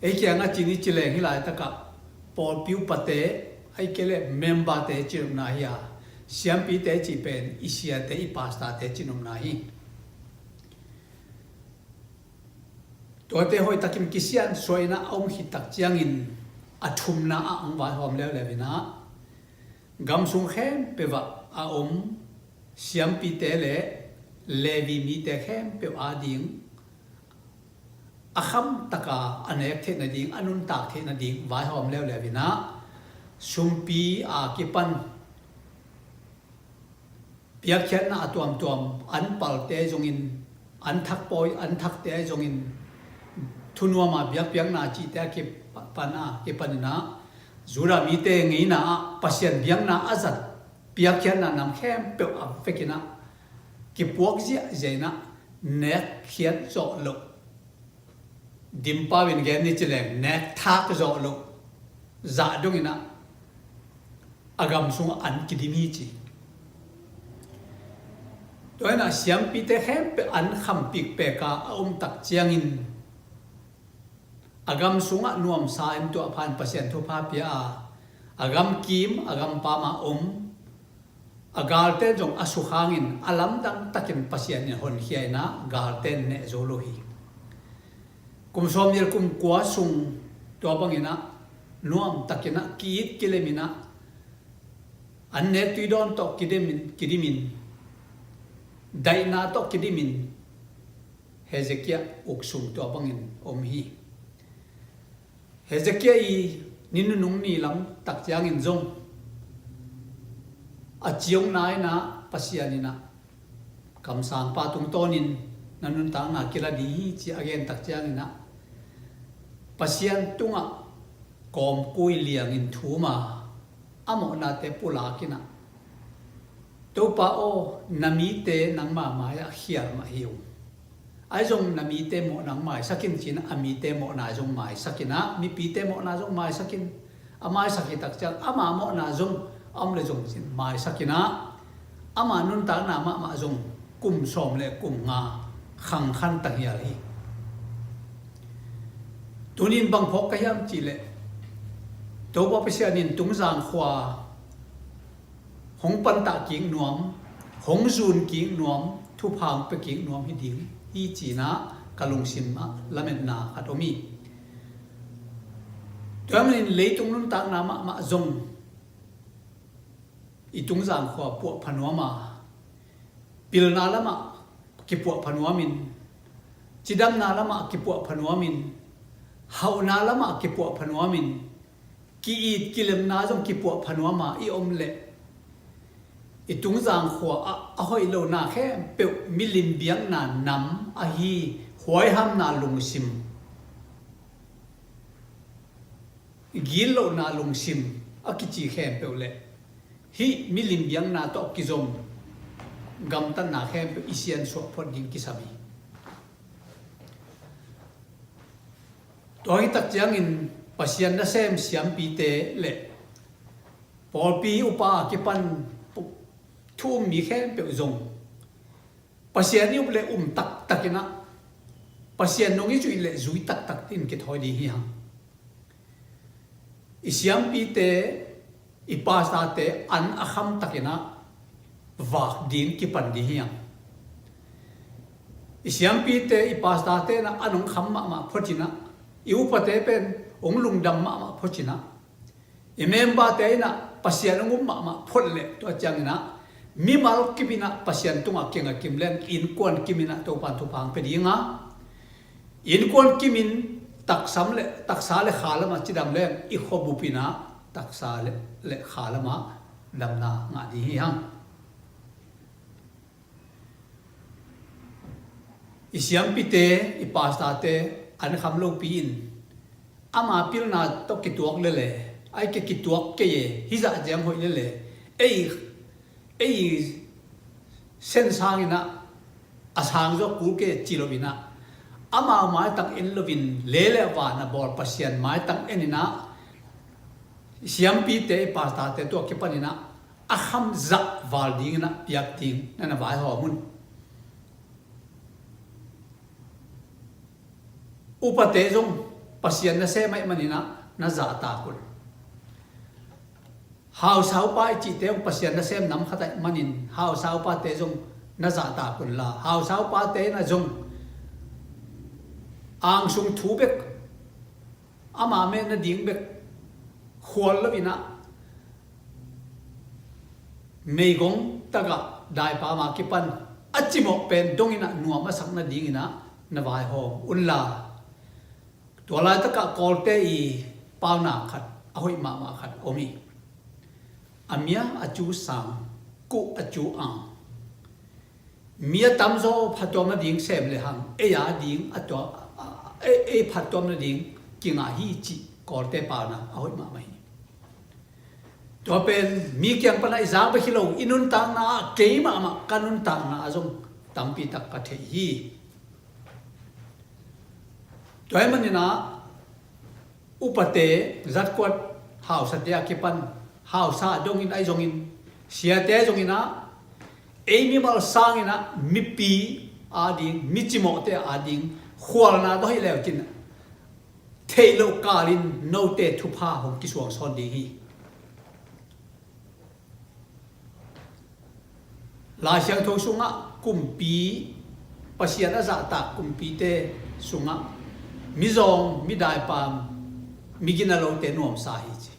Ei kiangah ci ni ci leng hih laitakah pawlpi upate, ahih kei leh memberte cinopna hi a, siampite cih pen i siate, i pastorte cinopna hi. Tuate hoihtakin kisiansuah in ah a om khit tak ciangin a thumna ah hong vaihawm leuleu in ah gam sung khempeuh ah a om siampite le Levi mite khempeuh ading a khamtaka a nek theih nading, a nuntak theih nading vaihawm leuleu inah, sumpi a kipan piakkhiatna a tuamtuam, an palte zongin, an thakpawi, an thakte zongin, thunuama biakpiakna cihte a kipan a kipaninah, Judah mite ngeina ah Pasian biakna a zat piakkhiatna nam khempeuh a vekinah kipuak ziahziah inah, nekkhiat zawh loh, dimpau in gen ni cileng, nekthak zawh loh zah donginah a gam sungah an kidim hi ci. Tua inah siampite khempeuh an khampik peka a omtak ciangin, a gam sungah nuamsa in tuahpha in Pasian thupha pia a, a gam kim, a gam pama om, a galte zong a sukhangin a lamdang takin Pasian in honkhia inah galte in neh zo lo hi. Kum sawmnih le kum kua sung tua banginah nuamtakinah ki-it kileminah, an nek tui dawn tawh kidimin, kidimin, daihna tawh kidimin, Hezekiah uk sung tua bangin om hi. Hezekiah i ni nunung ni lamtak ciangin zong a ciongna inah Pasian inah kamsangpa tungtawnin na nuntakna kila ding hi ci a gentak cianginah Pasian tungah kawmkui liangin thuma a mawhnate pulakinah, Topa aw, na mite nangma mai-ah khial mah hi ung. Ahi zong na mite mawhna hong maisakin cinah a mite mawhna zong maisakinah, mipite mawhna zong maisakin. A maisak hi takciang ama mawhna zong a om le zong cin maisakinah, ama nuntakna mahmah zong kum sawm le kum nga khangkhan tahial hi. Tunin bang phawk ka hiam cihleh, Topa Pasian in Tungzang khua hong pantah kik nuam, hong zun kik nuam, thupha hong pia kik nuam hi ding hi cinah ka lungsim ah lametna khat om hi. Tua manin leitung nuntakna mahmah zong i Tungzang khua puahpha nuam a, pilna lamah kipuahpha nuamin, cidamna lamah kipuahpha nuamin, hauhna lamah kipuahpha nuamin, ki-it kilemna zong kipuahpha nuama i om leh, i Tungzang khua ah a hoih lohna khempeuh milim biakna nam ahi huaihamna lungsim, gitlohna lungsim a kici khempeuh le hih milim biakna tawh kizom gamtatna khempeuh i siansuah phot ding kisam hi. Tua hi tak ciangin Pasian nasem siampite le pawlpi upa a kipan thu um mi khempeuh zong Pasian i up le um taktakinah, Pasian nong i zuih le zui taktak in kithawi ding hi hang. I siampite, i pastorte an a kham takinah vak ding kipan ding hi hang. I siampite, i pastorte inah an hong kham mahmah photinah, i upate pen hong lungdam mahmah photinah, i memberte inah Pasian hong um mahmah phot leh tua cianginah mimal kiminah Pasian tungah kinga kim leng innkuan kiminah Topan thupha hong pia dinga, innkuan kimin taksam le taksa le kha lamah cidam leng i khuabup inah taksa le, le kha lamah damna ngah ding hi hang. I siampite, i pastorte an kham lopi in ama pilna tawh kituak lele, ai ke kituak kei e, hizah ciang hoih lele, ei, ei sen sanginah a sang zaw kul kei ci loinah, amau maitang en loin le le van a bawl Pasian maitang eninah siampite, i pastorte tua kipaninah a kham zah val dinginah piak ding na na vaihawm un. Upate zong Pasian nasem ahih maninah na zahtak un. Hausa upa i cihte zong Pasian nasem nam khat ahih manin hausa upate zong na zahtak unla, hausa upate inah zong angsung thu bek, ama meh nading bek khual loinah meigong tagah daipama kipan a cimawh pen donginah nuam a sak nadinginah na vaihawm unla, Tua laitakah Kawlte i pauna khat, a hoih mahmah khat om hi. A mia a cu sang, kuh a cu ang. Mi a tamzaw phattuam nading sem le hang, ei a ding a tua, a, ei, ei phattuam nading kingah hi cih Kawlte pauna a hoih mahmah hi. Tua pen mi kiang pana i zak bek hi lo, i nuntakna ah kei mahmah ka nuntakna ah zong tampi tak ka theih hi. Tua ahih manin ah upate, zatkuat hausate a kipan, hausa dongin ahi zongin, siate ahi zongin ah, ei mimal sangin ah mipi ading, mi cimawhte ading khualna tawh hi leucin, theih loh kalin note thupha hong kisuang sawn ding hi. Lai Siangtho sungah kumpi, Pasian a zahtak kumpite sungah mizawng, midaipa, miginalote nuamsa hi ci.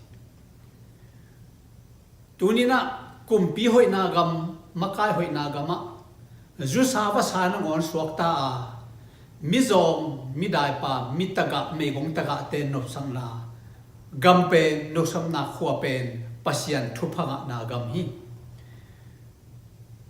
Tuninah kumpi hoihna gam, makai hoihna gamah zusa vasa nangawn suakta a, mizawng, midaipa, mitagah, meigong tagahte nopsakna gam pen, nopsakna khua pen Pasian thupha ngahna gam hi.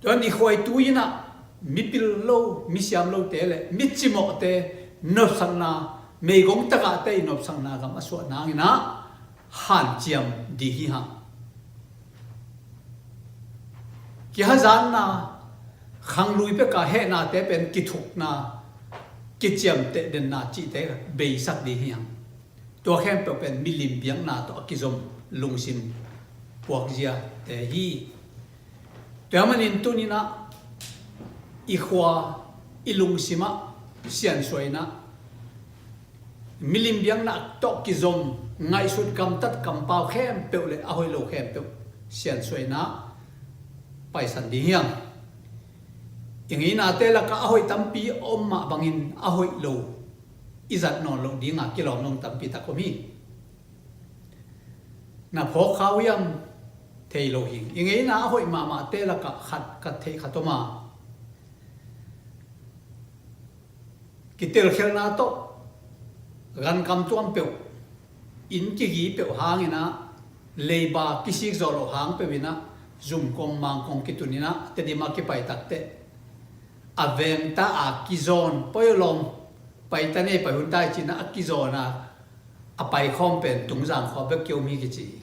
Tuan i khuaitu inah mipil lo, misiam lote le micimawhte nopsakna, meigong tagahte i nopsakna gam a suah nanginah hanciam dih hi hang. Kihazanna, khanglui peka hehnate pen kithukna, kiciamteh denna cihte beisak dih hi hang. Tua khempeuh pen milim biakna tawh a kizom lungsim puakziate hi. Tua manin tuninah i khua, i lungsimah siansuainah milim biakna tawh kizom ngaihsut gamtat kampau khempeuh le a hoih lo khempeuh siansuainah paisan ding hiam? I ngeinate lakah a hoih tampi a om mah bangin a hoih lo i zat nawn loh dinga kilawm nong tampi tak om hi. Na phawk kha uh hiam thei lo hi. I ngeina a hoih mahmahte lakah khat ka theih khat om a, kitelkhialhna tawh gankam tuam peuh, inn kigi peuh hanginah, leiba kisik zawh loh hang peuh inah, zumkong mangkong kituninah Tedim a kipai takteh a vengta a kizawn, poi lawm, paita nei pai hunta i cinah a kizawn a, a paikhawm pen Tungzang khua bek kiom hi kici hi.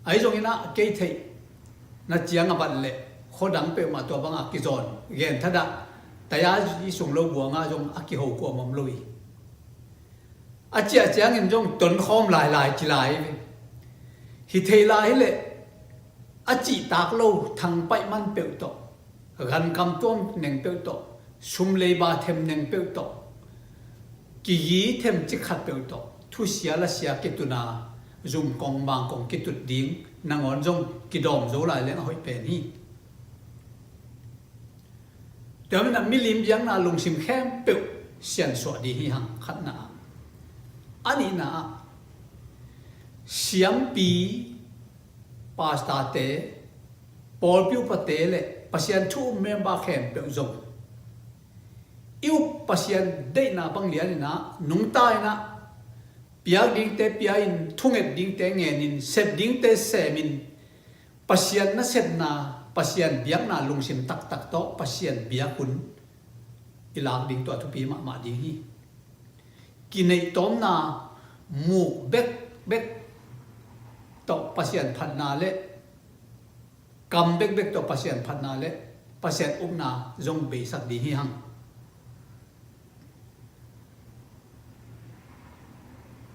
Ahi zonginah kei theih na ciang a bat leh khuadang peuhmah tua bangah kizawn, genthadah taya i sung lo buangah zong a kiho kuamam lo hi. A ciah ciangin zong tonkhawm lailai ci lai hi. Hi thei lai hileh a cihtak lo thangpaih man peuh tawh, gankam tuam neng peuh tawh, sum leiba them neng peuh tawh, kigi them cik khat peuh tawh thusia lasia kituna, zumkong mangkong kitut ding nangawn zong kidawm zo lai leng a hoih pen hi. Tua manin milim biakna lungsim khempeuh siansuah ding hi hang khatna ah. A nihna ah siampi, pastorte, pawlpi upate le Pasian thu um member khempeuh zong i up Pasian deihna bang lianinah nungta inah piak dingte pia in, thunget dingte ngenin, sep dingte semin, Pasian nasepna, Pasian biakna lungsim taktak tawh Pasian biak hun i lak ding tua thupi mahmah ding hi. Kineih tawmna muk bekbek tawh Pasian phatna le kam bekbek tawh Pasian phatna le Pasian upna zong beisak ding hi hang.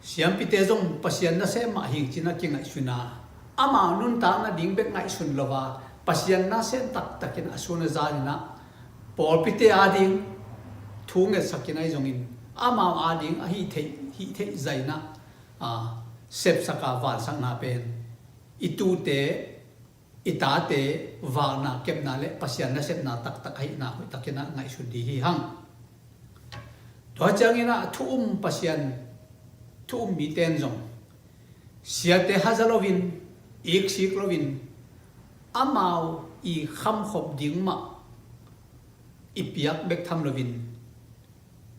Siampite zong Pasian nasem mah hing cin a kingaihsun a, amau nuntak nading bek ngaihsun lo a, Pasian nasem taktakin a sun a zaninah pawlpite ading thu ngetsakin ahi zongin, amau ading a hih theih, hih theih zainah, a, sepsak a vansakna pen i tute, i tate vakna kepna le Pasian nasepna taktak ahihna hoihtakinah ngaihsun dih hi hang. Tua cianginah thu um Pasian, thu um mite in zong siate haza loin, iksik loin, amau i khamkhop ding mah i piak bek tham loin,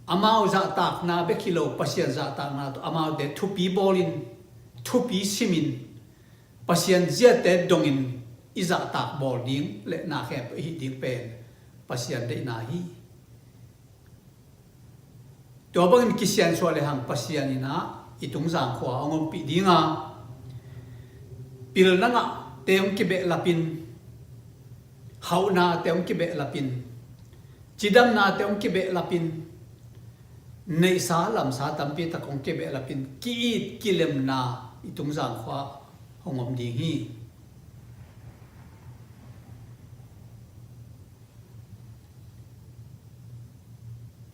Amau zahtakna bek hi lo, Pasian zahtakna tawh amaute thupi bawlin, thupi simin, Pasian ziate dongin i zahtak bawl ding le na khempeuh i hih ding pen Pasian deihna hi. Tua bangin kisiansuah lehang Pasian in ah i tungzang khua hong ompih ding a, pilna ngahte hong kibehlapin, hauhnate hong kibehlapin, cidamnate hong kibehlapin, neihsa lamsa tampi tak hong kibehlapin, ki-it kilemna i tungzang khua hong om ding hi.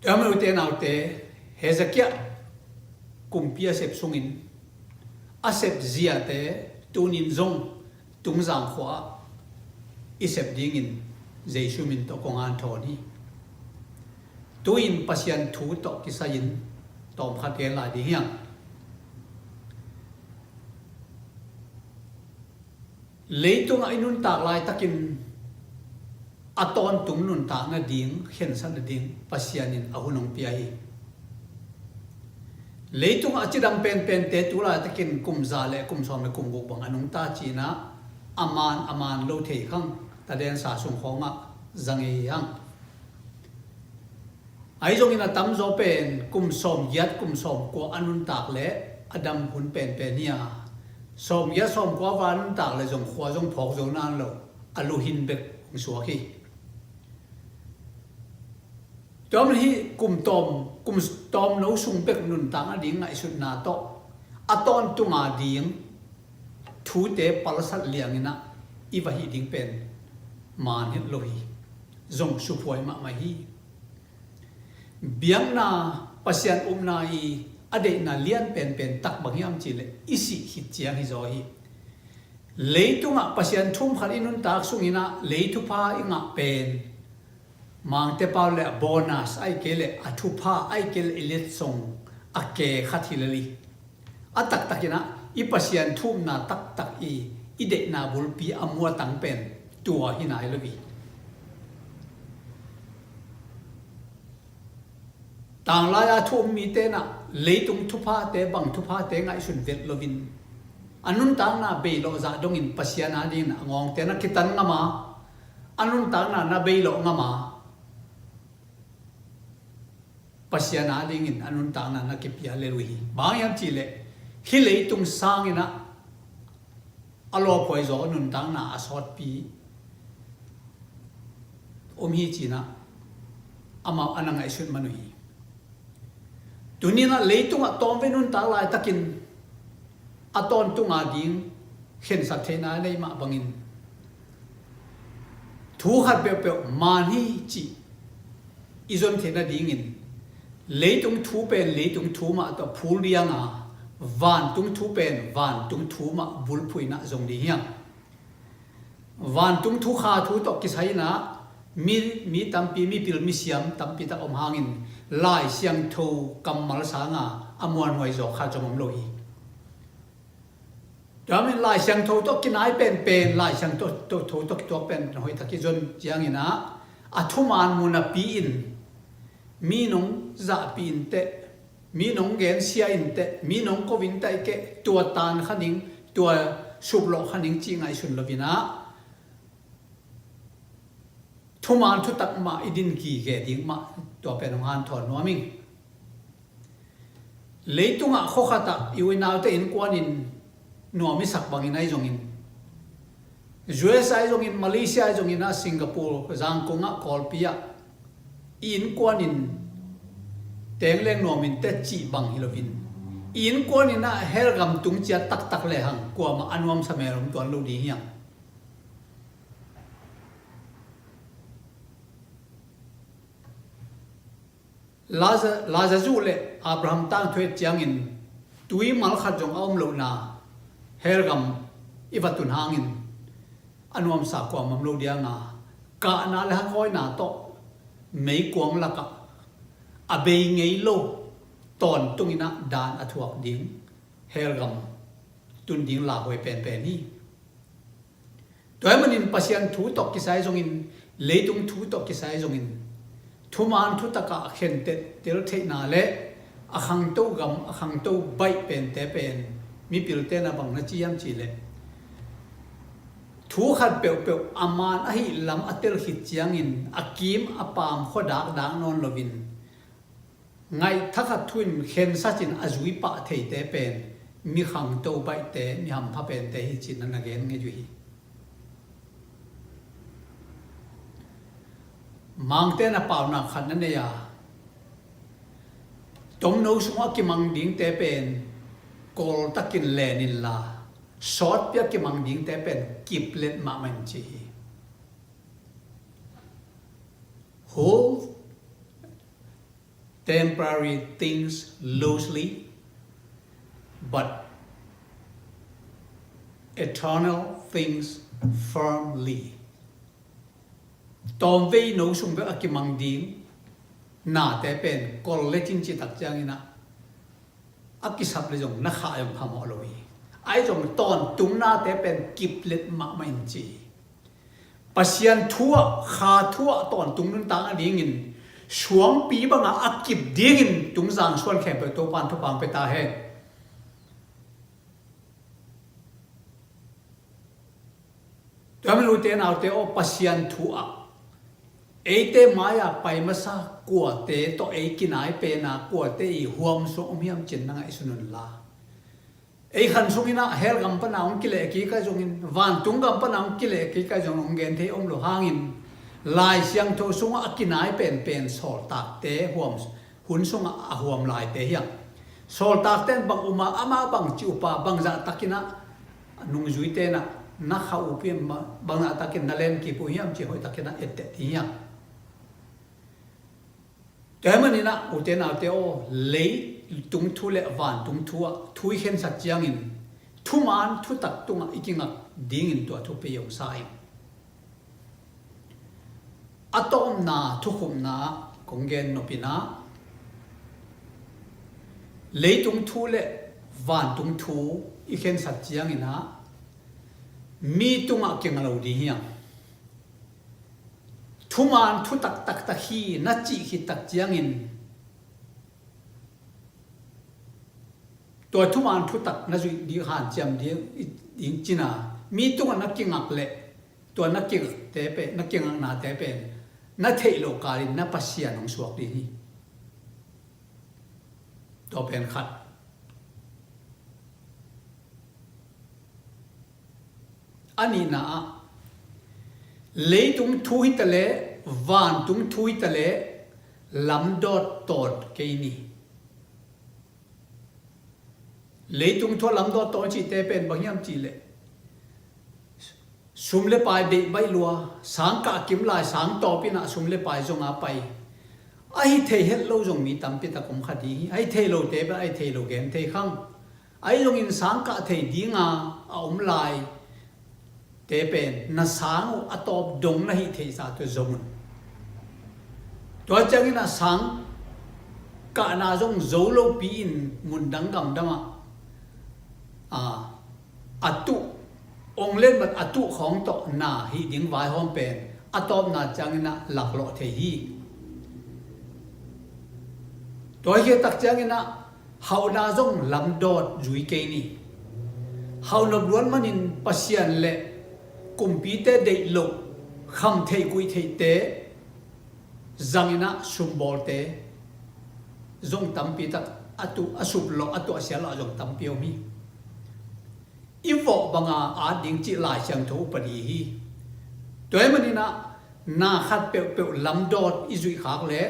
Tua mah ute naute, Hezekiah kumpi a sep sungin a sep ziate tunin zong tungzang khua i sep dingin Jesu min tawh kong hanthawn hi. Tu-in Pasian thu tawh kisai-in tawmkhat gen lai ding hiang. Leitungah i nuntak laitakin a tawntung nuntak nading, khensat nading Pasian in a hun hong pia hi. Leitungah a cidam penpente tu laitakin kum za le kum sawm le kum guk bang a nungta ci-in ah a man a man lo thei khang, tadensa sung khawngah za ngei hi hang. Ahi zongin a tamzaw pen kum sawmgiat kum sawmkua a nuntak le a dam hun penpen hi a, sawmgiat sawmkua val a nuntak le zong khua zong phawk zo nan lo, a luhin bek hong suak hi. Tua mah hi kum tawm, kum tawmno sung bek nuntak nading ngaihsutna tawh a tawntunga ding thute palsat liangin ah i va hih ding pen man het lo hi. Zong suphuai mahmah hi. Biakna, Pasian upna i a deihna lian penpen tak bang hiam cihleh i sih khit ciang hi zaw hi. Leitungah Pasian thu khat i nuntak sungin ah lei thupha i ngah pen Mangte pau le a bonus ahih kei leh a thupha ahih kei leh i letsong a ke khat hi lel hi. A taktakin ah i Pasian thu upna taktak i, i deihna bulpi a muatang pen tua hi nai lo hi. Tanglai-a thu um mite in ah leitung thuphate bang thuphate ngaihsun vet loin a nuntakna beilawh zah dongin Pasian adingin a ngawngte na kitan ngam a, a nuntakna na beilawh ngam a, Pasian adingin a nuntakna na kipia lel uh hi. Bang hiam cihleh hih leitung sangin ah a lawphuai zaw nuntakna a sawtpi om hi ci-in ah amau a na ngaihsut man uh hi. Tuni-in ah leitungah tawmvei nuntak laitakin a tawntunga ding khensat theihna a nei mah bangin thu khat peuhpeuh man hi cih i zon theih nadingin leitung thu pen leitung thu mah tawh phul diang a, vantung thu pen vantung thu mah bulphuh in ah zong ding hiam? Vantung thu kha thu tawh kisai-in ah mi, mi tampi, mipil misiam tampi tak om hangin Lai Siangtho kammal sanga a muanhuai zaw khat zong om lo hi. Tua manin Lai Siangtho tawh kinai penpen, Lai Siangtho, tho, tho tawh kituak pen hoih tak i zon ciangin ah a thuman mu napi-in mi nong zahpih in teh, mi nong gensia in teh, mi nong ko in teh, i keh tua tan kha ning, tua suplawh kha ning cih ngaihsun loin ah thuman thutak mah i din gige ding mah tua pen hong hanthawn nuam ing. Leitungah khua khatah i u i naute innkuanin nuam i sak bangin ahi zongin, U S ahi zongin, Malaysia ahi zongin ah, Singapore, Zangkong ah, Kawlpi ah i innkuanin tengleng nuamin teh cih bang hi loin i innkuanin ah helgam tung ciat taktak lehang kuamah a nuamsa mel om tuan lo ding hiam? Laza-, Lazazu le Abraham tangthu et ciangin tui mal khat zong a om lohna helgam i va tun hangin a nuamsa kuamah om lo diang a, kahna le hakawina tawh meikuang lakah a bei ngei lo tawntungin ah dan a thuak ding helgam tun ding lauhuai penpen hi. Tua ahih manin Pasian thu tawh kisai zongin, leitung thu tawh kisai zongin, Thuman thutak ah khentel theihna le a khangto gam, a khangto baih pente pen mipilte na bang na ci hiam cih leh, thu khat peuhpeuh a man ahih lam a tel khit ciangin a kim a paam khuadak dak nawn loin, ngaih thakhat thu in khensat in a zui pah theite pen mi khangto baihte, mi hampha pente hi ci-in na gen ngei uh hi. Mangte na paunak khat na nei a, tomno sungah kimang dingte pen kawltakin len inla, sawtpi a kimang dingte pen kiplet mahmah in ci hi. Hold temporary things loosely, but eternal things firmly. Tawmvei no sung bek a kimang ding nate pen kol le cin citak ciangin ah a kisap le zong na khah zong phamawh lo hi. Ahi zong tawntung nate pen kiplet mahmah in ci hi. Pasian thu ah, kha thu ah tawntung nuntak nadingin suangpi bangah a kip dingin tungzang suan khempeuh Topa'n thupha hong pia ta hen. Tua hi a, ute naute aw, Pasian thu ah eite mai-a pai masa kuate tawh ei kinai pen a, kuate i huam sung om hiam cih na ngaihsun un la. Ei khan sungin ah hell gam pana hong kileh kik ahi zongin, vantung gam pana hong kileh kik ahi zongin hong gen thei om lo hangin, Lai Siangtho sungah a kinai penpen sawltakte huam, hun sungah a huam laite hi hang. Sawltakte in bang um a, amah bangci up a, bangzahtakin ah nungzuite in ah na khah uh pi hiam, bangzahtakin na len kip uh hiam cih hoihtakin ah etteh ding hi hang. Tua hi manin ah, ute naute aw, leitung thu le vantung thu ah thu i khensat ciangin thuman thutak tungah i kingak dingin tua thupha hong sa ing. A tawpna thukhupna ah kong gen nop in ah, leitung thu le vantung thu i khensat ciangin ah mi tungah kinga lo ding hi hang. Thuman thutak taktak hi na cih khit tak ciangin, tua thuman thutak na zuih ding hanciam ding, ding cin a, mi tungah na kingak leh tua na kingakte pen, na kingaknate pen na theih loh kalin na Pasian hong suak ding hi. Tua pen khat. A nihna ah, leitung thu hi ta leh, vantung thu hi ta leh, lamdawt tawt kei ni. Leitung thu ah lamdawt tawt cihte pen bang hiam cih leh, sum le pai deih baih lua, sang kah kim lai, sang tawp in ah sum le pai zong a pai. A hi thei het lo zong mi tampi tak om kha ding hi. A hi thei lote pen a hi thei lo gen thei khang. Ahi zongin sang kah thei ding a, a om laite pen na sang uh a tawp dong na hih theih zah tawh zong un. Tua ciangin a sang kahna zong zo lopi in mundang gamdang ah, a, a tuh, ong lenmat a tuh khawng tawh na hih ding vaihawm pen a tawpna ciangin ah laklawh thei hi. Tua hi khit tak ciangin ah hauhna zong lamdawt zui kei ni. Hauhnop luat manin Pasian le kumpite deih loh, kham theih kuih theihte zangin ah sumbawlte zong tampi tak a tuh, a sup lawh, a tuahsia lawh zong tampi om hi. I vawh banga at ding cih Lai Siangtho upadi hi. Tua hi manin ah na khat peuhpeuh lamdawt i zuih khak leh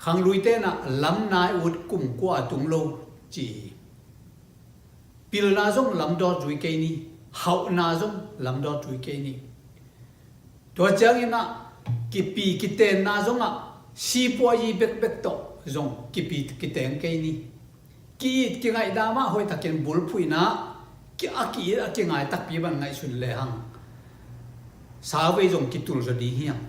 khangluite in ah lam nai ut kum kua a tung lo ci hi. Pilna zong lamdawt zui kei ni, hauhna zong lamdawt zui kei ni. Tua ciangin ah kipi kitenna zongah sipuayi bekbek tawh zong kipi kiteng kei ni. Ki-it kingaihna mah hoihtakin bulphuh in ah, ki, a ki-it a kingai takpi bang ngaihsun lehang sauvei zong kitul zaw ding hi hang.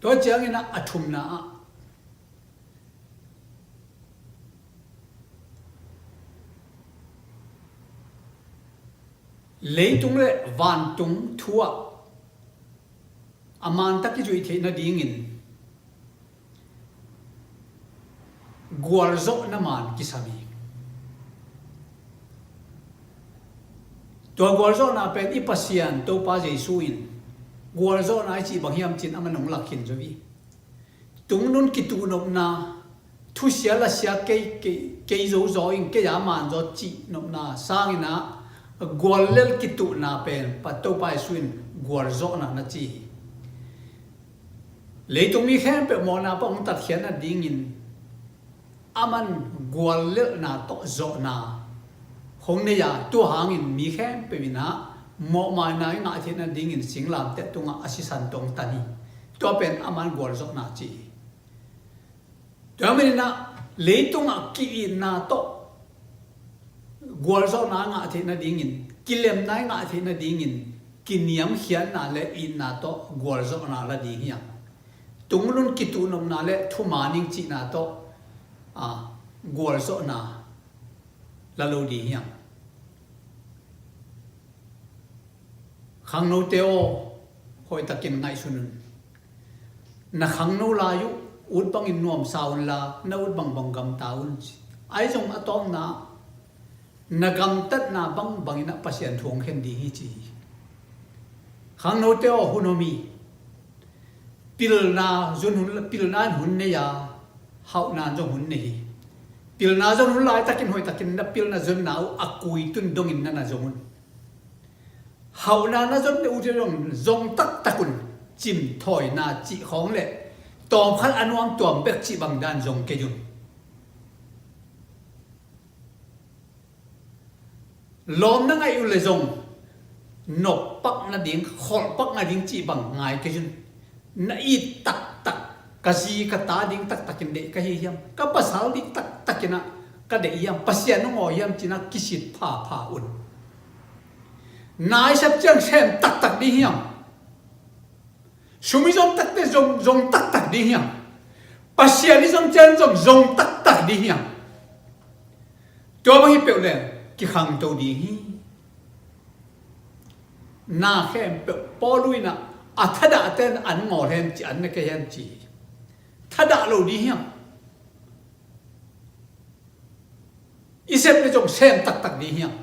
Tua ciangin ah a thumna ah, Leitung le vantung thu ah a mantak i zuih theih nadingin gualzawhna man kisam hi. Tua gualzawhna pen i Pasian Topa Jesu in gualzawhna i cih bang hiam cin amah nong lak khin zo hi. Tungnun kituhnopna, thusia lasia kei, kei, kei zo zaw in kei a man zaw cihnopna sangin ah guallel kituhna pen pa Topa Jesu in gualzawhna na ci hi. Leitung mi khempeuh mawhna pan hong tatkhiat nadingin aman guallelhna tawh zawhna hong nei a, tua hangin mi khempeuh in ah mawhmaina i ngah theih nadingin singlamteh tungah a sisan tawh hong tan hi. Tua pen aman gualzawhna ci hi. Tua manin ah leitungah ki-itna tawh gualzawhna a ngah theih nadingin, kilemna i ngah theih nadingin kiniamkhiatna le itna tawh gualzawhna la ding hiam? Tungnun kituhnopna le thuman ing cihna tawh, a, gualzawhna la lo ding hiam? Khangnote aw, hoihtakin ngaihsun un. Na khangno lai uh ut bangin nuamsa unla, na ut bangbang gamta un ci. Ahi zong a tawpna, na gamtatna bangbangin ah Pasian thu hong khen ding hi ci hi. Khangnote aw, hun om hi. Pilna zon hun, pilna in hun nei a, hauhna in zong hun nei hi. Pilna zon hun laitakin hoihtakin na pilna zonna uh a kuitun dongin na na zong un. Hauhna na zon deuh uh zong, zong taktak un. Cimthawina cih khawng le tawmkhat a nuam tuam bek cih bang dan zong kei un. Lawm na ngaih uh le zong noppak nading, kholhpak nading cih bang ngai kei un. Na it taktak, ka zi ka ta ding taktakin deih ka hi hiam? Ka pasal ding taktakin ah ka deih hiam? Pasian hong aw hiam ci-in ah kisit phapha un. Na i sep ciang sem taktak ding hiam? Sum i zon takte zong, zong taktak ding hiam? Pasian i zon ciang zong, zong taktak ding hiam? Tua bang hi peuh le kikhangto ding hi. Na khempeuh Paul in ah a thadahte in an ngawl hen ci, an na kei hen ci hi. Thadah lo ding hiam? I sep le zong sem taktak ding hiam?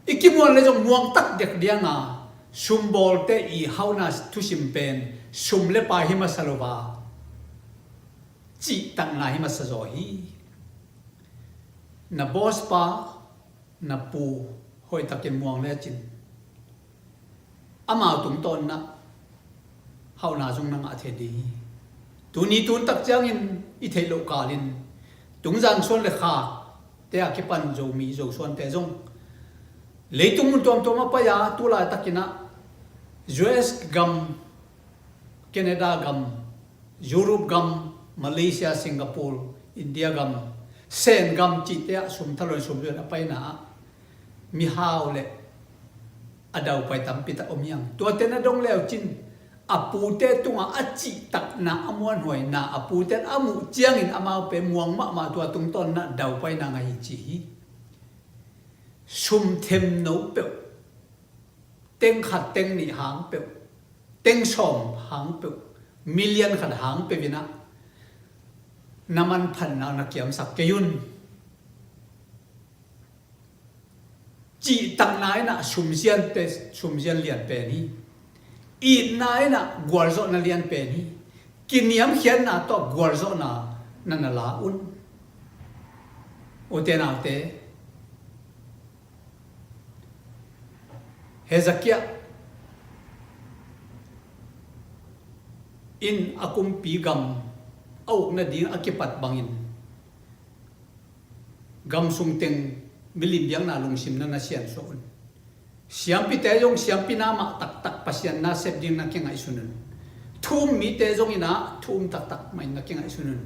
I kimuan le zong muang tak dek ding a, sumbawlte i hauhna thusim pen sum le pai hi masa lo a, cihtakna hi masa zaw hi. Na boss pa, na pu hoihtakin muang lecin amau tungtawn in ah hauhna zong na ngah thei ding hi. Tuni tun tak ciangin i theih loh kalin tungzang suan le khakte a kipan Zomi Zosuante zong leitung mun tuamtuam a pai a, tu laitakin ah U S gam, Canada gam, Europe gam, Malaysia, Singapore, India gam, Sen gam cihte ah sum thalon sum zuan a paina ah mihau le a daupai tampi tak om hiang. Tuate na dong leucin a pute tungah a cihtakna, a muanhuaina, a pute a muh ciangin amau pen muang mahmah, tua tungtawn in ah daupaina ngah hi ci hi. Sum themno peuh, teng khat teng nih hang peuh, teng sawm hang peuh, million khat hang peuh in ah na manphatna na kiamsak kei un. Cihtakna in ah sumziante, sumzian lian pen hi. Itna in ah gualzawhna lian pen hi. Kiniamkhiatna tawh gualzawhna na na la un. Ute naute, Hezekiah in a kumpi gam a uk nading a kipat bangin gam sung teng milim biakna lungsim na na siansuah un. Siampite zong siampi na mah taktak Pasian na sep ding na kingaihsun un. Thu um mite zong in ah thu um taktak mah in na kingaihsun un.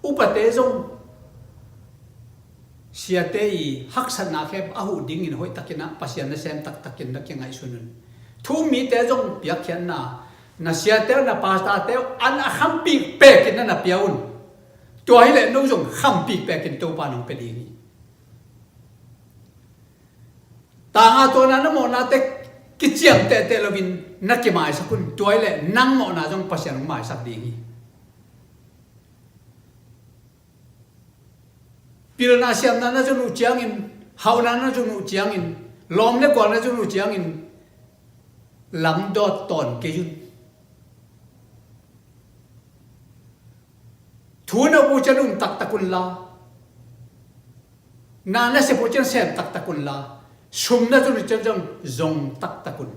Upate zong siate i haksatna khem a huh dingin hoihtakin ah Pasian na sem taktakin na kingaihsun un. Thu um mite zong piakkhiatna, na siate uh, na pastorte uh an a khampih pekin na na pia un. Tua hileh no zong khampih pekin Topa nong pia ding hi. Tanga tuana na mawhnate kiciam tehteh loin na kimaisak un. Tua hi leh nang mawhna zong Pasian hong maisak ding hi. Pilna siamna na zon uh ciangin, hauhna na zon uh ciangin, lawm le gual na zon uh ciangin, lamdawt tawn kei un. Thu na up uh ciang um taktak unla, na na sep uh ciang sem taktak unla, sum na zon uh ciang zong zong taktak un.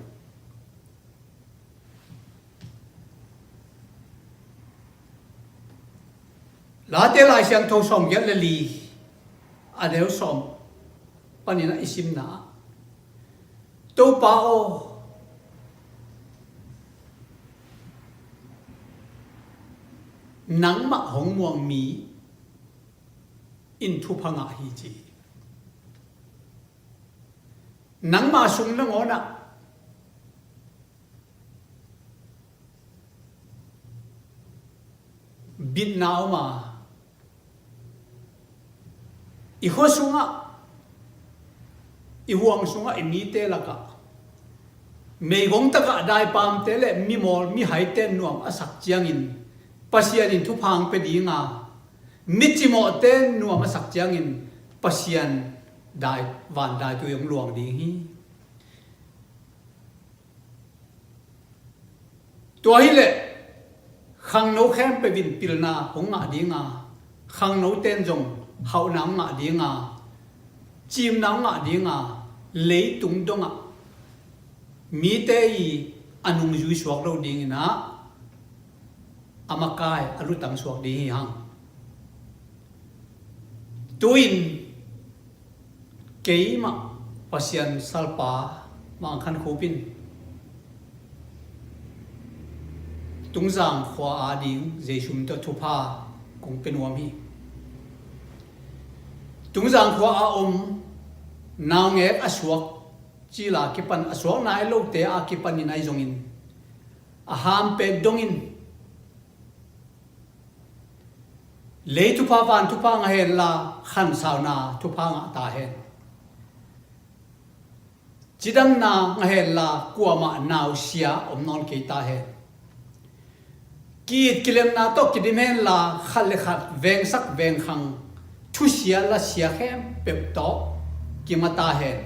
Late Lai Siangtho sawmgiat le li, a neu sawm panin a i simna ah, Topa aw, nangmah hong muang mi in thupha ngah hi, ci. Nangma sung nangawnah bitna om a, i khua sungah, i huang sungah, i mite lakah meigong takah daipamte le mimawl mihaite nuam a sak ciangin Pasian in thupha hong pia ding a, mi cimawhte nuam a sak ciangin Pasian dai, van daitui hong luang ding hi. Tua hi leh khangno khempeuh in pilna hong ngah ding a, khangnote in zong hauhna hong ngah ding a, cimna hong ngah ding a, leitung dongah mite i a nungzui suak lo dingin ah, a makai a lutang suak ding hi hang. Tu-in keimah Pasian salpa Mang Khan Khup in Tungzang khua ading Jesu min tawh thupha kong pia nuam hi. Tungzang khua a om naungek a suak cil a kipan, a suak nai lote a kipanin ahi zongin, a hampet dongin, lei thupha van thupha ngah henla, khansauna thupha ngah ta hen. Cidamna ngah henla, kuamah nausia om nawn kei ta hen. Ki-it kilemna tawh kidim henla, khat le khat vengsak vengkhang, thusia lasia khempeuh tawh kima ta hen.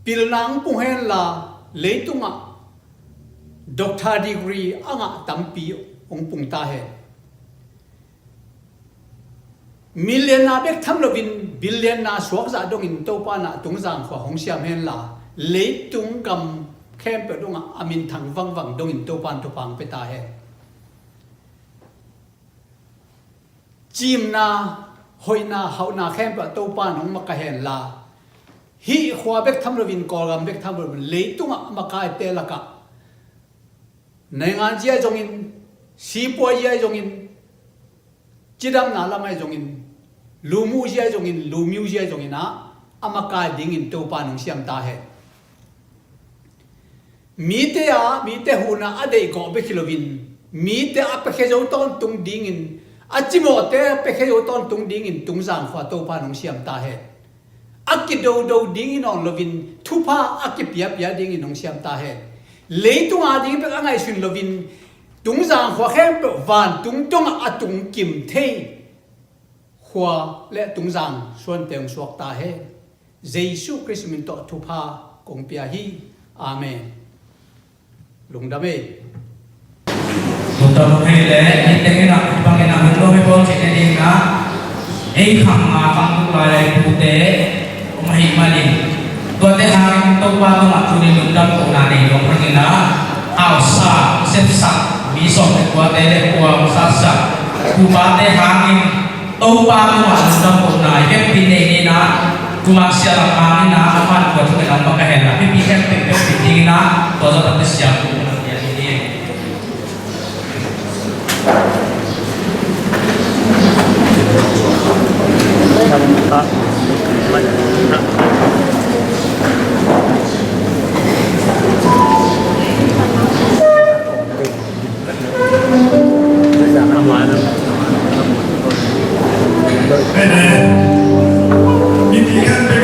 Pilna hong pung henla, leitungah doctor degree a ngah tampi hong pung ta hen. Million-na bek tham loin billion-na suakzah dongin Topa in ah Tungzang khua hong siam henla, leitung gam khempeuh dongah a minthang vangvang dongin Topa in thupha hong pia ta hen. Cimna, hoihna, hauhna khempeuh ah Topa in hong makaih henla, hih khua bek tham loin, Kawlgam bek tham loin, leitungah a makaite lakah, naingan zia zongin, sipuai zia zongin, cidamna lam ahi zongin, lumu zia zongin, lumiu zia zongin ah, a makai dingin Topa in hong siam ta hen. Mite a, mite huhna a deihgawh bek hi loin, mite a piakhia zo tawntung dingin, a cimawhte a piakhia zo tawntung dingin Tungzang khua Topa in hong siam ta hen. A kidodo dingin awn loin, thupha a kipiapia dingin hong siam ta hen. Leitung ading bek a ngaihsun loin, Tungzang khua khempeuh vantung dongah a tungkim thei khua le Tungzang suante hong suak ta hen. Jesu Khrist min tawh thupha kong pia hi. Amen. Lungdam ei. Lungdam ei le, i teng in ah, bang in ah, lungdam ei bawl cih te ding in ah, ei khang a khang tuk lai lai pute om ahih manin, tuate hangin Topa tungah tuni lungdam kohna nei dong hang in ah, hausa, sepsak, mi sawm le kuate le kuang satsak, tu pate hangin, Topa tungah lungdam kohna i hehpih nei ni in ah, tungah sialam hang in ah, a man kua thukhen a makaih hen la, pipi hehpih peuhpih ding in ah, tua zawh takte siam kong na pia ni. Amen. Mipi khat peuh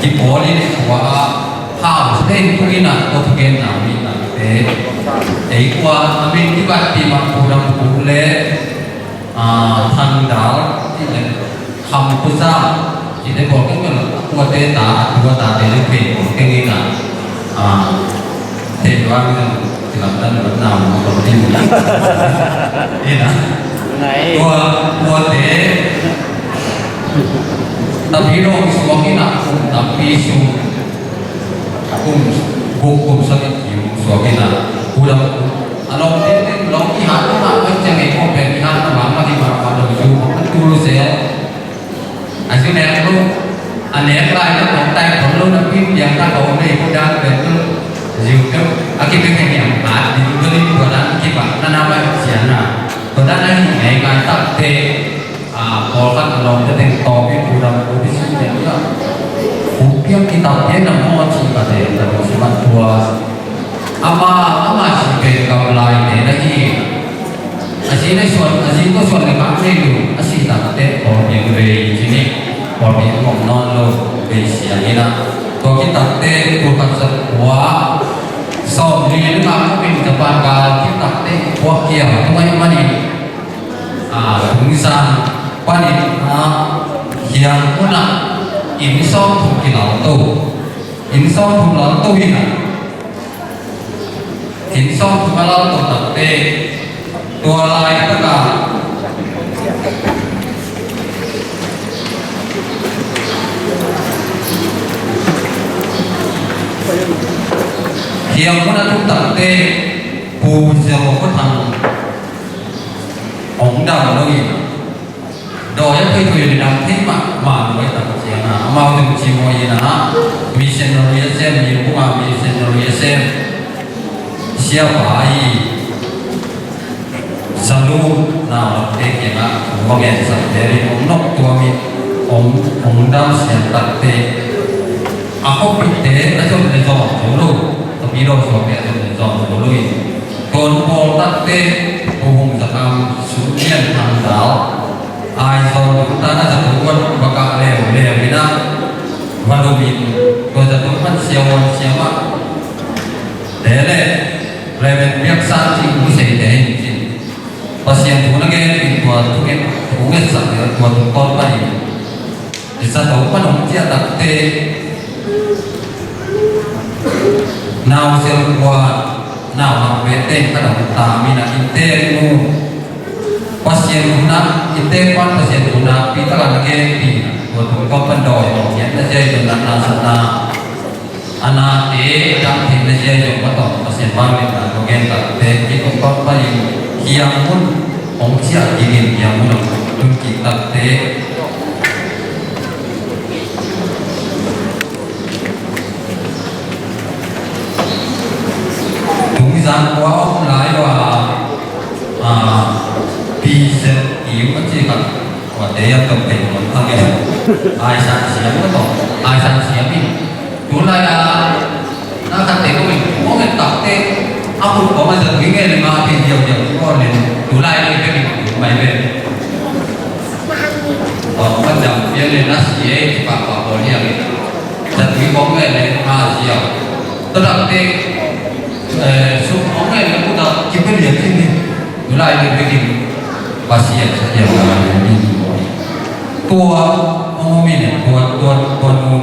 Kipawl in ei khua ah hau thei tung in ah, tua thugenna mi takte ei khua a min kibatpih mah Pu Dam Kung le, ah, Thang Dal, cih le Kham Pu Zam, cih le pawl keng keng, a kuate ta, a tua tate le thei pawl keng in ah, ah, thei tuan in kilamdan luat na mu pawl keng in ah. Tua, tuate Tapidaw suak in ah kum tampi sung, kum guk kum sagih kim suak in ah, Pu Dam Kung a lawmte teng lawm kihat mah, tua ciang ei khawng pen kihat mah, mah hi mah, mah lo zu mah, mah tu lo se. A zu nek lo, a nek lai na kong tai khon lo na pin piang ta kong nei ko dan pen lo. Zu kem a kipek heng hiam hat ding lo, tua dan kipak na na mah cian na. Tua dan a hi ngei ngai takte. Ah, pawlkhat a lawmte teng tawm in Pu Dam Kung pi si teng in ah, Pu Piang kitak pian na maw ci ka te, ta dong si mat tua. Ama, ama si pen gam lai te na hi. A si na suan, a si ko suan le kang nei lu, a si takte pawl piang vei ci ni. Pawl piang ngom nawn lo vei sia ni na. Tua kitakte tul khat za kua sawm li nga min Japan gal kitakte kua kia tua i mani. Ah, Tungzang panin ah, Hiang Mun ah inn sawmthum kilalto, inn sawmthum lalto in ah, inn sawmthum a lalto takte, tua laitak ah Hiang Mun a tung takte, Pu Zero Kho Thang hong dam lo in, dawi a thei thei le dam thei mah, mah lo i tak ciang a, amau tung ci maw in a, missionary a sem, mi bung a missionary a sem, siapa i, Salu nau lam te kiang a, hong va gen sak te ri, hong nok tua mi, hong, hong dam sian takte, a khuapite a zon le zon zo lo, Tapidaw suakte a zon le zon zo lo in. Tuan pawl takte, Pu Hung Za Kam, Sum Lian Thang Dal, Aizawl lungtang a zato wan va kah leuleu in ah, va lum in, tua zato pan siavuan siamah te le, Reverend Piak San Thing Husei te in cin. Pasian thu na gen in tua thungen, thu ngetsak le tua tungtawn pan in. I zato pan hong ciah takte, nau sial kua, nau hak vete ka dam ta mi na in te mu. Pasian thu na, in te pan Pasian thu na, pi ta la na gen pi na. Tua tungtawn pan dawi hong ciah na ciah i tua na na sa na. A nate dam theihna zia zong va tawh Pasian vangliatna tawh gen takte, hih kong tawh panin Hiang Mun hong ciah dingin Hiang Mun hong tun kik takte. Tungzang kua om lai ua, a, pi sel kiu a ci khat. Ua te a tawh pei nuam a ngen. Ai san siam a tawh. Ai san siam in. Tulai a na khat te ko in ko ngen tak te. A kut ko ma zat wing ngen ma te diau diau ko len. Tulai le ke in mai ve. Tua man dam pian le na si e pa pa ko lia le. Zat wing ko ngen le ma zia. Tua tak te. Eh, sum hong ngen le kuta kipia lian khin hi. Tulai le bikin Pasian sa kiang lai le ni mo. Tua hong mi ne tua tua tua nu.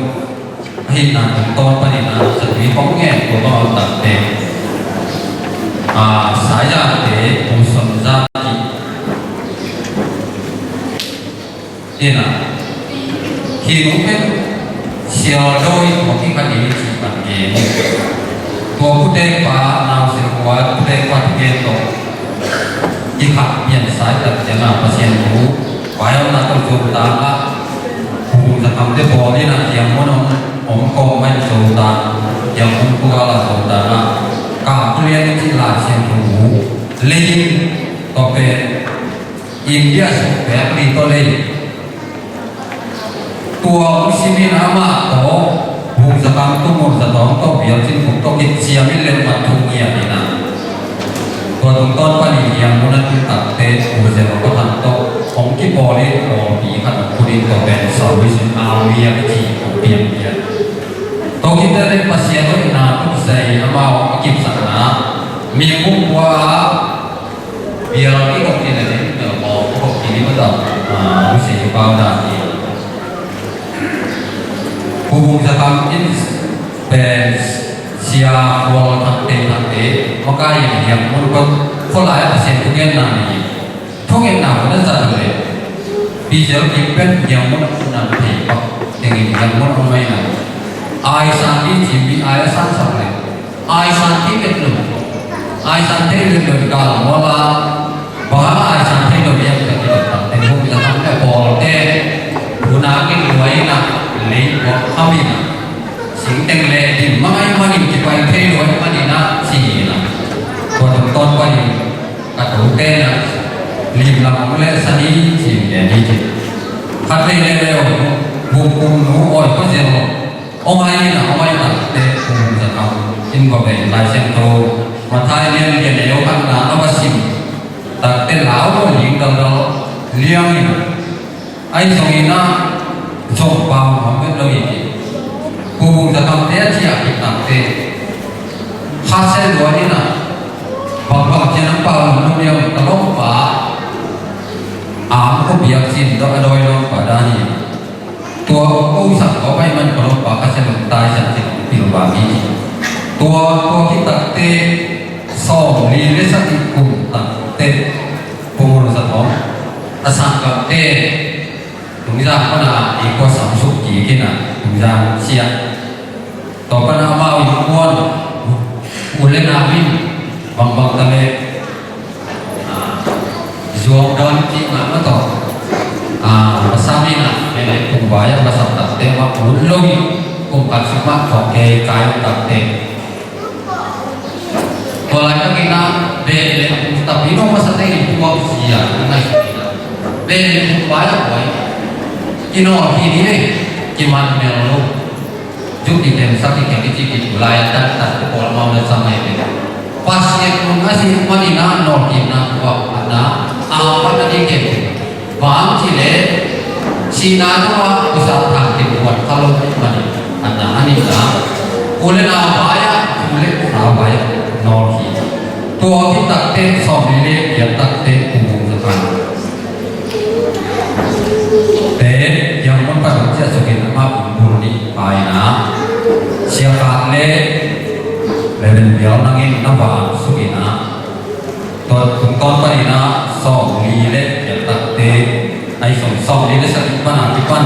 Ahi na tungtawn panin a sa tui hong ngen tua bang tak te. A, Saya te, Pu Son Za ti. Ina, hi nu pen sial dawi tua kikhat in i cih pan gen. Tua pute pa nau sil kua pute pa thugen tawh i khat pian sa i tak ciang a Pasian thu vai om na tawh zo ta a, Pu Za Kam te pawl in a Hiang Mun om kawm mai zo ta, Hiang Mun kua la zo ta a, ka tu lian i cih Lai Siangtho bu leiin tawh pen India sung pek li tawh lei. Tua hong simin amah tawh Pu Za Kam tu Pu Za Tawng tawh Bial Cin Khup tawh kiciamin le mat thu ngiat in a. Tua tungtawn panin Hiang Mun a tun takte Pu Za Lo Kho Thang tawh hong kipawl in pawlpi khat hong put in tua pen Salvation Army a kici hong piang. Tawh kite le Pasian hoihna tawh kisai amau a kipsakna mi pumkua a bial i gok ni le ding bial mawk i gok kini mata. Husei pau dan i Pu Bung Za Kam in pen sia kual thangte thangte makai in hiam mun khualai a Pasian thugenna ni. Thungetna hun a zat uh leh Pizel kim pen hiang mun a kun a thei pak tengin hiang mun a mai na. Aisan di cim mi ai a san sak leh aisan di vet lum. Aisan thei vet lum kal mual a bang a aisan thei lum hiang ka ki lum tak teng huk na tam le pawl te. Hun a kin luai na lei buak ham in a. Sing teng le dim mangai manin kipai thei luai manin a ci in a. Tua tung tawn panin ka tote na lim lam le sani cim le ni cim. Khat vei le leu bungkum nu oi pa zel lo. Ong ai na ong ai takte kum za kam in ba vei lai siang to. Mathai lian lian leu khat na a ba sim. Takte lau lo ling dal dal liang in. Ai zong ina zong pau nuam vet lo i ti. Pu Bung Za Kamte a ci a kipnakte kha se lua ina bangbang cian ang pau nuam lo niam ka lawmpa am ko biak sin dawh a dawi lawmpa dan hi. Tua ko sang ko pai man ka lawmpa kha se lua tai san sin pilwa mi. Tua tua kitakte sawm li le sa i kum takte Pu Bung Za Thawng a sang kamte Tungzang pana i kua sam suk kik in a tungzang sia. Tua pana amau i kuan u le nau in bangbang ta le zuang dawn kik mah mah tawh. Pasam in a mele kung vai a pasam takte mah un lo in kung khat suk mah thawh kei kai takte. Tua lai ka kina beh le a kum tapi nong masa teng in puak zia a ngai suk ina. Beh le kum bai a buai. Kinawl hi ni ei kiman mel lo. Zuk ki tem sak ki kem i ci ki tu lai a tan tan ki pawl mau le sam ai beh. Pasian nung a si man ina nawl kina puak a na a pat a ni kem. Bang ci le sihna tungah usa thang kipuan kha lo mani. Anna anina u le nau vai-ah u le nau vai-ah nawl hi. Tua kitakte sawm li le giat takte Pu Bung Za Kam te kiang mun pan ciah sukin amah bul nih paina sia khat le le ben bial nangin na va sukina. Tua tungtawn panin ah sawm li le giat takte ai sawm sawm li le sagih pan a kipan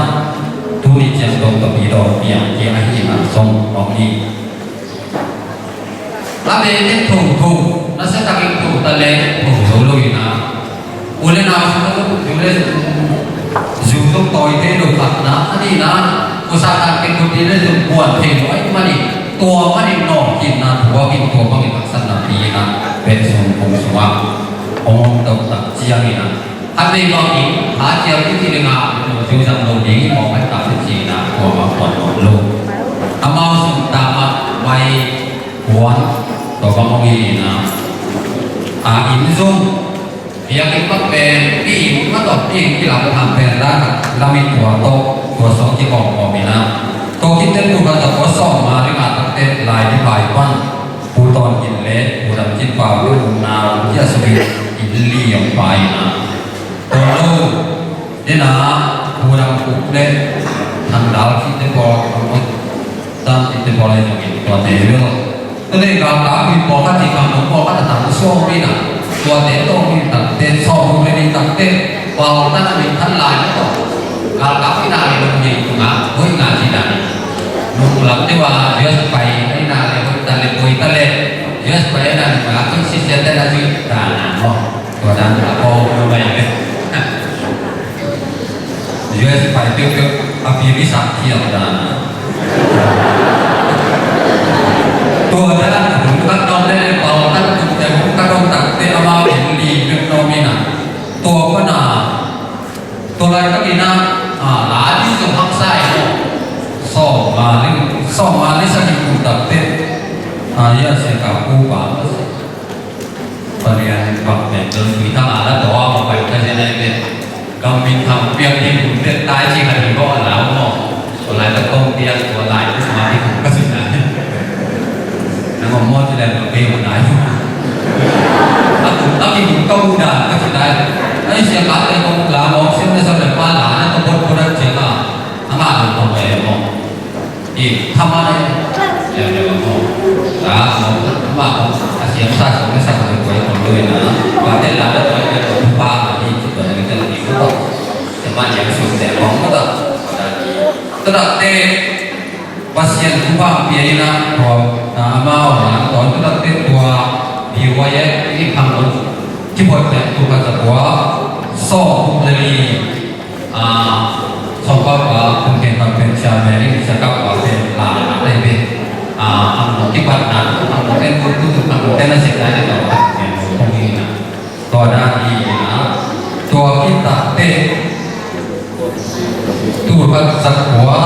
tuni ciang dong tawh pi dawng piang hi ahi in ah sawm awk hi. A beh in thong thong na sa takin thong ta le thong zo lo in ah u le nau sung na zu le zu zong tawi thei lo khatna a nihna usa tak kekut in le zong buan thei lo ahih manin tua manin nawngkimna thu a kim tua bangin haksatna pi in ah beh sung kong sungah hong om toh tak ciangin ah khat vei bangin kha ciang i ci ding ah zuzang lo ding i mawk a tak i ci in ah tua bang kuan mawk lo. Amau sung tangah mai kuan tua bang hong hi in ah a inn zong biakinn bang pen pi in ma tawh pi in kilam tham pen dan lam in tua tawh tua sawng kikawm kawm in ah tua kitel tu khat tawh tua sawm nga ding a takte lai ding lai pan Pu Tawn Gin le Pu Dam Cin Pau le Pu Nau Cia Subi in li yong pa in ah tua lo dena Pu Dam Kuk le Thang Dal Cin te pawl Dam Cin te pawl le zong in tua te lo. Tua le galkap in pawlkhat in kamdong pawlkhat a tang suak in ah tuate tawh in takte sawm le nih takte pau tan a min than lai na tawh galkap in ah le nung nei tungah hoih nga ci dan in nung lam te wa U S pai in ah le hoih ta le hoih ta le U S pai in ah le ma kong si sia te na zui dan a maw. Tua dan a ko lo mai le. U S pai piu piu a pi mi sak thiam dan. Tua dan a hun ka dong le pau tan tu te hun ka dong tak te ama in li piu no mi na. Tua pa na. Tua lai ka mi na. A la di sung hak sai no. Sawm nga li sawm nga li sa ki kum tak te. A ya se ka ku pa ma se. Palian bang pen don tui tang a la to a ma pai ka se nai pen. Gam min thang piang ding hun tet tai ci ka ding ko a lau maw. Lai ka kong piang tua lai ka sma ki kong ka si nai. Nang om maw ci lai ka kei ma nai. A kum a ki kong ka mu dan ka ci nai. Ai sia ka te kong la mawk sia na sa le pa la na ka bot bot a cia ka. A ma lo kong e maw. I tha ma le. Sia le maw. La maw ma kong a sia sa kong sa kong kong kong lo na. Ka te la da kong kong pa ma ni ci kong ni ka ni ko. Sia ma ni a su te kong ma ta. Tua takte Pasian thupha pia in a tua, a, amau na tua tua takte tua B Y F i khang lo kibuat pen tul khat za kua sawm guk le li, a, sawm kua kua kum khen khat pen sia me ling sia kap kua pen la na dai pen, a, khang lo kibuat na khang lo pen tu tu khang lo pen na sia dai tua pen lo kong in a. Tua dan hi a, tua khit takte tul khat za kua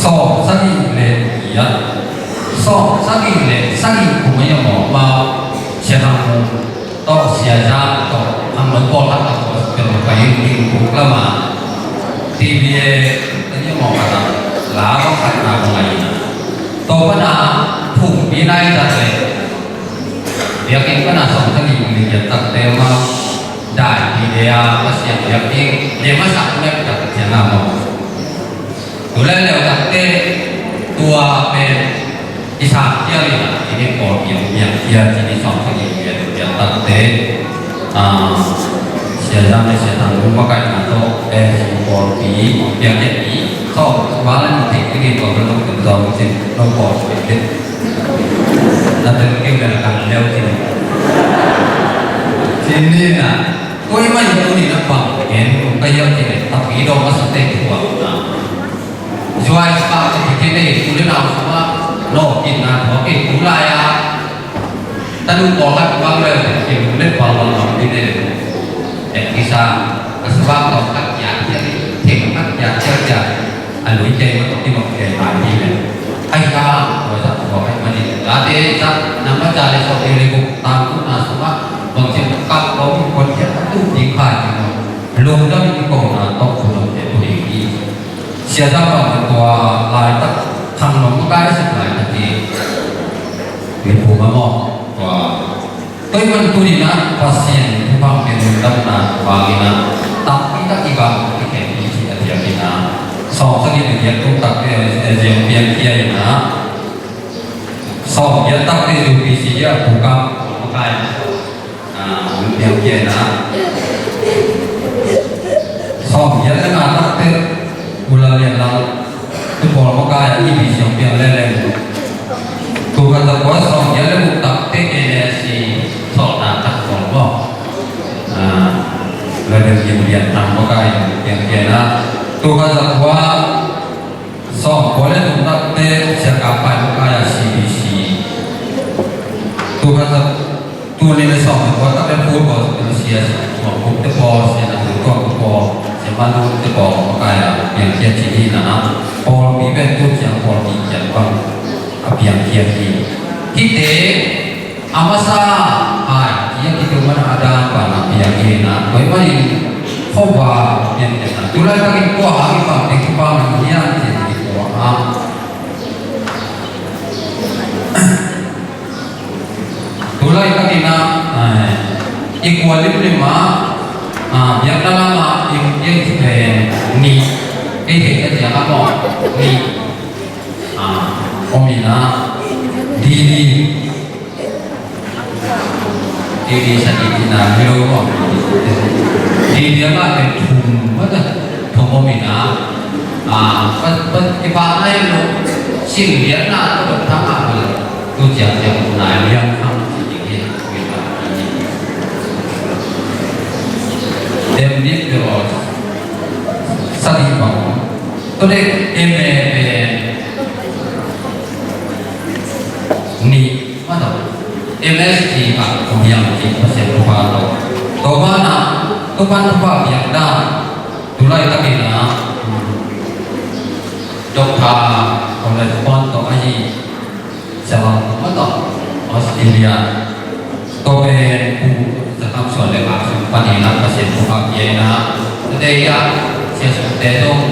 sawm sagih le giat, sawm sagih le sagih kum a hi a mawk ma, Sia Thang Mung tawh Sia Zam tawh Thang Mung pawl khat a tua pen pai in ding kuk lama T V A a hi a mawk khat a la bang khat na bang a hi a. Tua pana phungpi nai zat le biakinn pana sawm sagih le giat takte ma dai pi le a Pasian biakinn le masa mek tak ciang a maw. Tu le leu takte tua pen i sang kial in a i ne pawl kial biak kial ci ni sawm sagih le giat takte. A, Sia Zam le Sia Thang Mung makaihna tawh, eh, si pawlpi, piang et i, tawh, tua lan thei kei tua kan lo kan tua kan sin, lo pawlpi et. Na tel kei na kan leu sin. Sin ni na, tua i mai tu ni na pang, en, ka yau sin, tapi do masa te tua na. Zuai spa ka ti kei nei, tu le nau spa, no, kin na, tua kei, tu la ya. Tanu pawlkhat bang le kimu le pawlkhat bang ti le. Eh, kisa a subak tawh khat kiat kiat, theng khat kiat kiat kiat. A lui kei ma tawh ti ma kei ma ti le. Ai ka, tua zat tua kai ma ni. Ka te zat, nama zat le so te le guk tam tu na subak. Bang cia kap kau mi kuan kiat tu ti kai ti ma. Lungdam i ko na tawh tu lam te tu le ki. Sia Zam bang tua laitak Thang Mung makai sik laitak hi. Mipu mamaw tua. Tua ahih manin tuni-in ah Pasian thupha pia lungdamna vangin ah takpi tak i vang i khen i cih a diakin ah sawm sagih le giat kum takte a ziang piangkhia in ah sawm giat takte U P C a pukam makai ah hong piangkhia in ah sawm giat le nga takte Ula Lian Lang tu pawl makai ah E B C hong piang leleng. Tul khat za kua sawm giat le guk takte N S C sawlna tak pawl maw. Ula Lian Lian Thang makai ah hong piangkhia in ah tul khat za kua sawm kua le thum takte Sia Kap Pai makai ah C B C. Tul khat za Tuni le sawm le kua tak le pu pawl, sia sawm kuk te pawl, sia na pu tuak te pawl, sia man pu te pawl, makai a piangkhia ci hi na, pawlpi pen tu ciang pawlpi kiang bang a piangkhia hi. Hihte a masa ai, cia kitu man a dan bang a piang hi na, tua ahih manin khuavak piangkhia na. Tu laitakin tua hang i pang ding, i pang ding hiam ci-in i tua hang. Tu laitakin ah, eh, i kua limlim ah, ah, biakna lam ah, i, i, eh, nih, i theih ka ciang ah maw, nih, ah, om in ah, D D, D D sa nih nih na hi lo maw, D D ah pen thum, mata, thum om in ah, ah, pa, pa, i pa nai lo, sin biakna, pa, pa, pa, pa, Tu ciang ciang nai liang kham ci ding hi. Dem dih bel aw, sa dih bang. Tua dek M A pen nih, ma tawh M S T bang, tua hiam ci Pasian thupha tawh. Tua banah, tua pan thupha piak dan, tu laitakin ah, Doctor College Bond tawh ahi, Sia Lam Thum mah tawh Australia. Tua pen Pu Za Kam Suan le Ngak Sung panin ah Pasian thupha pia in ah, tua te ah Sia Sung te zong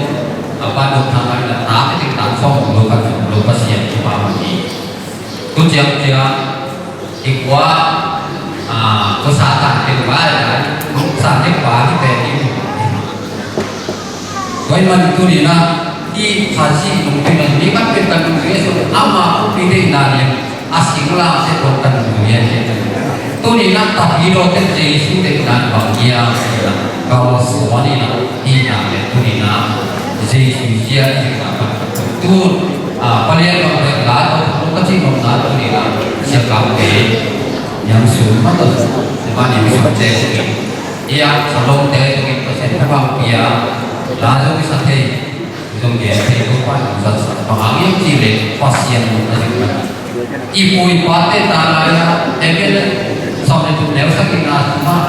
A pa dok thang ai na ta pe ting ta song lo ka lo ka sian ki pa ma ni. Tu ciang ciang i kua a ko sa tan ke ba ya ko sa ke ba ni pe ni. Tua ahih man tuni-in ah i Khasi nungzuite ni kan pen kan nungzui sung ama khuapi te na ni a singlamteh tawh kan nungzui a hi. Tuni-in ah Tapidaw te Jesu te na bang hiam? Kalsuan in ah i na le tuni-in ah Jesu zia i na kan tu a palian bang te la tawh ka ci nong na tuni-in ah sia kau te niam sun ma tawh ma niam sun te i a salong te tuni Pasian ka bang pia la zong i sa thei. Zong gen thei lo pa zong zat sa pa hang hiam cih leh Pasian mun a zing pa. I pu i pa te ta lai a, Hebru sawm le thum neu sagihna sungah,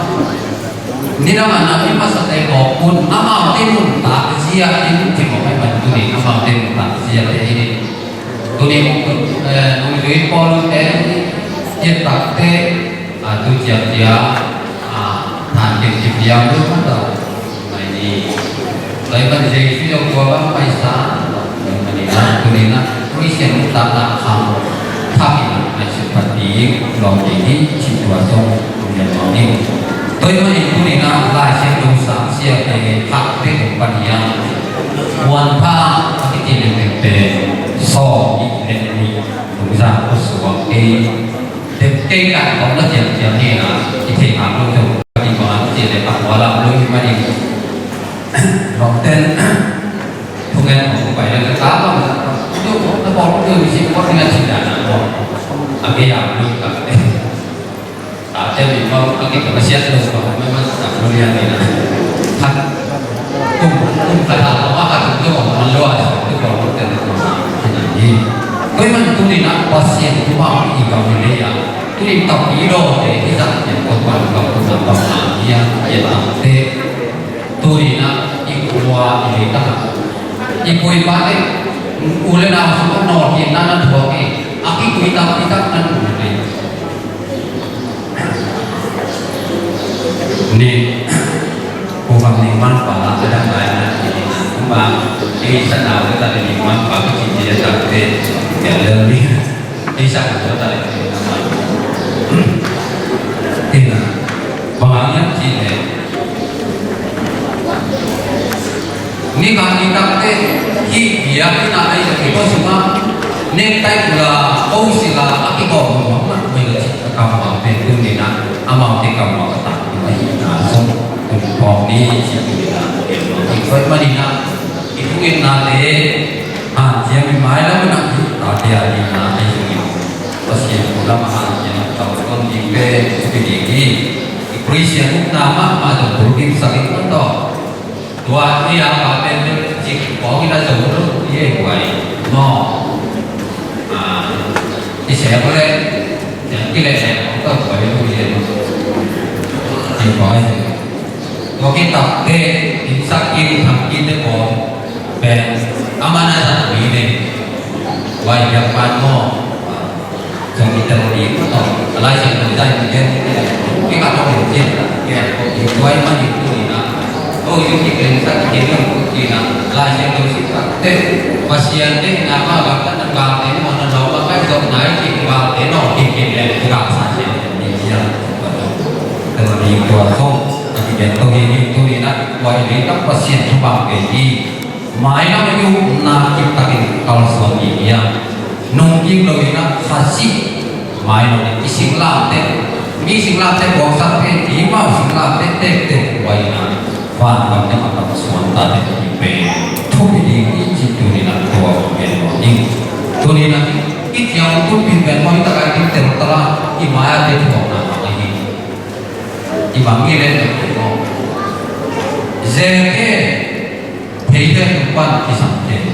nidang a na mi masa te kawk un, amaute nuntak zia in ci mawk ai man tuni, amaute nuntak zia te in. Tuni, eh, nungzui pawl te, zia tak te, a, tu ciang ciang, a, than kin ci piang lu ma ta. Mai ni. Lai man Jesu zong tua bang paisa. Mai ni na, tuni na, Christian nuntakna kham tham in, mai sut phat ding, lawm ding hi, cih tua zong, kum lian mawk ni. Tua ahih manin tuni na, Lai Siangtho sang sia te, hak te kum pan hiam. Muan pha, a kiti leng leng te, sawm nih leh nih, kum za ko suak ei. Te kei kan kong na ciang ciang hi na, i thei hak lo zong, i bang a ci le tak wa lam lo hi ma ding. Lawmten, thungen kong pai le ka bang, tu na bawk tu mi si ko na ci da na ko. A ke ya lo ka. Ta te mi bang a ke ka siat lo ka, ma ma ta lo ya ni na. Khat. Kum, kum khat a, ma khat kum lo, man lo a, kum lo, kum lo, kum lo. Hi. Tua ahih man tuni na Pasian thu bang i kam ni le a. Tuni Tapidaw te i zat te Topa kam tu na bang na hi a, i zat te. Tuni na i kua i le ta. I kua i pa te. U le nau sung a nawlkhiatna na thuak i. A kikui takpi tak na thuak i. Ni, pu bang ni man pa, a dang lai na, ni, ni, ni, ma, ei sa na, ka ta ni man pa, ka ci ni ta te, ya le ni, ei sa na, ka ta ni, ni, ma. Ina, bang ang yan ci ne. Ni ka ni tak te, hi, ya, ni na, ai, ni ko suma, ni tai kula, ko sila, aki ko, ma, ma, ma, ma, ka, ma, pe, tu, ni na, amau te, ka, ma, ka, ta, ni, na, so, tu, ko, ni, si, tu, ni, na, ni, ma, ni, ko, ma, ni, na, i, tu, ni, na, te, a, cia, mi, mai, la, ma, na, i, ta, te, a, ni, na, ai, tu, ni, ko, si, ku, la, ma, a, cia, na, ta, ko, ni, pe, tu, ni, ni, i, Christian, na, ma, ma, tu, tu, ni, sa, ni, ko, to. Tua i a pa pen cik pawng in a zo lo i ei kuai maw. A, i sek le, sek ki le sek pawng tawh kuai lo i ei. I kuai. Tua ki tak te, in sak ki, thang ki te pawng pen, a man a zat mi ne. Kuai biak man maw. Zong i tel ding tawh, a Lai Siangtho zai mi gen, i ka tawh in cin, i a tawh in tua i man in tu ni na. Tawh i zong i tel sak i gen in tu ni na, Lai Siangtho si sak te, Pasian te na ma bak tan bak te na ma na lawm bak kai zong na i cin bak te na ki kin le i bak sa cin ni cia. Tel ding tua zong, a ki gen tawh in tu ni na, tua i le tak Pasian thu bak te ni. Mailam i upna kiptakin kalsuan i hiam? Nungkim lo in a Khazih mailam i singlamteh, mi singlamteh buangsak pen, i mau singlamteh tektek ua in a, van gam ne a kalsuan tate i pen thupi ding i cih tuni in a tua pen lo ding. Tuni in a i tiang thupi pen lo i takai ding tel tala i mai a te thuakna a hi. I bang i len lo. Zeke Theithek tung pan kisam thei.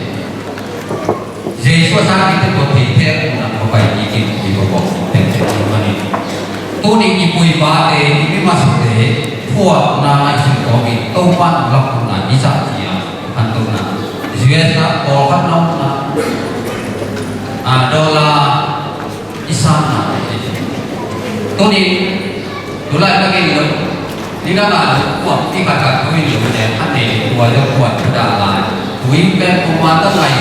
Jesu a sang kite tua theithek tung na tua pai kikim i tua bawk thei thei thei mani. Tuni i pu i pate, i mi masate, phuakna i sungtawm i Topa lak tung na i sa cia, han tung na. U S a pawlkhat na um na. A, dollar i sang na. Tuni Tulai ka gen lo, ni na ma lo, kuat, ti ka ka tu in lo ne, a ne, tua lo, kuat, pada lai, tu Ui pen kong mata ngai.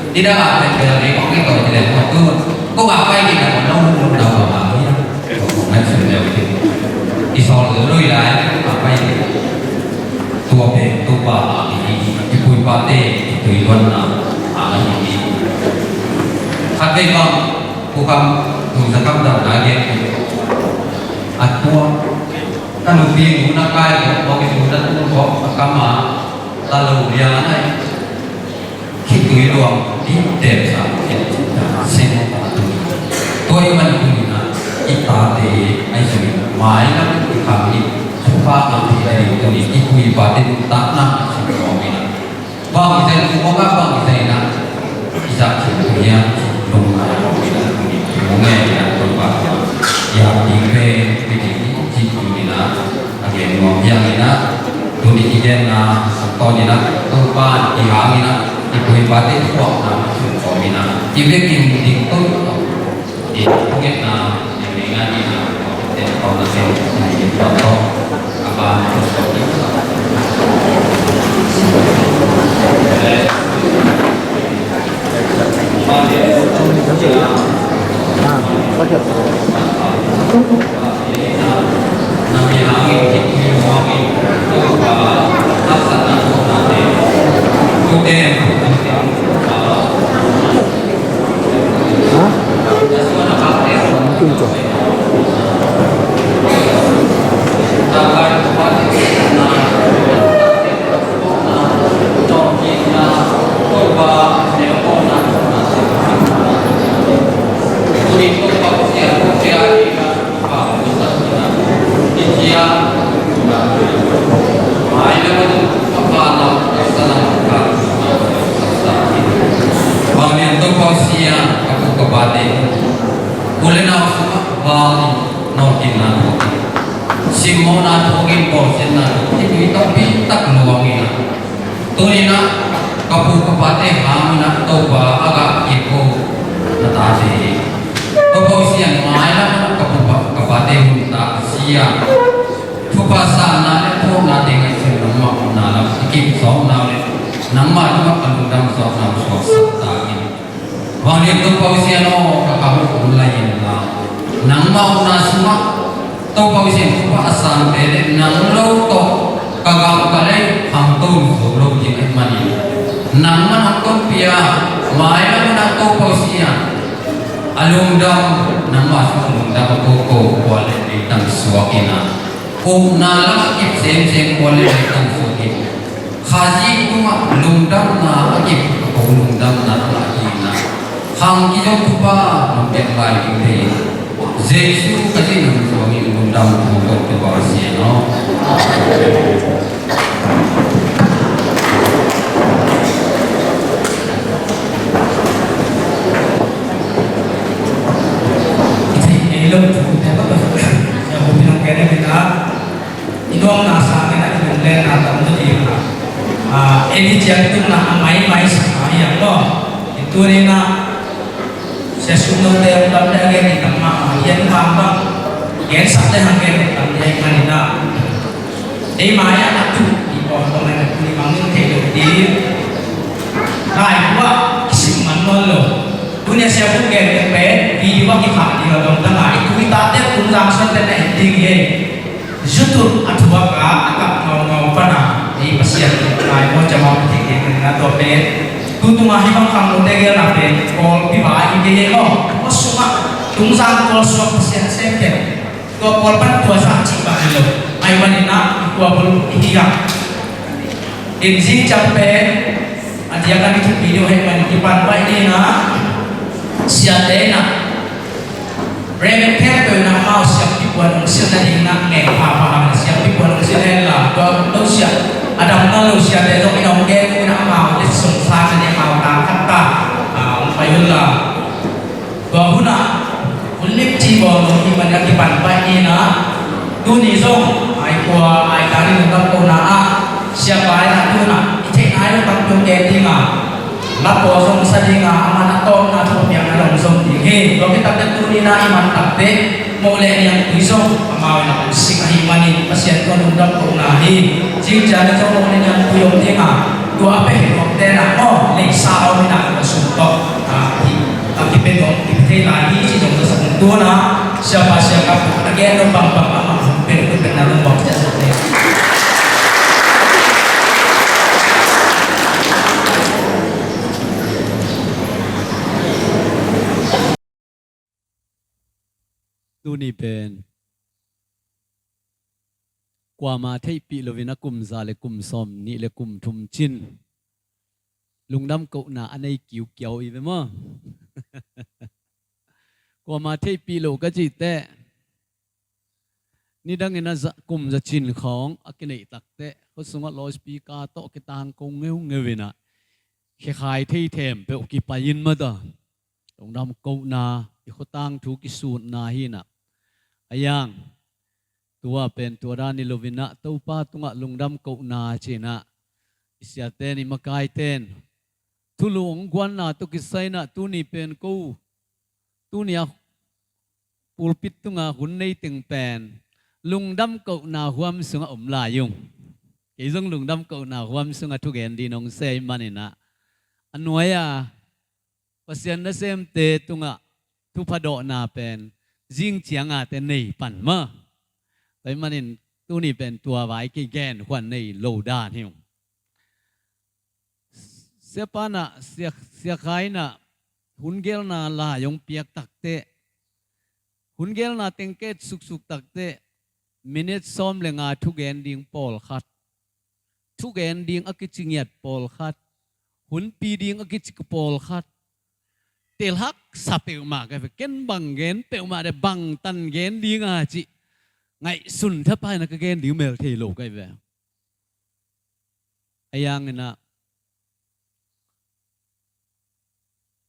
Tidak akan bel ni kong ito tidak mau tu. Kong apa ini nak mau nung nung nau kong apa ya. Kong ngai sudah itu. Isol dulu ya. Kong apa ini. Tua pen tua pa ini. Ipui pate itu iwan na. Ala ini. Khat pen bang. Kukam. Kung sakam dam lagi. Atua. Kan upi una kai ko. Kong itu dan tu ko. Kama. Talo lian ai. Khitui luang ding tep sa khit seng a tui. Tua i man tui na i tate ai sui mai lam i kham i thupa a ti ai tui i kui pa te ta na sui luang i na. Bang i zen ku bang a bang i zen na i zak khitui a lung na luang i na tui i mu nge i na tui pa i a ti pe i ti i ti tui i na. A gen nuam hiang in ah, tuni i genna, a tawn in ah, Topa'n i hang in ah, i pu i pate thuakna a sun kawm in ah, i vekin ding to, i thungetna, i ngeina in ah, i tawnna pen, i tawn to, a ban to, to, to. Bang lian Topa Pasian, a pu ka pate, u le nau sungah val in nawlkhinna, simmawhna thuakin bawlsiatna, i tui tampi tak luangin ah, tuni-in ah ka pu ka pate hangin ah Topa a gah kiko na tate hi. Topa Pasian, mailam ah ka pu ka pate hun tak sia, thupha sanna le thuakna teng ah i sim nangmah na lam i kip sawm nau le nangmah lam ah ka lungdam sawm nau suaksak ta in. Vanglian Topa Pasian aw, ka kam uh um lai inla, nangmah upna sungah Topa Pasian thupha a sante le nang lo tawh ka gam ka lei hangto zo lo ding ahih manin, nangmah hangtonpih a, mailam ah Topa Pasian a lungdam, nangmah sungah lungdam a koko khua le leitang suak in ah, upna lam a kip semsem khua le leitang suak in, Khazih tungah lungdamna a kip, a ko lungdamna a ngah hi in ah, khang kizom thupha nong piak lai ding hi. Jesu Khazih nang suangin lungdam thu ko Topa Pasian aw. I theih ngei lo thu te bak a, ya, ko pinong kene kita. I nuamna sangin ah i lunglenna tam zaw ding a, a, ei i ciang tunna a maimai sa kha hi ang maw. I tuni-in ah Sia Sum Note hong tam le a gen ding tam mahmah hi, a hang bang gensak le hang gen ding tam hi ahih manin ah, ei mai-ah a tuh i pawlkhat mah tuni bangin thei lo ding. Lai kua kisim man nawn lo. Tuni a Sia Pu gen ding pen video a kikhah ding a dong ta ngai, i tu i tate Pu Zang Suan te na en ding hi. YouTube a thuak a, a kap ngaungau pan a, ei Pasian lai maw, cama Pasian na tua pen. Tu tunga hih bang khangnote gelna pen Kawlpi vai hi kei ei maw. Tua sungah Tungzang Kawl suak Pasian a sem pen, tua Kawl pan tua zah cih bang hi lo. Ahih manin ah i kua bul i hi a. In zing ciang pen a diak a ni thupi deuh ahih manin kipan baih ni in ah, siate in ah, Reverend khempeuh in ah amau siampi puan hong silh nading in ah ngen phapha hang, siampi puan hong silh hen la, tua lo sia, a dang na lo siate zong in ah hong gen uh in ah amau letsong sa nading amau tang khat ta, ah, hong pai un la. Tua hun ah hun lim ci bawl lo hi man a kipan pai in ah, tuni zong ai khua ai ta ding lungdam kohna ah, siapa in ah tu hun ah i theihna ai lo tampi hong gen ding a, lapaw zong sa ding a, a man a tawpna thu a piakna dong zong ding hi. Tua khit takteh tuni-in ah i man takteh Moh le Niangtui zong amau in ah hong sik ahih manin Pasian tungah lungdam kohna hi. Zing ciang in zong Moh le Niangtui om ding a, Tua a pia hi nuam te na maw, neihsa a om hi na, ka sum tawh a ki, a kipia nuam, kipia thei lai hi ci zong ka sa kong tua na, siapa siakap a gen nuam bangbang a mang hong pia nuam, pia nuam bangbang ci a sa te. Tuni pen kuama theihpih loin a kum za le kum sawm nih le kum thum cin lungdam kohna a nei kiukiau i ve maw? Kuama theihpih lo ka cih teh, nidangin a za, kum za cin khawng a kineih tak teh, khua sungah loudspeaker tawh kitang ko ngeungeu in ah, khekhai thei them peuh kipai in mah ta. Lungdam kohna, i khua tangthu kisutna hi in ah. A yang, tua pen tua dan hi loin ah, Topa tungah lungdam kohna ci in ah, i siaten, i makaiten thulu hong guanna tawh kisai in ah, tuni pen ko, tuni a pulpit tunga hun nei teng pen lungdam kohna huam sungah om lai ung. Kei zong lungdam kohna huam sungah thugen ding hong sei manin ah, a nuai-a Pasian nasemte tungah thupha dawhna pen zing cianga te nei pan mah. Tua ahih manin tuni pen tua vai kigen khuan nei lo dan hi ung. Siapa in ah, sia, sia Khai in ah hun gelna lai hong piak tak teh, hun gelna teng ket suksuk tak teh, minute sawm le nga thugen ding pawlkhat, thugen ding a kici ngiat pawlkhat, hunpi ding a kici pawlkhat, tel haksa peuhmah ka hi ve. Ken bang gen peuhmah de, bangtan gen ding a cih ngaihsun thapai in ah ka gen ding mel thei lo ka hi ve. A yang in ah,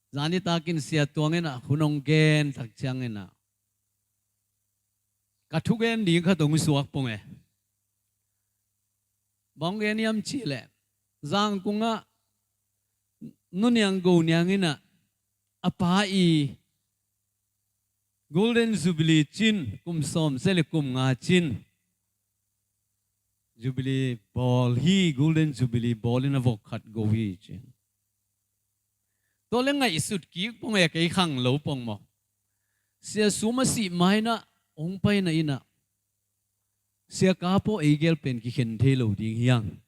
zan nitak in Sia Tuang in ah hun hong gen tak ciangin ah, ka thugen ding khat hong suak pong e. Bang hong gen hiam cih leh, Zangkung ah Nu Niang Go Niang in ah, a pa i Golden Jubilee cin, kum sawm sia le kum nga cin Jubilee bawl hi, Golden Jubilee bawl in a vok khat go hi cin. Tua le ngaihsut kik pong e, kei khang lo pong maw. Sia Sum a sih ma in ah hong paina in ah, Sia Kap aw, ei gel pen kikhen thei lo ding hi hang.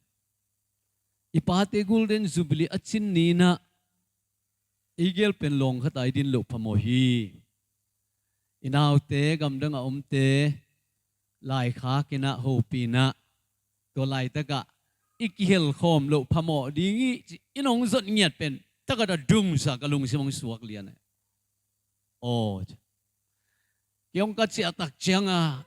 I pate Golden Jubilee a cin ni in ah, ei gel pen lawng khat a i din loh phamawh hi. I naute, gamdang a omte laikhak in ah, hopih in ah, tua laitak ah i kihel khawm loh phamawh ding hi ci in hong zot ngiat pen, tak a da dungsa ka lungsim hong suak lian e. Aw, kei hong ka ciah tak ciang a,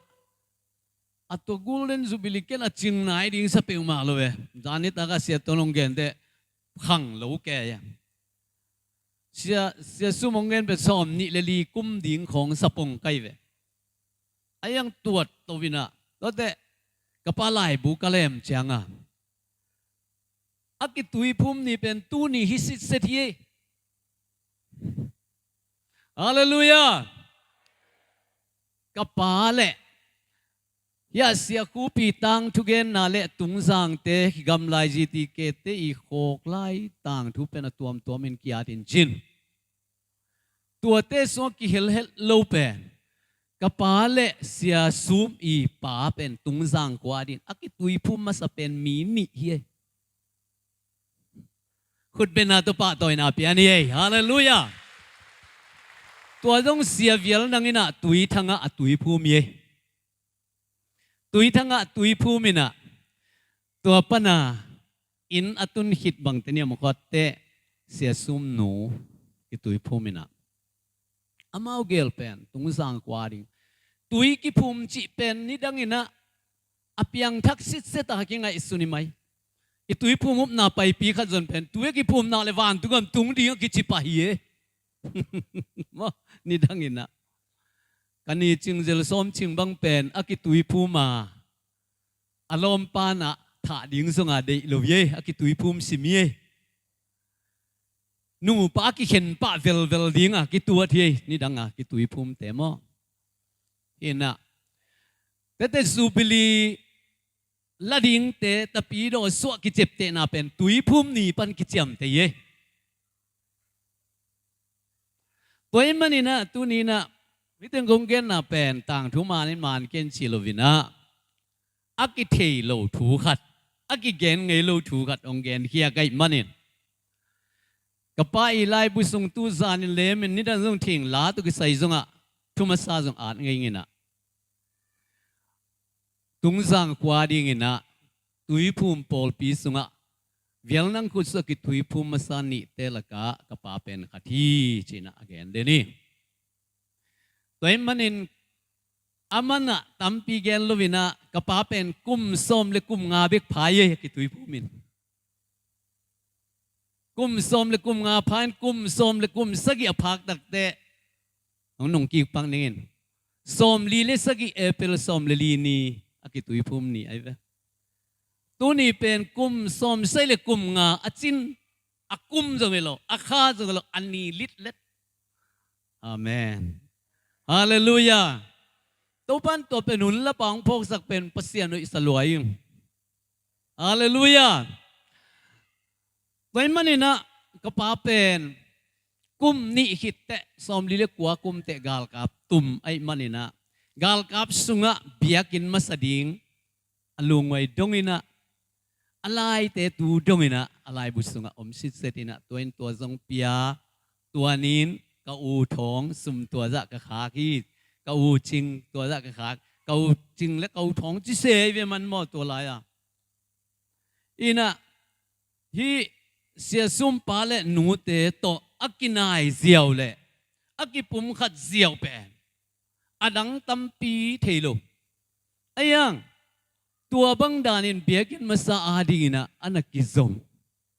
a tua Golden Jubilee ken a cing nai ding sa peuhmah lo e. Zan nitak a Sia Tuang hong gen teh khang lo kei a. Sia, Sia Sum hong gen pen sawm nih le li kum ding khawng sa pong ka hi ve. A yang tuat to in ah, tuate ka pa laibu ka lem ciang a, a kituiphum ni pen tuni hi sitset hi. Halleluiah. Ka pa le hia Sia Khupi tangthu genna le Tungzangte, Gamlai G T K te i khawk lai tangthu pen a tuamtuam in ki-at in cin. Tuate sungah kihelhelh lo pen ka pa le Sia Sum i pa pen Tungzang khua ding a kituiphum masa pen mi nih hi. Khutbetna tawh pahtawina pia ni ei. Halleluiah. Tua zong Sia Vial Nang in ah Tuithang ah a tuiphum hi. Tuithang ah tuiphum in ah, tua pan a inn a tun khit bangte ni a mawkhuatte Sia Sum nu i tuiphum in ah, amau gel pen Tungzang khua ding tui kiphum cih pen nidang in ah a piangthak sitset a kingaihsun hi mai. I tuiphum upna paipi khat zon pen tui a kiphum nak le vantung gam tung ding a kici pah hi e. Maw, nidang in ah ka ni cing zel sawm cing bang pen a kituiphum a, a lawmpa in ah thah ding zong a deih lo hi e, a kituiphum sim hi e. Nupa a kikhen pah velvel ding a kituat hi e, nidang a kituiphumte maw. Hi in ah, tete Jubilee la dingte, tapidaw suah kiceptehna pen tuiphum ni pan kiciamteh hi. Tua ahih maninah tuninah hih teng kong genna pen tangthu manin man ken ci loinah a kithei lo thu khat, a kigen ngei lo thu khat hong genkhia ka hih manin ka pa i laibu sung tu zanin lemin nidang zong thing la tawh kisai zongah thu masa zong at ngei inah Tungzang khua dinginah tuiphum pawlpi sungah vialnang khutsuah kituiphum masa nihte lakah ka pa pen khat hi cinah a gen den hi. Tua ahih manin a manah tampi gen loinah ka pa pen kum sawm le kum nga bek pha hi a kituiphum in. Kum sawm le kum nga pha in kum sawm le kum sagih a phak takteh hong nungkik pak ning in sawm li le sagih April sawm le li ni a kituiphum ni ahi ve. Tuni pen kum sawm sagih le kum nga a cin a kum zong hi lo, a kha zong hi lo, a ni litlet. Amen. Halleluiah. Topan tua pen hun lapa hong phawksak pen Pasian hoihsa lua ing. Halleluiah. Tua ahih maninah ka pa pen kum nih khitteh sawmli le kua kum teh galkap tum ahih maninah galkap sungah biakinn masa ding a lunguai donginah a laite tu donginah a laibu sungah om sitset inah tua in tua zong pia, tua nin ka u thawng sum tua zah ka khak hi, ka u cing tua zah ka khak, ka u cing le ka u thawng ci se hi ve man maw tua lai-a. Inah hih siasumpa le nute tawh a kinai ziau le a kipumkhat ziau pen a dang tampi thei lo. Aiang tua bang danin biakinn masa a dinginah a na kizom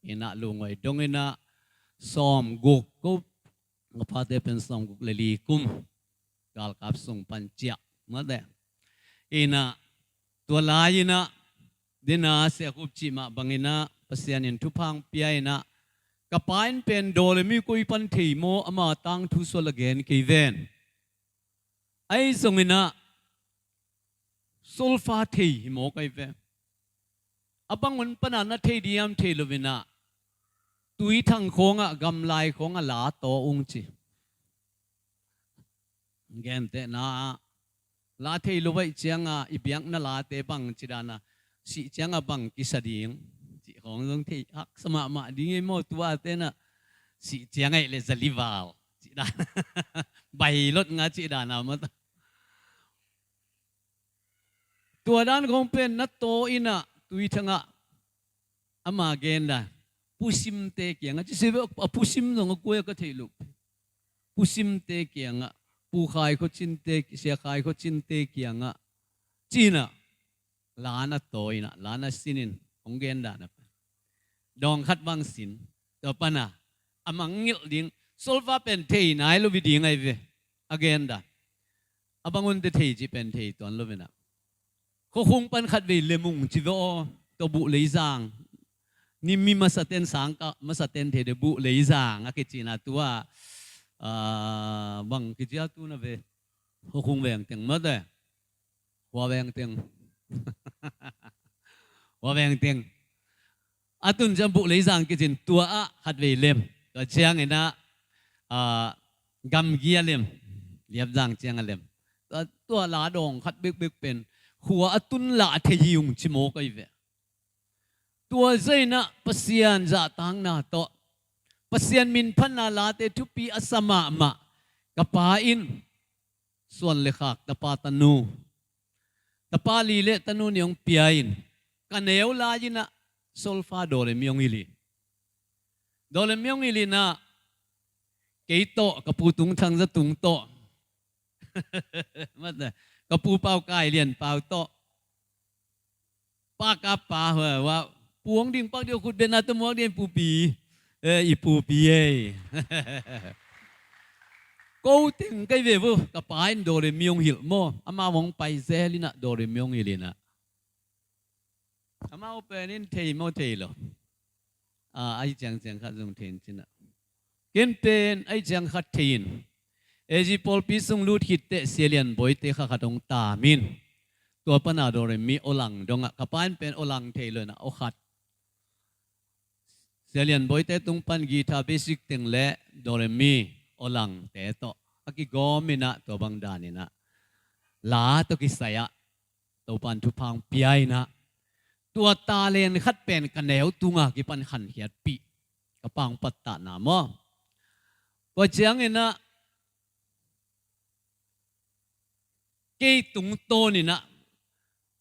inah lunguai donginah sawmguk ko, nga pate pen sawmguk le li kum galkap sung pan ciah mate. Inah tua lai-inah dina siakhup cih mah banginah Pasian in thupha hong pia inah ka pa in pen daw le mi koi pan thei maw ama tangthu sual a gen kei ven. Ahi zonginah solfa thei hi mawk ahi ve. A bang hun pana na thei diam thei loinah tuithang khawngah gamlai khawngah la taw ung ci. Gentehna ah la thei lo aih cianga i biakna late bang ci dana sih cianga bang kisa ding cih khawng zong thei haksa mahmah ding ei maw tua tenah sih cianga ih le zalival cih dana bailot nga cih dana mata. Tua dan khawng pen na taw inah tuithangah ama gen dan pusimte kiangah ci se ve a pusim zong a kuai a ka theih loh pusimte kiangah pu khai khuacinte sia khai khuacinte kiangah cinah la na taw inah la na sinin hong gen dan a pen dawng khat bang sin tua pana a mangngilh ding solfa pen thei nai lo hi ding ahi ve a gen dan a bang hunte thei cih pen thei tuan lo venah khuakhung pan khat vei lemung ci ve aw tua buh leizang ni mi masaten sangkah masaten thei de buh leizang a kicina tua bang kicia tuna ve khuakhung veng teng mate. Hua veng teng hua veng teng a tun ciang buh leizang kicin tua ah khat vei lem tua cianginah gamgi a lem liapzang ciang a lem tua la dawng khat bekbek pen khua a tun lah a thei hi ung ci mawk ahi ve. Tua zainah Pasian zahtakna tawh Pasian minphatna late thupi a sa mahmah ka pa in suan le khak tapa tanu tapa li le tanu ni hong pia in ka neu lai-inah solfa daw le mi hong hilh hi. Daw le mi hong hilh inah kei tawh ka pu tung thangza tung tawh ka pu pau kai lian pau tawh pa ka pa hua pu hong ding pak dih khut bena tumuak dih pupi i pupi ei. Ko teng kai ve vo ka pa in daw le mi hong hilh maw ama hong pai zel inah daw le mi hong hilh inah amau pen in thei maw thei lo. Ahi ciangciang khat zong thei in cinah ken pen ahi ciang khat thei in ezi pawlpi sung lut khitteh sialian bawite kha khat hong tamin Tua pana do re mi aw lang dongah ka pa in pen aw lang thei lo inah aw khat. Sia Lian Bawite tung pan guitar basic teng le do re mi aw langte tawh a kigawm inah tua bang dan inah la tawh kisai-ah Topan thupha hong pia inah tua talent khat pen ka neu tunga kipan khankhiatpih ka pa hong pattahna maw. Tua cianginah kei tungtawn inah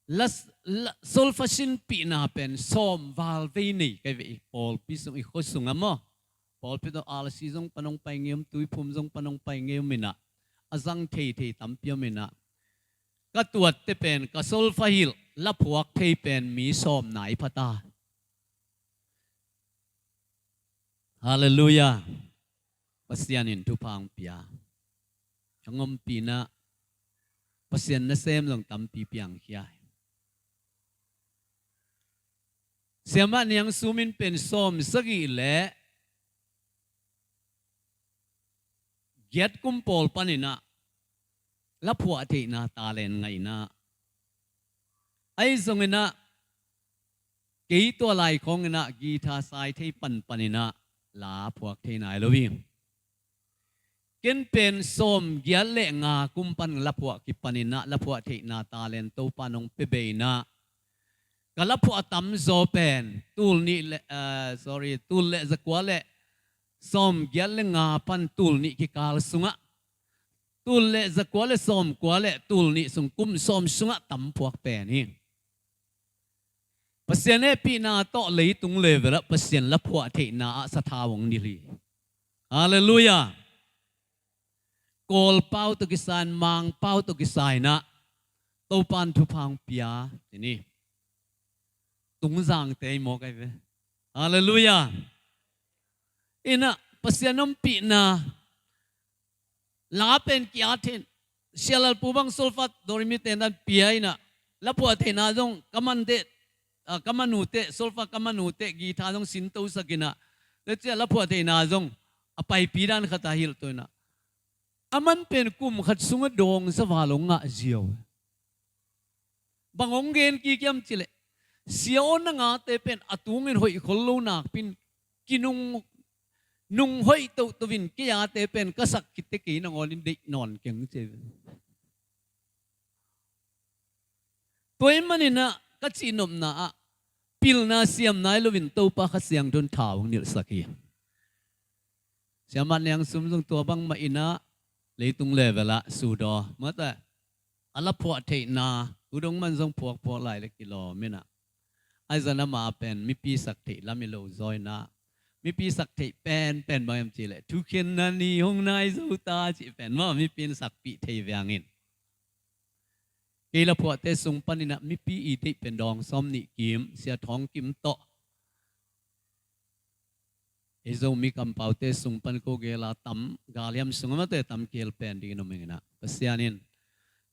la, la, solfa sinpihna pen sawm val vei nei kai ve i pawlpi sung i khua sungah maw. Pawlpi tawh R C zong pan hong pai ngei om, Tuiphum zong pan hong pai ngei om inah a zang theithei tampi om inah ka tuatte pen ka solfa hilh la phuak thei pen mi sawm nai phata. Halleluiah. Pasian in thupha hong pia. Hong ompihna Pasian nasem zong tampi piangkhia hi. Siamah Niang Sum in pen sawm sagih le giat kum pawl paninah la phuah theihna talent ngaihna ahi zonginah kei tua lai khawnginah guitar sai thei panpaninah la phuak thei nai lo hi. Ken pen sawm giat le nga kum pan la phuah kipaninah la phuah theihna talent Topa nong pia bei inah ka la phuah tamzaw pen tul nih le, ah, sorry, tul le zakua le sawm giat le nga pan tul nih kikal sungah, tul le zakua le sawmkua le tul nih sung kum sawm sungah tam phuak pen hi. Pasian hehpihna tawh leitung level ah Pasian la phuah theihna ah sathau hong nilh hi. Halleluiah. Kawlpau tawh kisai in, Mangpau tawh kisai inah Topan thupha hong pia, ci ni. Tungzangte i mawk ahi ve. Halleluiah. Inah Pasian ompihna la pen ki-at hi in, Sia Lal Pu bang solfa do re mi tentan pia inah la phuah theihna zong ka man teh, ah, ka man uh teh, solfa ka man uh teh, guitar zong sintosak inah le ciah la phuah theihna zong a paipi dan khatah hilh to inah a man pen kum khat sungah dawng za val hong ngah ziau. Bang hong gen kik hiam cih leh, sia aw na ngate pen a tungin hoih khol lo nakpi in kinung, nung hoih tohtoh in kei ate pen ka sak khit teh kei nangawn in deih nawn keng, ci. Tua ahih maninah ka cihnopna ah pilna siam nai loin Topa Kha Siangtho in thau hong nilhsak hi. Siamah Niang Sum zong tua bangmah inah leitung level ah sudaw mate a la phuah theihna tu dong man zong phuakphuak lai le kilawm inah ahi zong ama pen mipi sak theih lam hi lo zaw inah mipi sak theih penpen bang hiam cih leh thukhenna ni hong nai zo ta cih pen maw mipi in sakpih thei viangin. Kei la phuahte sung paninah mipi i deih pen dawng sawm nih kim, Sia Thawng Kim tawh ei Zomi kampaute sung pan ko gel a tam, galhiam sungah mate tam kihel pen dingin om inginah Pasian in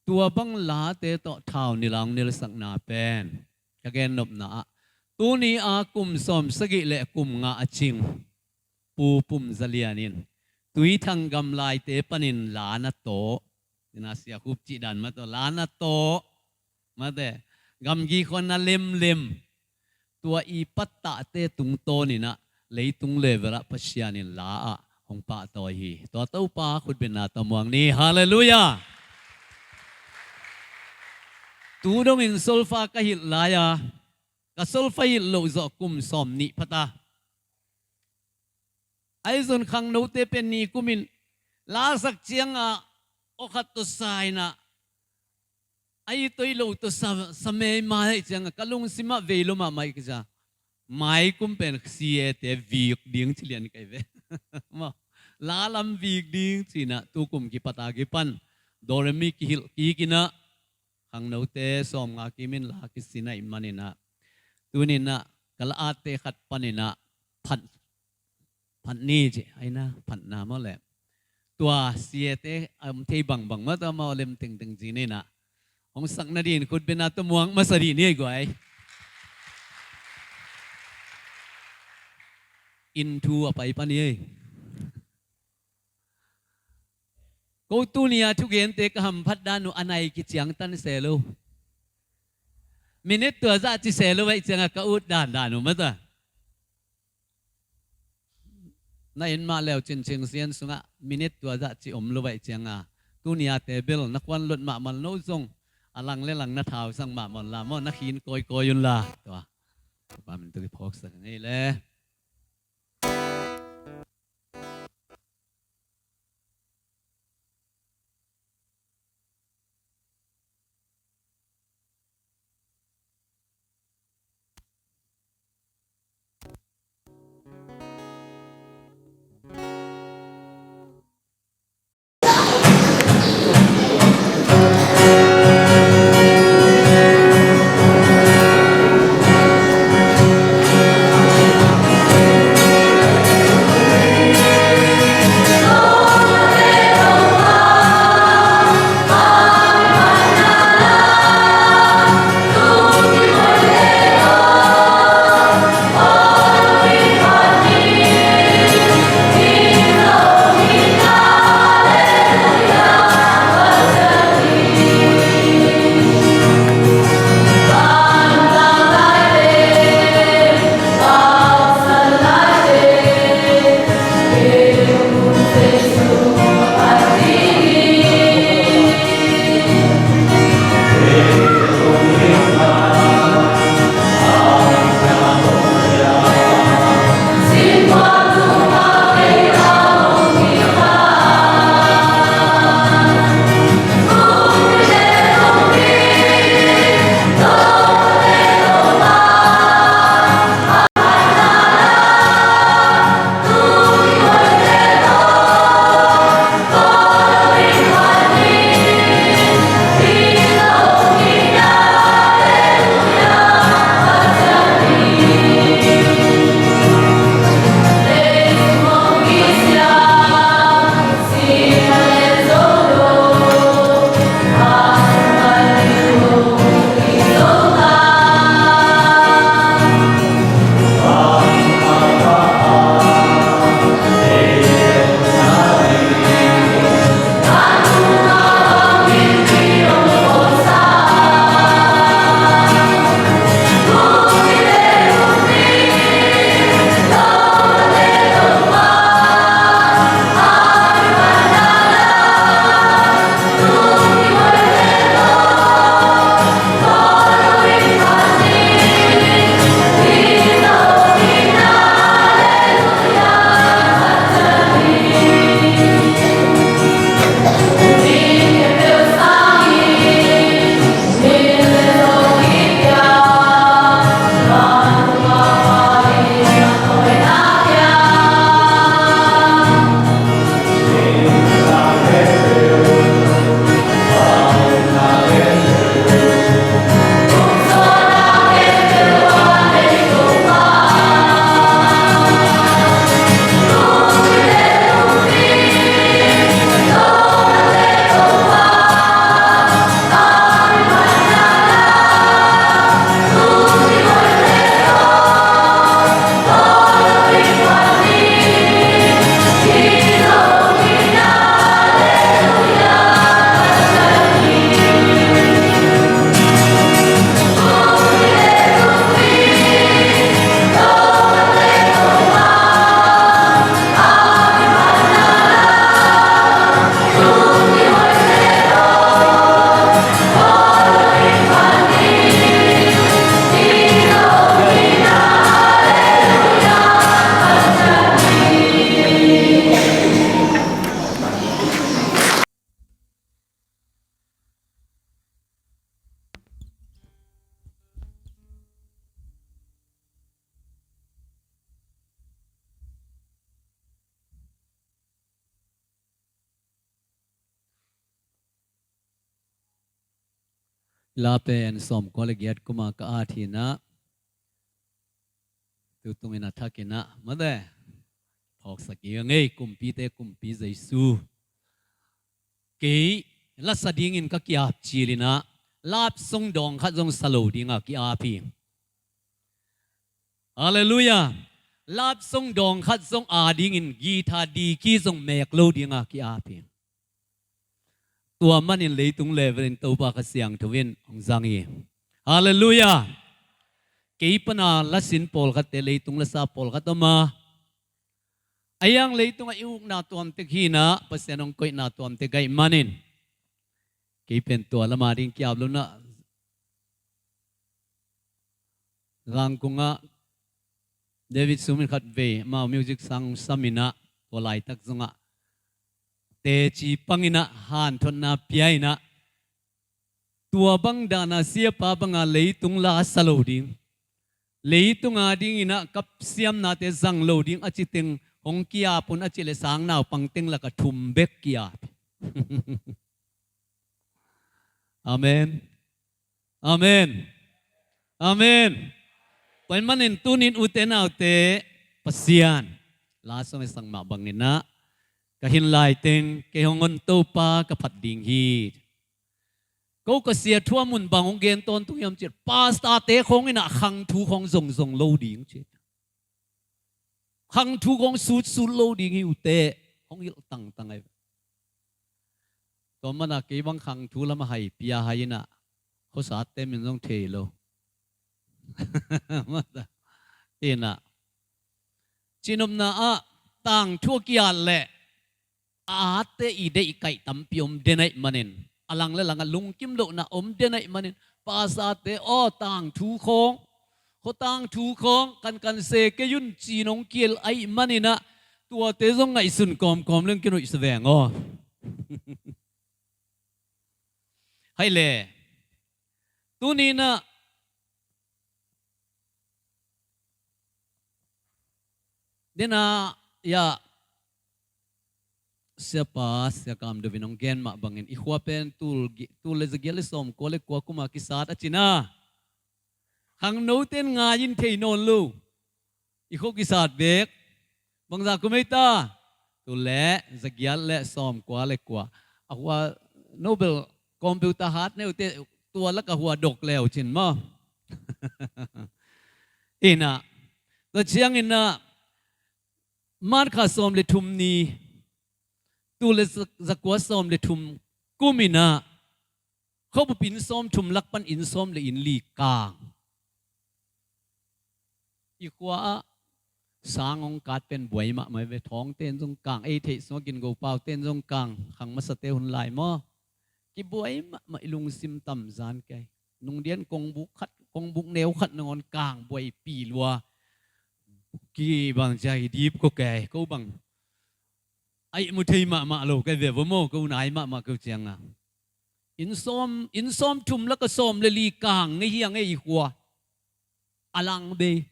tua bang late tawh thau nilh hong nilhsakna pen ka gennopna ah tuni a kum sawm sagih le kum nga a cing Pu Pum Za Lian in Tuithang gamlaite panin la na tawh, ina Sia Khup cih dan mah tawh la na tawh mate, gamgi khua na lemlem, tua i pattahte tungtawn inah leitung level ah Pasian in la ah hong pahtawi hi. Tua Topa khutbetna tawh muang ni. Halleluiah. Tu dongin solfa ka hilh lai-a ka solfa hilh loh zawh kum sawm nih phata. Ahi zong khangnote pen ni kumin lasak cianga aw khat tawh sa inah a i toi lo tawh sa, sa mei mai cianga ka lungsimah vei lo mahmah i ka cia. Mai kum pen C A te vik ding ci lian kai ve. Maw, la lam vik ding cinah tu kum kipata kipan do re mi kihilh kik inah khangnote sawm nga kimin la kisin ahih maninah tuninah ka la atte khat paninah phat, phat ni ci aina phatna maw le. Tua C A te a om thei bangbang maw tua maw lem tengteng ci ninah hong sak nadin khutbetna tawh muang masa dih ni ei guai. Inn thu a pai pan hi ei. Ko tuni-a thugente ka hamphat dan uh a nai kiciangtan se lo. Minit tua zah ci se lo vaih cianga ka ut dandan uh mata. Na in mah leu cin cingsian sungah minit tua zah ci om lo vaih cianga, tunia te bel na kuan lot mahmah no zong a lang le lang na thausang mahmah unla maw, na khin kawikawi unla. Tua pa min tu kiphawksak ngei le. La pen sawmkua le giat kuma ka at hi na. Tutung in a thak in a mate. Phawksak i ngei, kumpite kumpi Jesu. Kei lasa dingin ka ki-ap cil in a, love song dawng khat zong sa lo dinga ki-ap hi. Halleluiah. Love song dawng khat zong a dingin guitar diki zong mek lo dinga ki-ap hi. Tua manin leitung level in Topa Kha Siangtho in hong zang hi. Halleluiah. Kei pana lasin pawlkhatte, leitung lasa pawlkhat om a, a hiang leitungah i ukna tuamtek hi inah, Pasian hong koihna tuamtek ahih manin, kei pen tua lama ding kiap lo inah, Zangkong ah David Sum in khatvei amau music sang sam inah, tua laitak zongah teci pang inah, hanthotna pia inah, tua bang dana siapa banga leitung la sa lo ding, leitung a ding inah kapsiamnate zang lo ding a ci teng hong kiap un a cih leh sang naupang teng lakah thum bek kiap. Amen. Amen. Amen. Tua ahih manin tuni in ute naute, Pasian la sung i sang mah bang inah, ka hin lai teng kei hong hon Topa ka phat ding hi. Ko ka sia thu a mun bang hong gen tawntung hiam cih leh, pastorte khawng inah khang thu khawng zongzong lo ding ci. Khang thu khawng sutsut lo ding hi ute, hong hilh tangtang ahi. Tua mana kei bang khang thu lam a hai pia hai inah, khosate min zong thei lo. Inah, cihnopna ah tangthu a ki-at leh a atte i deihkaih tampi om den ahih manin, a lang le langah lungkim lohna om den ahih manin, pastorte aw, tangthu khawng, khua tangthu khawng kankan se kei un ci-in hong kiel ahih man inah, tuate zong ngaihsun kawmkawm leng kinuihsa veng aw. Hai le, tuni inah dena, ya, siapa, Sia Kam Dovin hong gen mah bangin, i khua pen tul gi-, tul le zagiat le sawmkua le kua kuma kisat a ci inah, khangnote in ngai in thei nawn lo. I khua kisat bek bangzah kum ei ta? Tul le zagiat le sawmkua le kua. A khua Nobel computer hat neute tua lakah hua dok leu cin maw? Inah, tua ciang inah, March kha sawm le thum ni, tul le za-, zakua sawm le thum kum inah, khuabup inn sawmthum lak pan inn sawm le inn li kang. I khua ah sang hong kat pen buai mahmah ve, thawngte in zong kang, ei theih sungah gin go paute in zong kang, khang masate hun lai maw? Kibuai mahmah, i lungsim tam zan kei. Nungdian kongbuk khat, kongbuk neu khat nangawn kang buaipi lua. Kibang cia hi dip ko kei, ko bang a ihmu thei mahmah lo kei ve vo maw, ko nai mahmah ko cianga. Inn sawm, inn sawmthum lakah sawm le li kang ngei hiang ei i khua. A lang bei.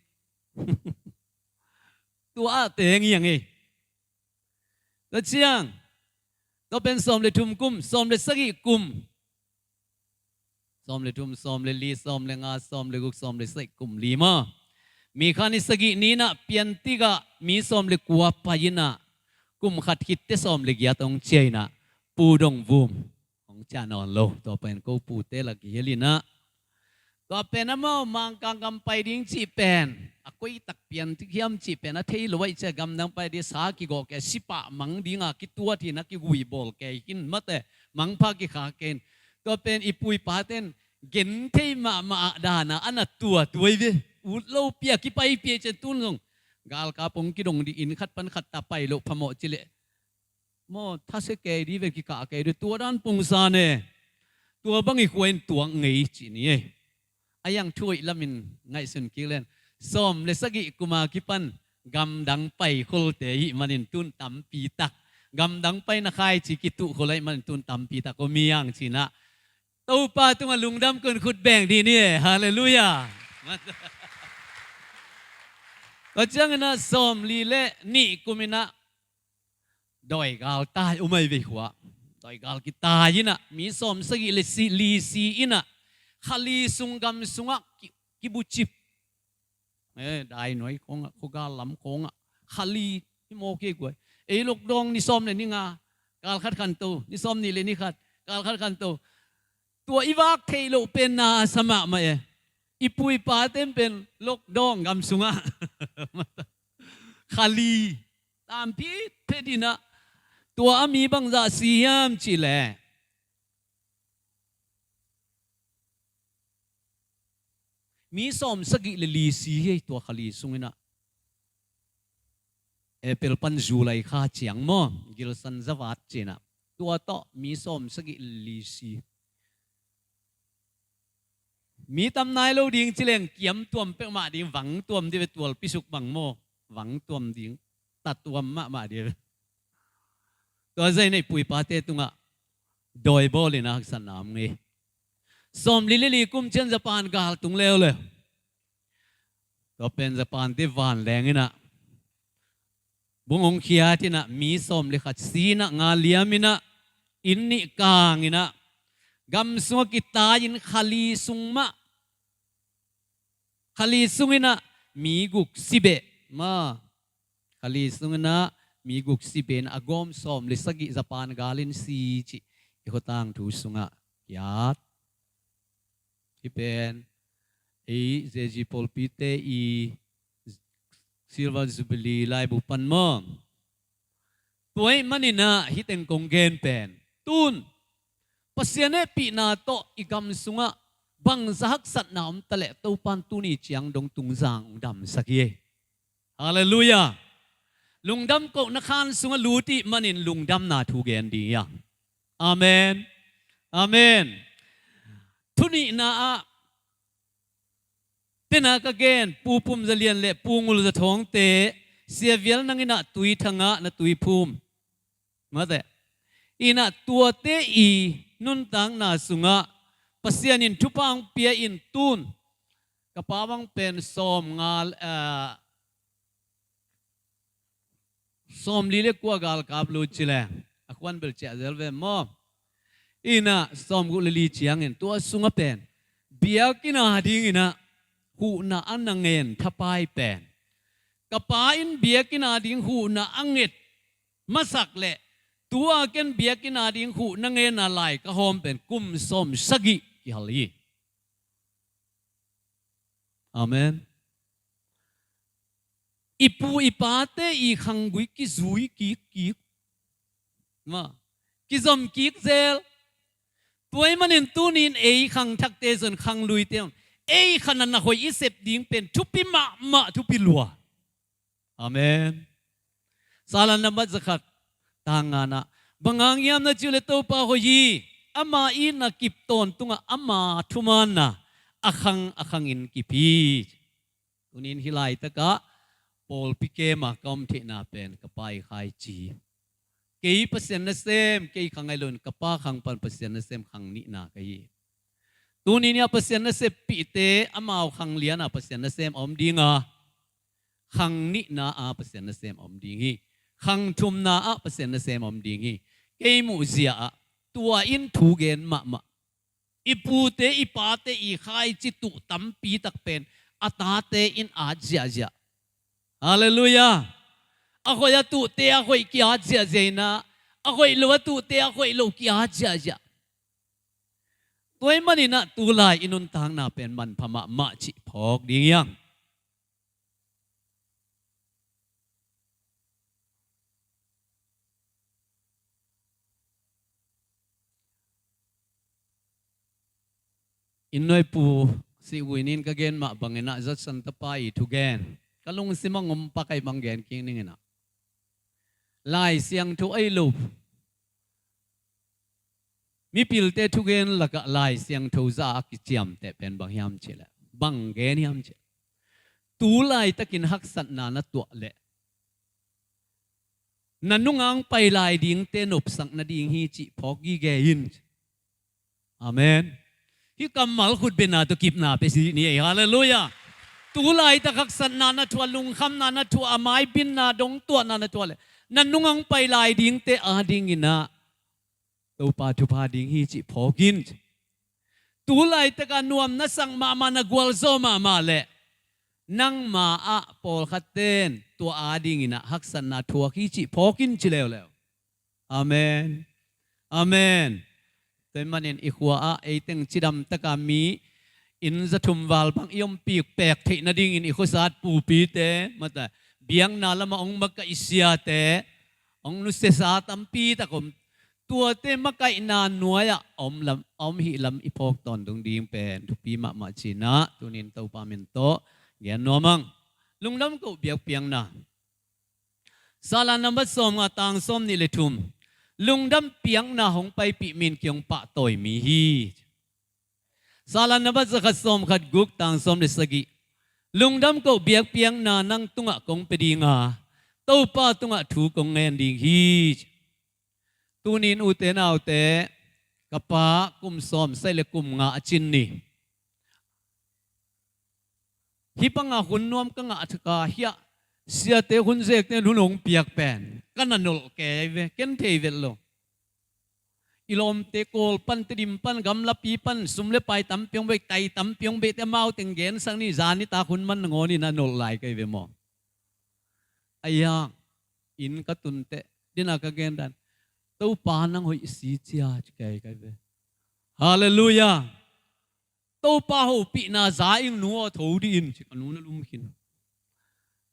Tua ah teng hiang ei. Tua ciang, tua pen sawm le thum kum, sawm le sagih kum. Sawm le thum, sawm le li, sawm le nga, sawm le guk, sawm le sagih kum li maw? Mi kha ni sagih ni inah pian tikah mi sawm le kua pai inah, kum khat khitte sawm le giat hong ciah inah, Pu Dong Vum hong ciah nawn lo. Tua pen ko pute lak kihel inah, tua pen amau Mangkang gam pai ding cih pen a koitak pian tik hiam cih pen a thei lo ahih ciah, gamdang pai ding sa kigawh kei, sipah mang dinga kituat hi inah, kigui bawl kei hi in, mate, mangpha kikha kei in. Tua pen i pu i pate in gen thei mahmah ah dana a na tuatua hi ve. Ut lopi a kipaipi ahih ciah tun zong galkap hong kidong ding, inn khat pan khat ta pai loh phamawh ci leh maw, thasia kei ding ve, kikah kei ding, tua dan pungsan e. Tua bang i khua in tuak ngei cih ni e. A hiang thu hoih lamin ngaihsun kik len, sawm le sagih kuma kipan gamdang pai kholte ahih manin tun tampi tak, gamdang pai na khaici kituh khol ahih manin tun tampi tak om hi hang ci inah, Topa tungah lungdam kei un khut beng dih ni e. Halleluiah. Tua ciang inah sawmli le nih kum inah dawigal tai om ahi ve i khua. Dawigal kitai inah mi sawm sagih le si, li si inah, kha li sung gam sungah ki, kibucip. Eh, dainuai khawngah, khuagal lam khawngah, kha li hi maw kei guai. Ei lockdown ni sawm le ni nga, kal khat khanto, ni sawm nih le ni khat, kal khat khanto. Tua i vak theih loh pen na a sa mahmah e. I pu i pate in pen lockdown gam sungah kha li tam phitphet inah, tua a mi bangzah si hiam cih leh, Mi sawm sagih le li si hi ei tua kha li sungin ah. April pan July kha ciang maw, gilsan zavat ci-in ah, tua tawh mi sawm sagih le li si. Mi tam nai lo ding ci leng kiam tuam peuhmah ding, vang tuam dih ve, tualpi suk bang maw, vang tuam ding, ta tuam mahmah dih ve. Tua zah in ei pu i pate tungah dawi bawl in a haksatna om ngei. Sawm li le li kum ciang Japan gal tung leuleu. Tua pen Japan te vanleng in ah bung hong khiat in ah mi sawm le khat si in ah, nga liam in ah, inn nih kang in ah, gam sungah kitai in kha li sung mah, kha li sungin ah mi guk si beh maw. Kha li sungin ah mi guk si beh in a gawm sawm le sagih Japan gal in si cih i khua tangthu sungah khiat. Hih pen ei J G pawlpite i Silver Jubilee laibu pan maw. Tua ahih manin ah hih teng kong gen pen, tun Pasian hehpihna tawh i gam sungah bangzah haksatna om ta leh Topa'n tuni ciang dong tungzang hong damsak hi. Halleluiah. Lungdam kohna khan sungah lut i hih manin lungdamna thu gen ding hi hang. Amen. Amen. Thu nihna ah, tena ka gen, Pu Pum Za Lian le Pu Ngul Za Thawngte, Sia Vial nang in ah tui thangah na tui phum. Mate. In ah tuate i nuntakna sungah Pasian in thupha hong pia in tun. Ka pa bang pen sawm nga, ah, sawm li le kua galkap lut ci leng a khuan bel ciah zel ve maw. In ah sawm guk le li ciangin tua sungah pen biakinn a dingin ah huhna a na ngen thapai pen, ka pa in biakinn a ding huhna a nget masak leh tua ken biakinn a ding huhna ngenna lai ka hawm pen kum sawm sagih kihal hi. Amen. I pu i pate i khanggui kizui kikkik. Ma, kizom kik zel. Tua ahih manin tuni in ei khangthakte zong khangluite zong ei khan a na hoih i sep ding pen thupi mahmah, thupi lua. Amen. Salan nambat zakhat tang nga na, bang hang hiam na cih uh leh Topa hoih hi. Ama itna kip tawntungah ama thumanna a khang a khangin kip hi. Tuni in hih laitakah pawlpi kema ka om theihna pen ka pa i khaici. Kei Pasian nasem, kei khang ahi loin ka pa khang pan Pasian nasem khang nihna ka hi. Tuni in ah Pasian naseppihte amau khang lian ah Pasian nasem a om ding a, khang nihna ah Pasian nasem a om ding hi. Khang thumna ah Pasian nasem a om ding hi. Kei muhzia ah tua in thu gen mahmah. I pute i pate i khaici tuh tampi tak pen a tate in at ziahziah. Halleluiah. A hoih a tuhte a hoih ki-at ziahziah in ah, a hoih lo a tuhte a hoih lo ki-at ziahziah. Tua ahih manin ah tulai i nuntakna pen manpha mahmah cih phawk ding hi hang. Inn nuai Pu Sih Gui Nin ka gen mah bangin ah Zatsan tapa i thugen ka lungsim ah ngom pak ahi bang gen kik ning in ah. Lai Siangtho ahi lo mipilte thugen lakah Lai Siangtho zah a kiciamteh pen bang hiam cih leh, bang gen hiam cih leh, tu laitakin haksatna na tuah leh na nunga hong pai lai dingte nopsak nading hi cih phawk gige in. Amen. Hih kammal khutbetna tawh kipna pia si ni ei. Halleluiah. Tu laitak haksatna na thuah, lungkhamna na thuah, a maibinna dong tuahna na thuah leh na nunga hong pai lai dingte adingin ah Topa thupha ding hi cih phawk in. Tu laitak a nuam na sak mahmah, na gualzo mahmah leh nangma ah pawlkhatte in tua adingin ah haksatna thuak hi cih phawk in ci leuleu. Amen. Amen. Tua ahih manin i khua ah eiteng cidam taka mi inn zathum val bang i ompih pek theih nadingin i khuasat pupite, mata, biakna lamah hong makaih siate, hong nusiasa tampi tak om. tuate makaihna nuai-ah a om lam, a om hih lam i phawk tawntung ding pen thupi mahmah cinah tunin Topa min tawh gen nuam ang. Lungdam koh biakpiakna. Salan nambat sawmnga tang sawmnih le thum. Lungdam piakna hong paipih min ki hong pahtawi mi hi. Salan nambat zakhat sawmkhat guk tang sawm le sagih. Lungdam koh biakpiakna nang tungah kong pia dinga, Topa tungah thu kong ngen ding hi. Tunin ute naute, ka pa kum sawm sai le kum nga a cin ni. Hih banga hun nuam ka ngah thaka hiah siate hun zekte hun hong piak pen ka na nolh kei ve, ken thei vet lo. I lawmte Kawl pan, Tedim pan, gamlapi pan sum le pai tampi hong bei, tai tampi hong bei te, amau teng gensak ni, zan nitak hun man nangawn in a nolh lai kei ve maw? Aia, inn ka tun teh dina ka gen dan, Topa nang hoih si cia ci kei kei ve. Halleluiah. Topa hopihna za ing nu aw, tho dih in ci ka nu na lum khin.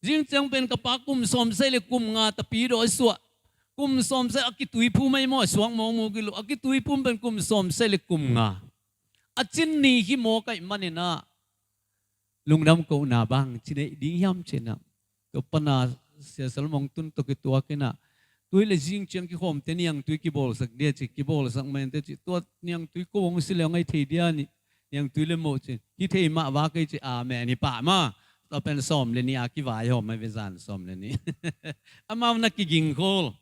Zingciang pen ka pa kum sawm sai le kum nga tapi dawh a suah. Kum sawm sai a kituiphum ahi maw, a suak mawkmawk hi lo, a kituiphum pen kum sawm sai le kum nga. A cin ni hi maw kaih maninah lungdam kohna bang ci neih ding hiam cinah. Tua pana Sia Salmong tun tawh kituak inah tui le zingciang kikhawmte niangtui kibawlsak dia ci, kibawlsak mente ci, tua niangtui ko hong si le hong ai thei dia ni, niangtui le moh ci, hi thei mah va kei ci, amen hi pah ma. Tua pen sawm le nih a kivaihawm mai ve, zan sawm le nih. Amau na kiging khol.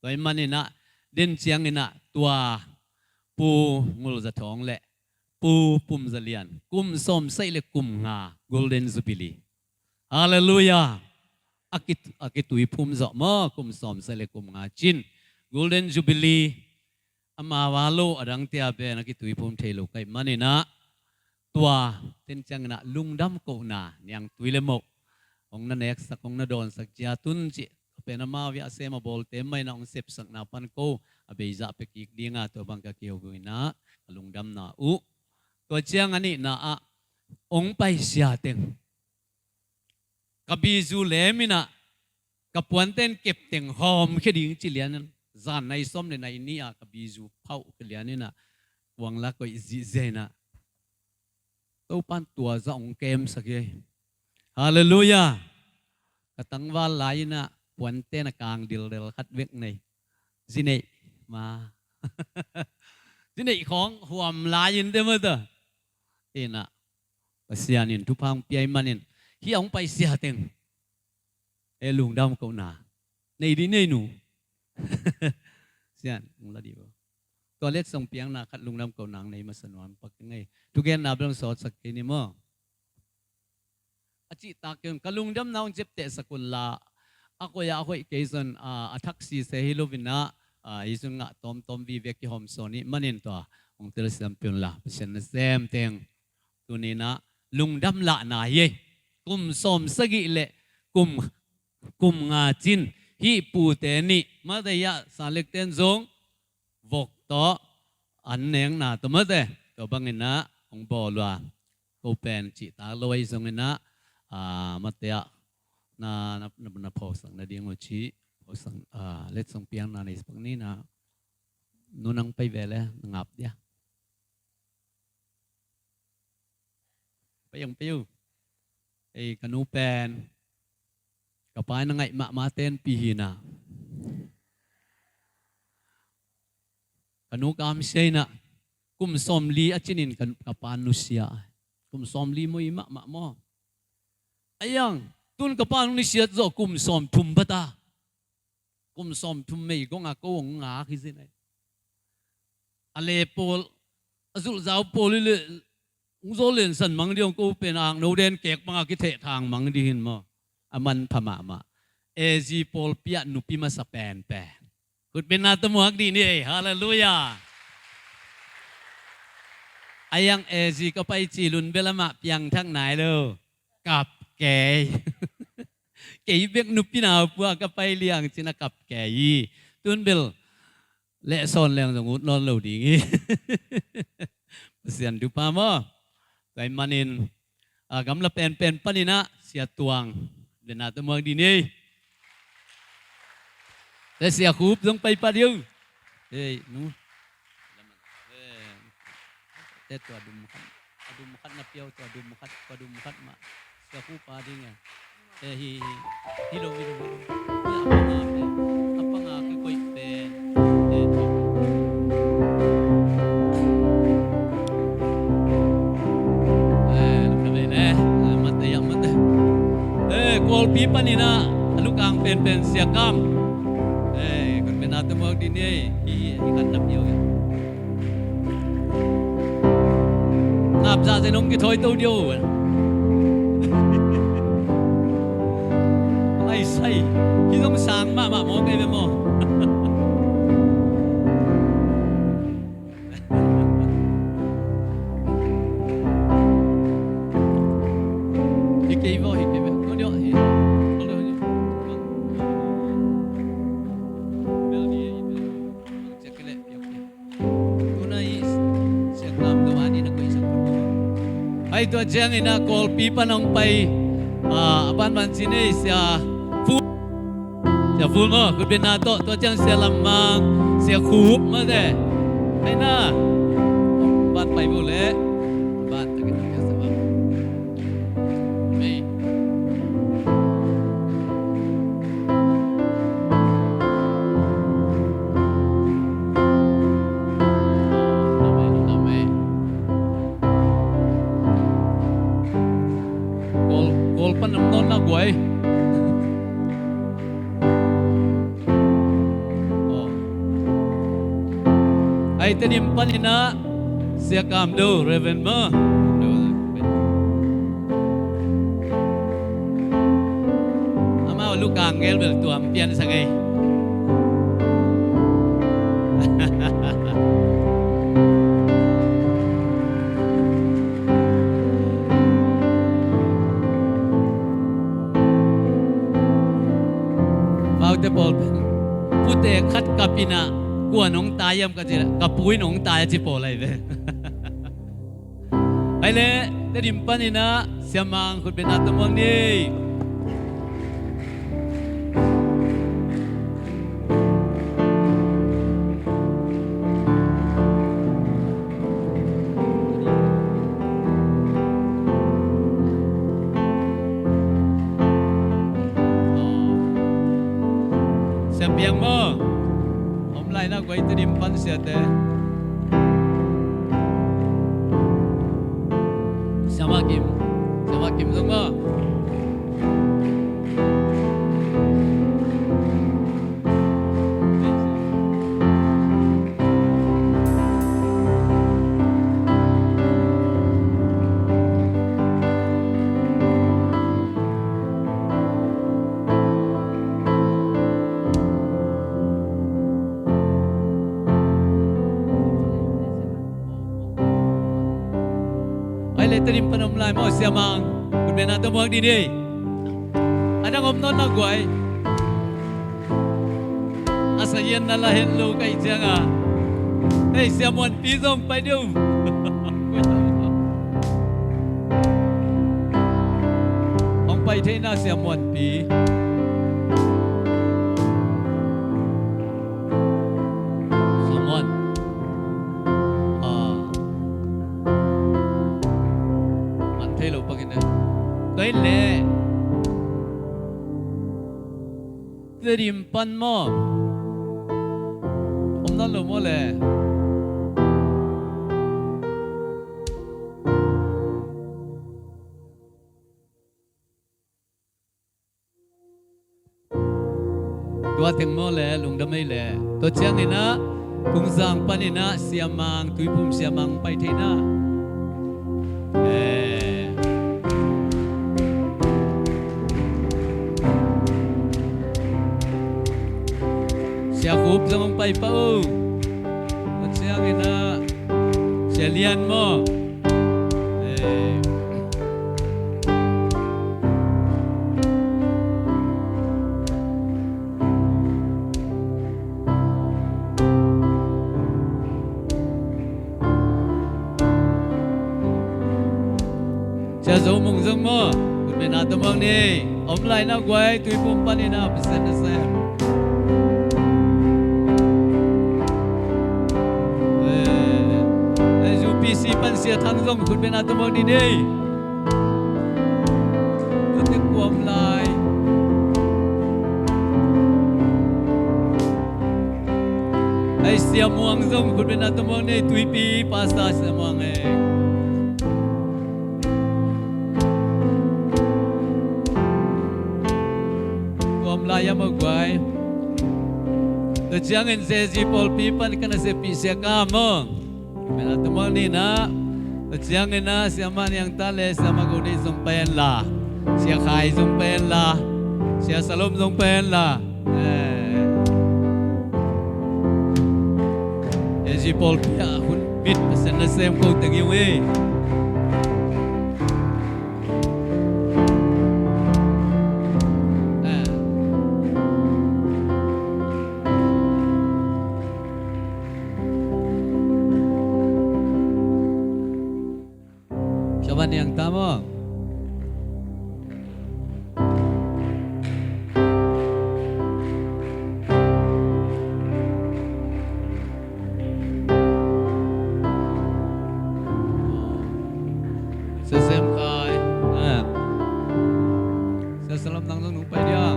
Tua hi maninah den cianginah tua Pu Ngul Za Thawng le Pu Pum Za Lian kum sawm sai le kum nga Golden Jubilee. Halleluiah. A ki, a kituiphum zawh maw, kum sawm sai le kum nga cin Golden Jubilee. Amau a lo a dangte a pen a kituiphum thei lo kaih maninah tua den cianginah lungdam kohna niangtui le moh hong na neksak, hong na dawnsak cia tun cih a pen amau a sem a bawlte mah inah hong sepsakna pan ko a beizah pia kik dinga tua bang ka kihoging inah ka lungdamna uh. Tua ciang a nihna ah hong pai siateng ka bizu lem inah ka puanten kepteng hawmkhia ding ci lianin, zan nai sawm le nai nih a ka bizu phauh khia lianinah kuang la koih zihziah inah Topan tua zah hong kemsak hi. Halleluiah. Ka tangval lai inah puanten a kang dildel khat vek nei. Zineih ma. Zineih khawng huam lai in te mata inah Pasian in thupha hong pia hi manin hih a hong pai siateng e lungdam kohna nei dih nei nu. Sian hong la dih bo. Tua letsong piakna khat lungdam kohna hong nei masa nuam pak ngei. Thugenna bel hong sawtsak kei ni maw? A cihtak kei un ka lungdamna hong ciaptehsak unla a koih a hoih kei zon a thaksi se hi lovinah hi zun ngah tawmtawm vive kihawm sawn ih manin tua hong telsiam pi unla Pasian na semteng tuninah lungdam lahna hi. Kum sawm sagih le kum, kum nga cin hih pute nih mate hiah sanlekten zong vok tawh an nekna tawh mate tua banginah hong bawl uh a, ko pen cihtak lo ahi zonginah mate ah na, na, na, na phawksak nading uh cih phawksak, letsong piakna nei pak ninah. Nu nang pai ve le na ngap dia. Pai ung, pai uh. Ei, ka nu pen ka pa in a ngaih mahmah tenpi hinah ka nu kamsia inah kum sawmli a cinin ka, ka pa nusia. Kum sawmli maw, i mahmah maw? Aiang, tun ka pa nusiat zawh kum sawmthum bata. Kum sawmthum mei gong a ko hong ngak hi zin ai. A le pawl, a zulhzau pawl hi le hong zaw lensan mang dih hong ko pen a akno den kek banga kitheh thang mang dih hin maw? A manpha mahmah. A zi pawlpi ah nupi masa penpen. Khutbetna tawh muak dih ni ei. Halleluiah. A yang a zi ka pai cilun bel amah piangthak nai lo. Kap kei. Kei bek nupi nau pua ka pai liang cin a kap kei hi. Tun bel leh sawn leng zong ut nawn lo ding hi. Pasian dupa maw? Tua hi manin a gamla penpen paninah Sia Tuang, dena tawh muak dih ni. Sia Khup zong pai pah dih uh. Hei, nu. Eh, te tua dum khat. A dum khat na piau, tua dum khat, tua dum khat mah. Sia khu pa ding e. Eh, hi, hi. Hi lo, hi lo, hi lo. Eh, a panga pe. A panga ke koi pe. Eh, tua. Eh, lukna vei le. Eh, mate ya, mate. Eh, Kawlpi panin ah, a lukang penpen Sia Kam. Eh, kun mena te muak di ni ei. Hi, hi kan na piau ya. Ngap za zen hong kithawi to dio. Ai sai. Hi zong sang mahmah maw kei ve maw. Hi kei vo, hi kei ve. Ko dio, hi. Ko dio, hi. Bel ni, hi. Sia kile, sia kile. Tuna i Sia Kam do ani na koi sak. Ai tua ciangin a Kawlpi pan hong pai, ah, a banban ci nei Sia Fu. Sia Fu maw, kut bia na to, tua ciang Sia Lam Mang, Sia Khup maw te. Ai na. Ban pai bu le. Ban takin sia Lam. Kol, kol pan om nawn na guai. Ai Tedim panin ah Sia Kam Do, Reverend maw. Amau lukang gel bel tuam pian sa ngei. Amaute pawl pen pute khat ka pina kua nong tai hiam ka ci, ka pu in hong tai a ci pawl ahi ve. Ai le, Tedim panin ah Sia Mang khut bia na tawh muak ni. Sia Piang maw? Om lai na guai Tedim pan siate. Sia Ma Kim. Sia Ma Kim zong maw? Ai le Tedim pan om lai maw Sia Mang? Khut bia na tawh muak ni ni. A dang om nawn na guai. A sazian na la het lo ka hih ciangin. Hei, Sia Muanpi zong pai deuh. Hong pai theihna Sia Muanpi. Sia Muan. Ah. Man thei lo pakin e. Tua hi leh. Tedim pan maw? Om nawn lo maw le? Tua teng maw le, lungdam ei le. Tua ciangin ah, Kungzang panin ah, Sia Mang, Tuiphum Sia Mang pai theihna. Eh. Sia Khup zong hong pai pah o. Tua ciangin ah, Sia Lian maw? Eh. Sia Zo Mung zong maw? Khut bia na tawh muak ni. Om lai na guai, Tuiphum panin ah, Pasian nasem. Si pan Sia Thang zong khutbetna tawh mawk ni nei. Tuate kuam lai. Ai Sia Muang zong khutbetna tawh mawk nei, Tuipi Pastor Sia Muang ei. Kuam lai a mawk guai. Tua ciangin J G pawlpi pan ka naseppih Sia Kam maw. Mena tumang ni na. Tua ciangin na Siamah Niang ta le Siamah Go Ni zong pen la. Sia Khai zong pen la. Sia Salom zong pen la. Eh. Sia Zi pawlpi ah hun bit Pasian nasem ko teng hi ung ei. Eh. Siamah Niang ta maw. Sia Sem Khai. Ah. Sia Salom nang zong nung pai dia.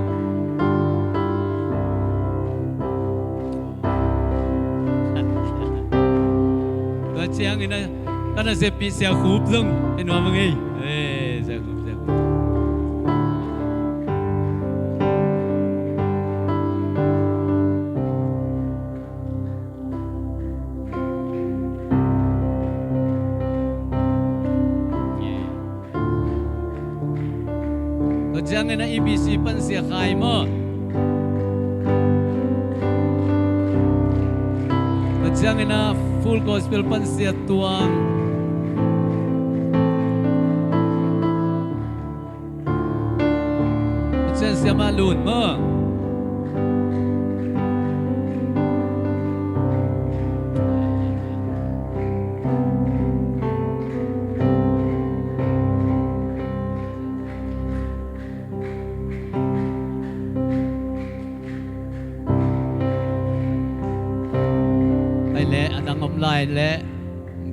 Tua ciangin na ka naseppih Sia Khup zong en nuam ing ei. Eh, Sia Khup, Sia Khup. Tua ciangin a E B C pan Sia Khai maw. Tua ciangin a Full Gospel pan Sia Tuang. Tua ciang Siamah Lun maw. Ai le a dang om lai le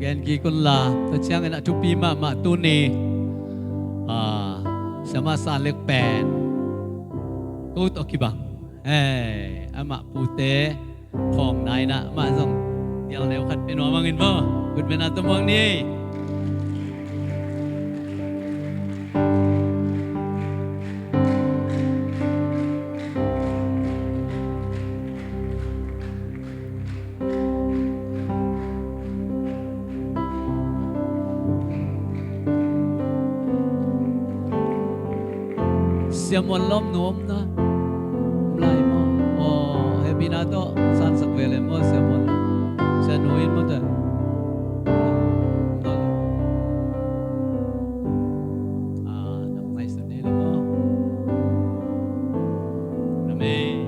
gen kik un la. Tua ciangin a thupi mahmah tuni, ah, Siamah San Lek pen ko tawh kibang. Hei, amah pute khawng nai na mah zong dial neu khat pe nuam ing maw. Khutbetna tawh muang ni. Sia Muan lawm nuam na. Om lai maw? Aw, happy na tawh sansak ve le maw, Sia Muan lawm. Sia Nu in maw tawh. Ah, nang ngaihsut ni le maw? Amen.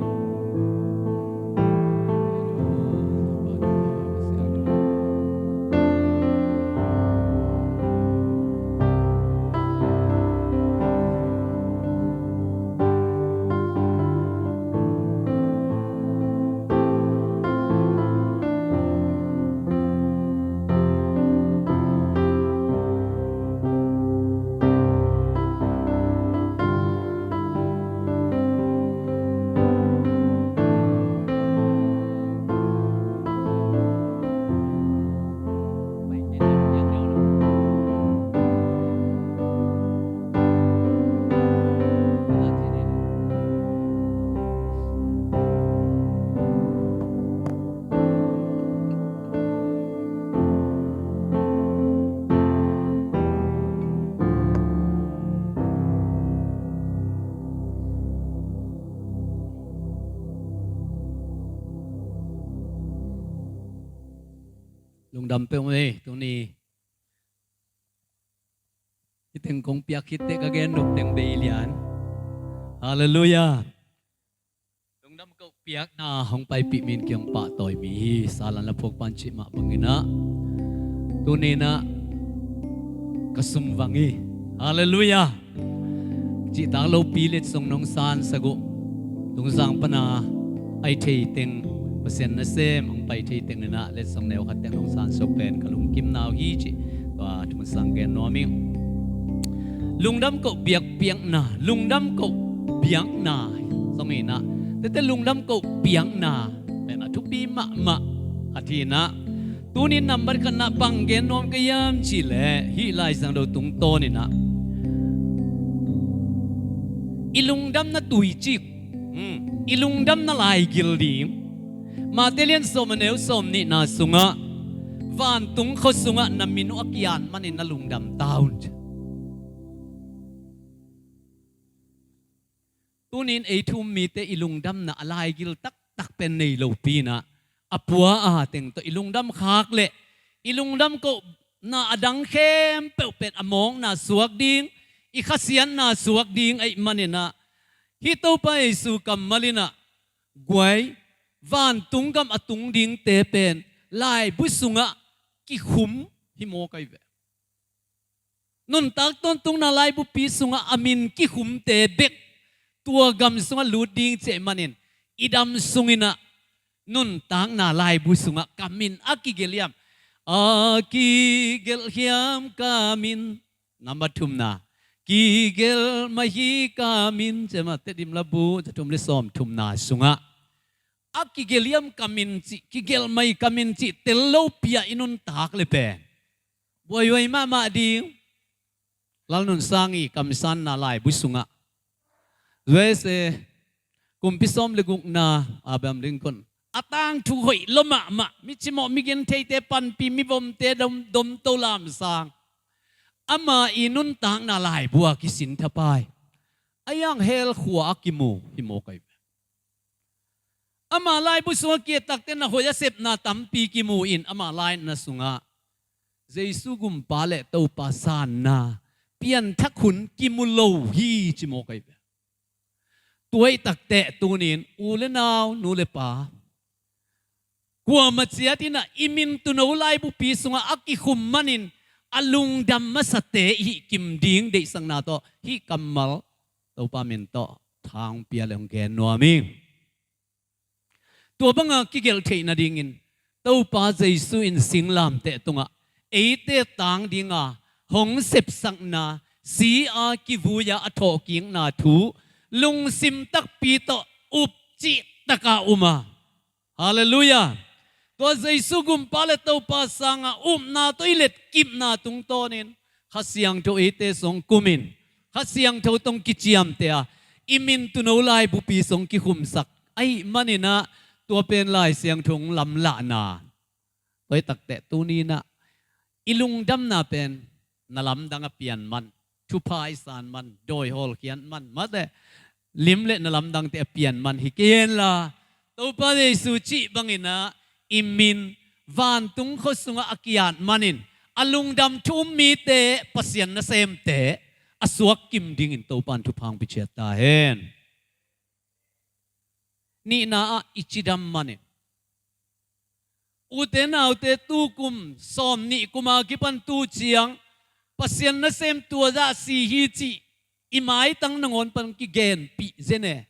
Lungdam peuh mei, tuni. Hih teng kong piak khit teh ka gen nop teng bei lian. Halleluiah. Lungdam ko, piakna hong paipih mi in kiang pahtawi mi hi. Salan la phuak pan cih mah bangin ah tuni in ah ka sum vang hi. Halleluiah. Cihtak lopi letsong nong sansak uh. Tungzang pana ai thei teng Pasian nasem hong pai thei teng in ah letsong neu khat teng hong sansuak pen ka lungkimna uh hi cih tua thu mun sang gen nuam ing. Lungdam koh biakpiakna, lungdam koh biakna zong in ah, tete lungdam koh biakna pen a thupi mahmah khat hi in ah, tuni in nambat khatna bang gen nuam ka hiam cih leh hih Lai Siangtho tungtawn in ah i lungdamna tuicik, hmm, i lungdamna laigil ding Mate lian sawm a neu sawm nihna sungah, vantung khua sungah na min uh a ki-at manin na lungdam ta un. Tuni in ei thu um mite i lungdamna a laigil taktak pen nei lopi in ah, a pua a teng tawh i lungdam khak leh i lungdam kohna a dang khempeuh pen a mawkna suak ding, i khasiatna suak ding ahih manin ah, hih Topa Jesu kammal in ah, guai, vantung gam a tung dingte pen laibu sungah kikhum hi mawk ahi ve. Nuntak tawntungna laibupi sungah a min kikhumte bek tua gam sungah lut ding cih ahih manin, i dam sung in ah nuntakna laibu sungah ka min a kigelh hiam, a kigelh hiam ka min, nambat thumna, kigelh mah hi ka min, cih mah Tedim labu za thum le sawm thumna sungah a kigelh hiam ka min cih, kigelh mah hi ka min cih tel lopi ah i nuntak leh pen buaihuai mahmah ding. Lalnunsang i kamsanna laibu sungah, U S A kumpi sawm le gukna Abraham Lincoln, a tangthu hoih lua mahmah, mi cimawh, mi gentheite panpi, mi vomte dom, domto lamsang, ama i nuntakna laibu a kisin thapai, a hiang hell khua a kimu hi mawk ahi ve. Ama laibu sungah ki-et tak teh na hoih a sepna tampi kimu in, ama lainatna sungah Jesu Gumpa le Topa sanna pianthak hun kimu lo hi ci mawk ahi ve. Tua ahih tak teh tuni in u le nau, nu le pa, kuamah ciat in ah i min tuuno laibupi sungah a kikhum manin a lungdam masate i hih kim ding deihsakna tawh hih kammal Topa min tawh thang pia le hong gen nuam ing. Tua banga kigelh theih nadingin Topa Jesu in singlamteh tungah eite tang dinga hong sepsakna, si-a kivui-a a thawhkikna thu lungsim takpi tawh up cihtakah um a, Halleluiah. Tua Jesu Gumpa le Topa sanga upna tawh i letkipna tungtawnin Kha Siangtho eite sung kumin, Kha Siangtho tawh kiciamteh a, i min tuuno laibupi sung kikhumsak ahih manin ah, tua pen Lai Siangtho lamlahna. Tua ahih tak teh tuni in ah i lungdamna pen na lamdang a pian man, thupha i san man, dawi hawlkhiat man, mate lim le na lamdangte a pian man hi kei henla, Topa Jesu cih bangin ah i min vantung khua sungah a ki-at manin a lungdam thu um mite, Pasian nasemte a suak kim dingin Topa in thupha hong pia ciat ta hen. Nihna ah i cidam manin, ute naute, tu kum sawmnih kum a kipan tu ciang Pasian nasem tua zah si hi cih i maitang nangawn pan kigenpih zen e.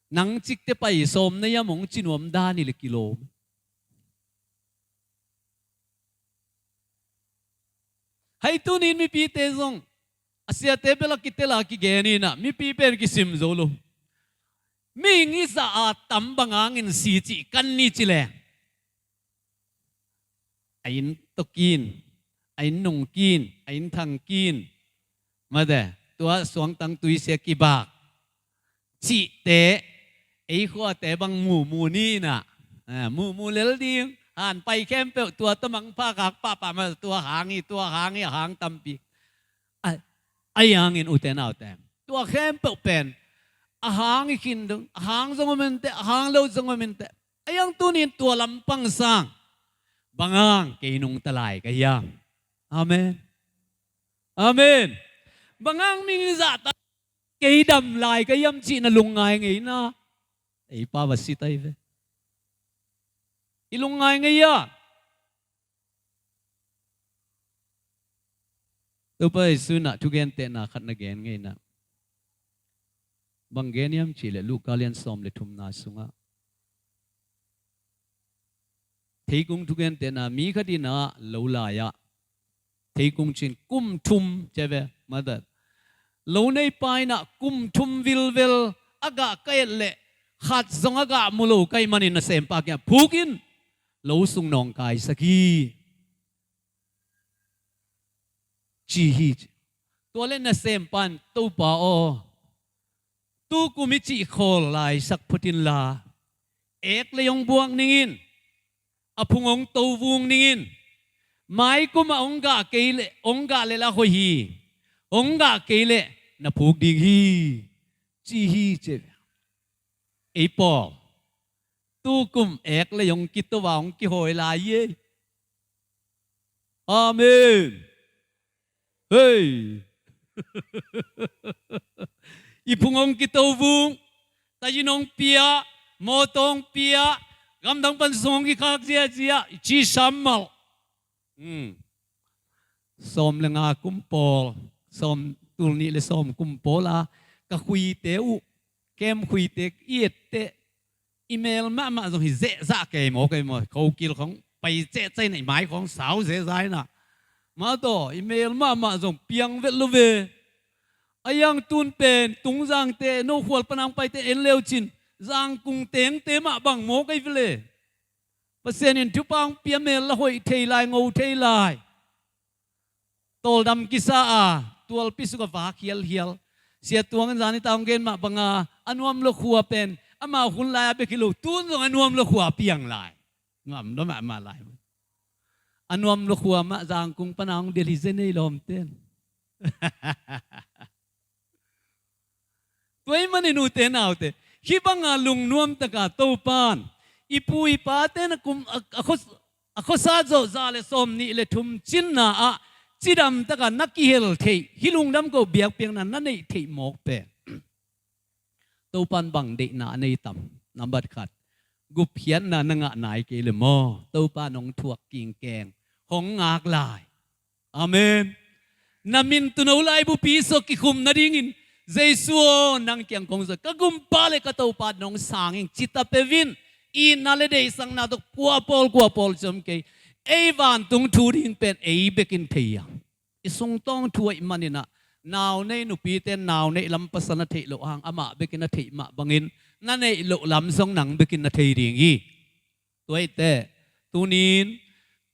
Nang cikte pai sawm na hiam hong ci nuam dan hi leh kilawm. Hei, tuni in mipite zong a siate bel a kitel a kigen in ah, mipi pen kisim zo lo. Mihing i zah a tam bang hangin si cih kan ni ci leh, a inn tawh kin, a inn nung kin, a inn thang kin, mate, tua suangtang tuisia kibak cihte ei khuate bang mumu ni in ah, a, mumu lel ding. Han pai khempeuh tua tawh mangpha khak pahpah, mate, tua hang hi, tua hang hi, a hang tampi. A, ahi hangin ute naute, tua khempeuh pen a hang hi khin ding, a hang zong om inteh, a hang lo zong om inteh. Ahi hang tuni in tua lampang sang, bang hang kei nungta lai ka hiam? Amen. Amen. Bang hang mihing i zahtak, kei dam lai ka hiam cih na lungngai ngeina, ei pa va si ta hi ve. I lungngai ngei a, Topa Jesu in ah thugentehna khat na gen ngeina, Bang gen hiam cih leh Luka lian sawm le thumna sungah theikung thugentehna mi khat in ah lo lai-ah theikung cin kum thum ci ve, mother, lo neipa in ah kum thum vilvel a gah ka et leh khat zong a gah mu lo ka hih manin nasempa kiangah phuk in lo sung nawngkaisak hi, ci hi. Tua leh nasempa in, Topa aw, tukum i cih khawl laisak phot inla, ek lei hong buak ning in, a phung hong to vung ning in, maikum ah hong gah kei leh, hong gah leh lah hoih hi, hong gah kei leh na phuk ding hi, ci hi ci. Ei pawl, tukum ek lei hong kito a hong kihawi lai hi ei. Amen. Hei. I phung hong kito vung, tayin hong pia, mawtaw hong pia, gamdang pan sung hong kikhak ziazia, i ci sam mal. Hmm. Sawm le nga kum pawl, sawm, tul nih le sawm kum pawl a ka khuite uh, kem khuite i etteh, i mel mahmah zong hi zehzah kei maw, kei maw, khokil khong pai cehceh na, i mai khong sau zehzah hi na. Mah tawh i mel mahmah zong piang vet lo ve. A hiang tun pen Tungzangte, no khual pan hong paite en leu cin, Zangkung tengte mah bang maw kei vele. Pasian in thupha hong pia, mel lah hoih thei lai, ngo thei lai. Tawldam kisa a, tualpi suk a vak hialhial. Sia Tuang in zan i ta hong gen mah banga, a nuam lo khua pen amau hun lai-a bek hi lo, tun zong a nuam lo khua piang lai. Nuam lo mahmah lai. A nuam lo khua mah Zangkung pana hong delh hi zen ei lawmten. Tua ahih manin ute naute, hih banga lungnuam taka Topan i pu i pate na kum a, a khos-, a khosa zawh za le sawm nih le thum cinna ah cidam taka na kihel theih, hih lungdam ko biakpiakna na neih theih mawk pen Topan bang deihna a nei tam? Nambat khat, gupkhiatna na ngah nai kei le maw? Topan hong thuak kingkeng, hong ngak lai. Amen. Na min tuuno laibupi sawk kikhum nadingin, Jesu aw, nang kiang kong zui, ka gumpa le ka Topa nong sang ing, ci ta peuh in. Itna le deihsakna tawh kua pawl, kua pawl ci om kei. Ei vantung thu ding pen ei bekin thei hiam? I sungtawng thu ahih manin ah, nau nei nupite nau neih lam pasal na theih loh hang, amah bekin a theih mah bangin, na neih loh lam zong nang bekin na thei ding hi. Tua ahih teh, tuni-in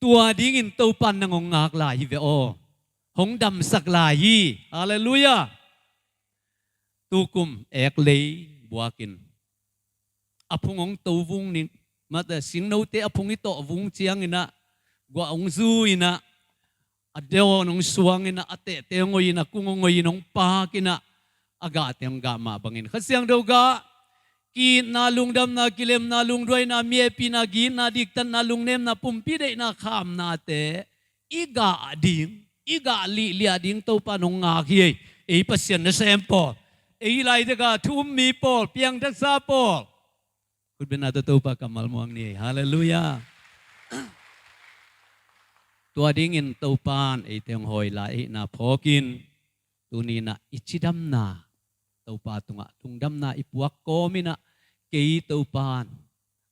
tua dingin Topan nang hong ngak lai hi ve aw. Hong damsak lai hi. Halleluiah. Tukum ek lei buakin, a phung hong to vung ning, mate, singnote a phung i tawh vung ciangin ah, guah hong zu in ah, a dawn hong suang in ah, a tehte hong oi in ah, kung hong oi in hong paak in ah, a gahte hong gah mah bangin, Kha Siangtho gah, ki-itna, lungdamna, kilemna, lungduaina, mi hehpihna, gitna, diktatna, lungnemna, pumpi deihna, khamnate i gah ding, i gah lihliah ding Topan hong ngak hi. Ei, ei Pasian nasem pawl, ei hi lai tekah thu um mi pawl, piangthaksa pawl, khutbetna tawh Topa kammal muang ni. Halleluiah. Tua dingin Topan eite hong hawi lai ahihna phawkin, tuni-in ah i cidamna, Topa tungah lungdamna i puak kawmin ah, kei Topan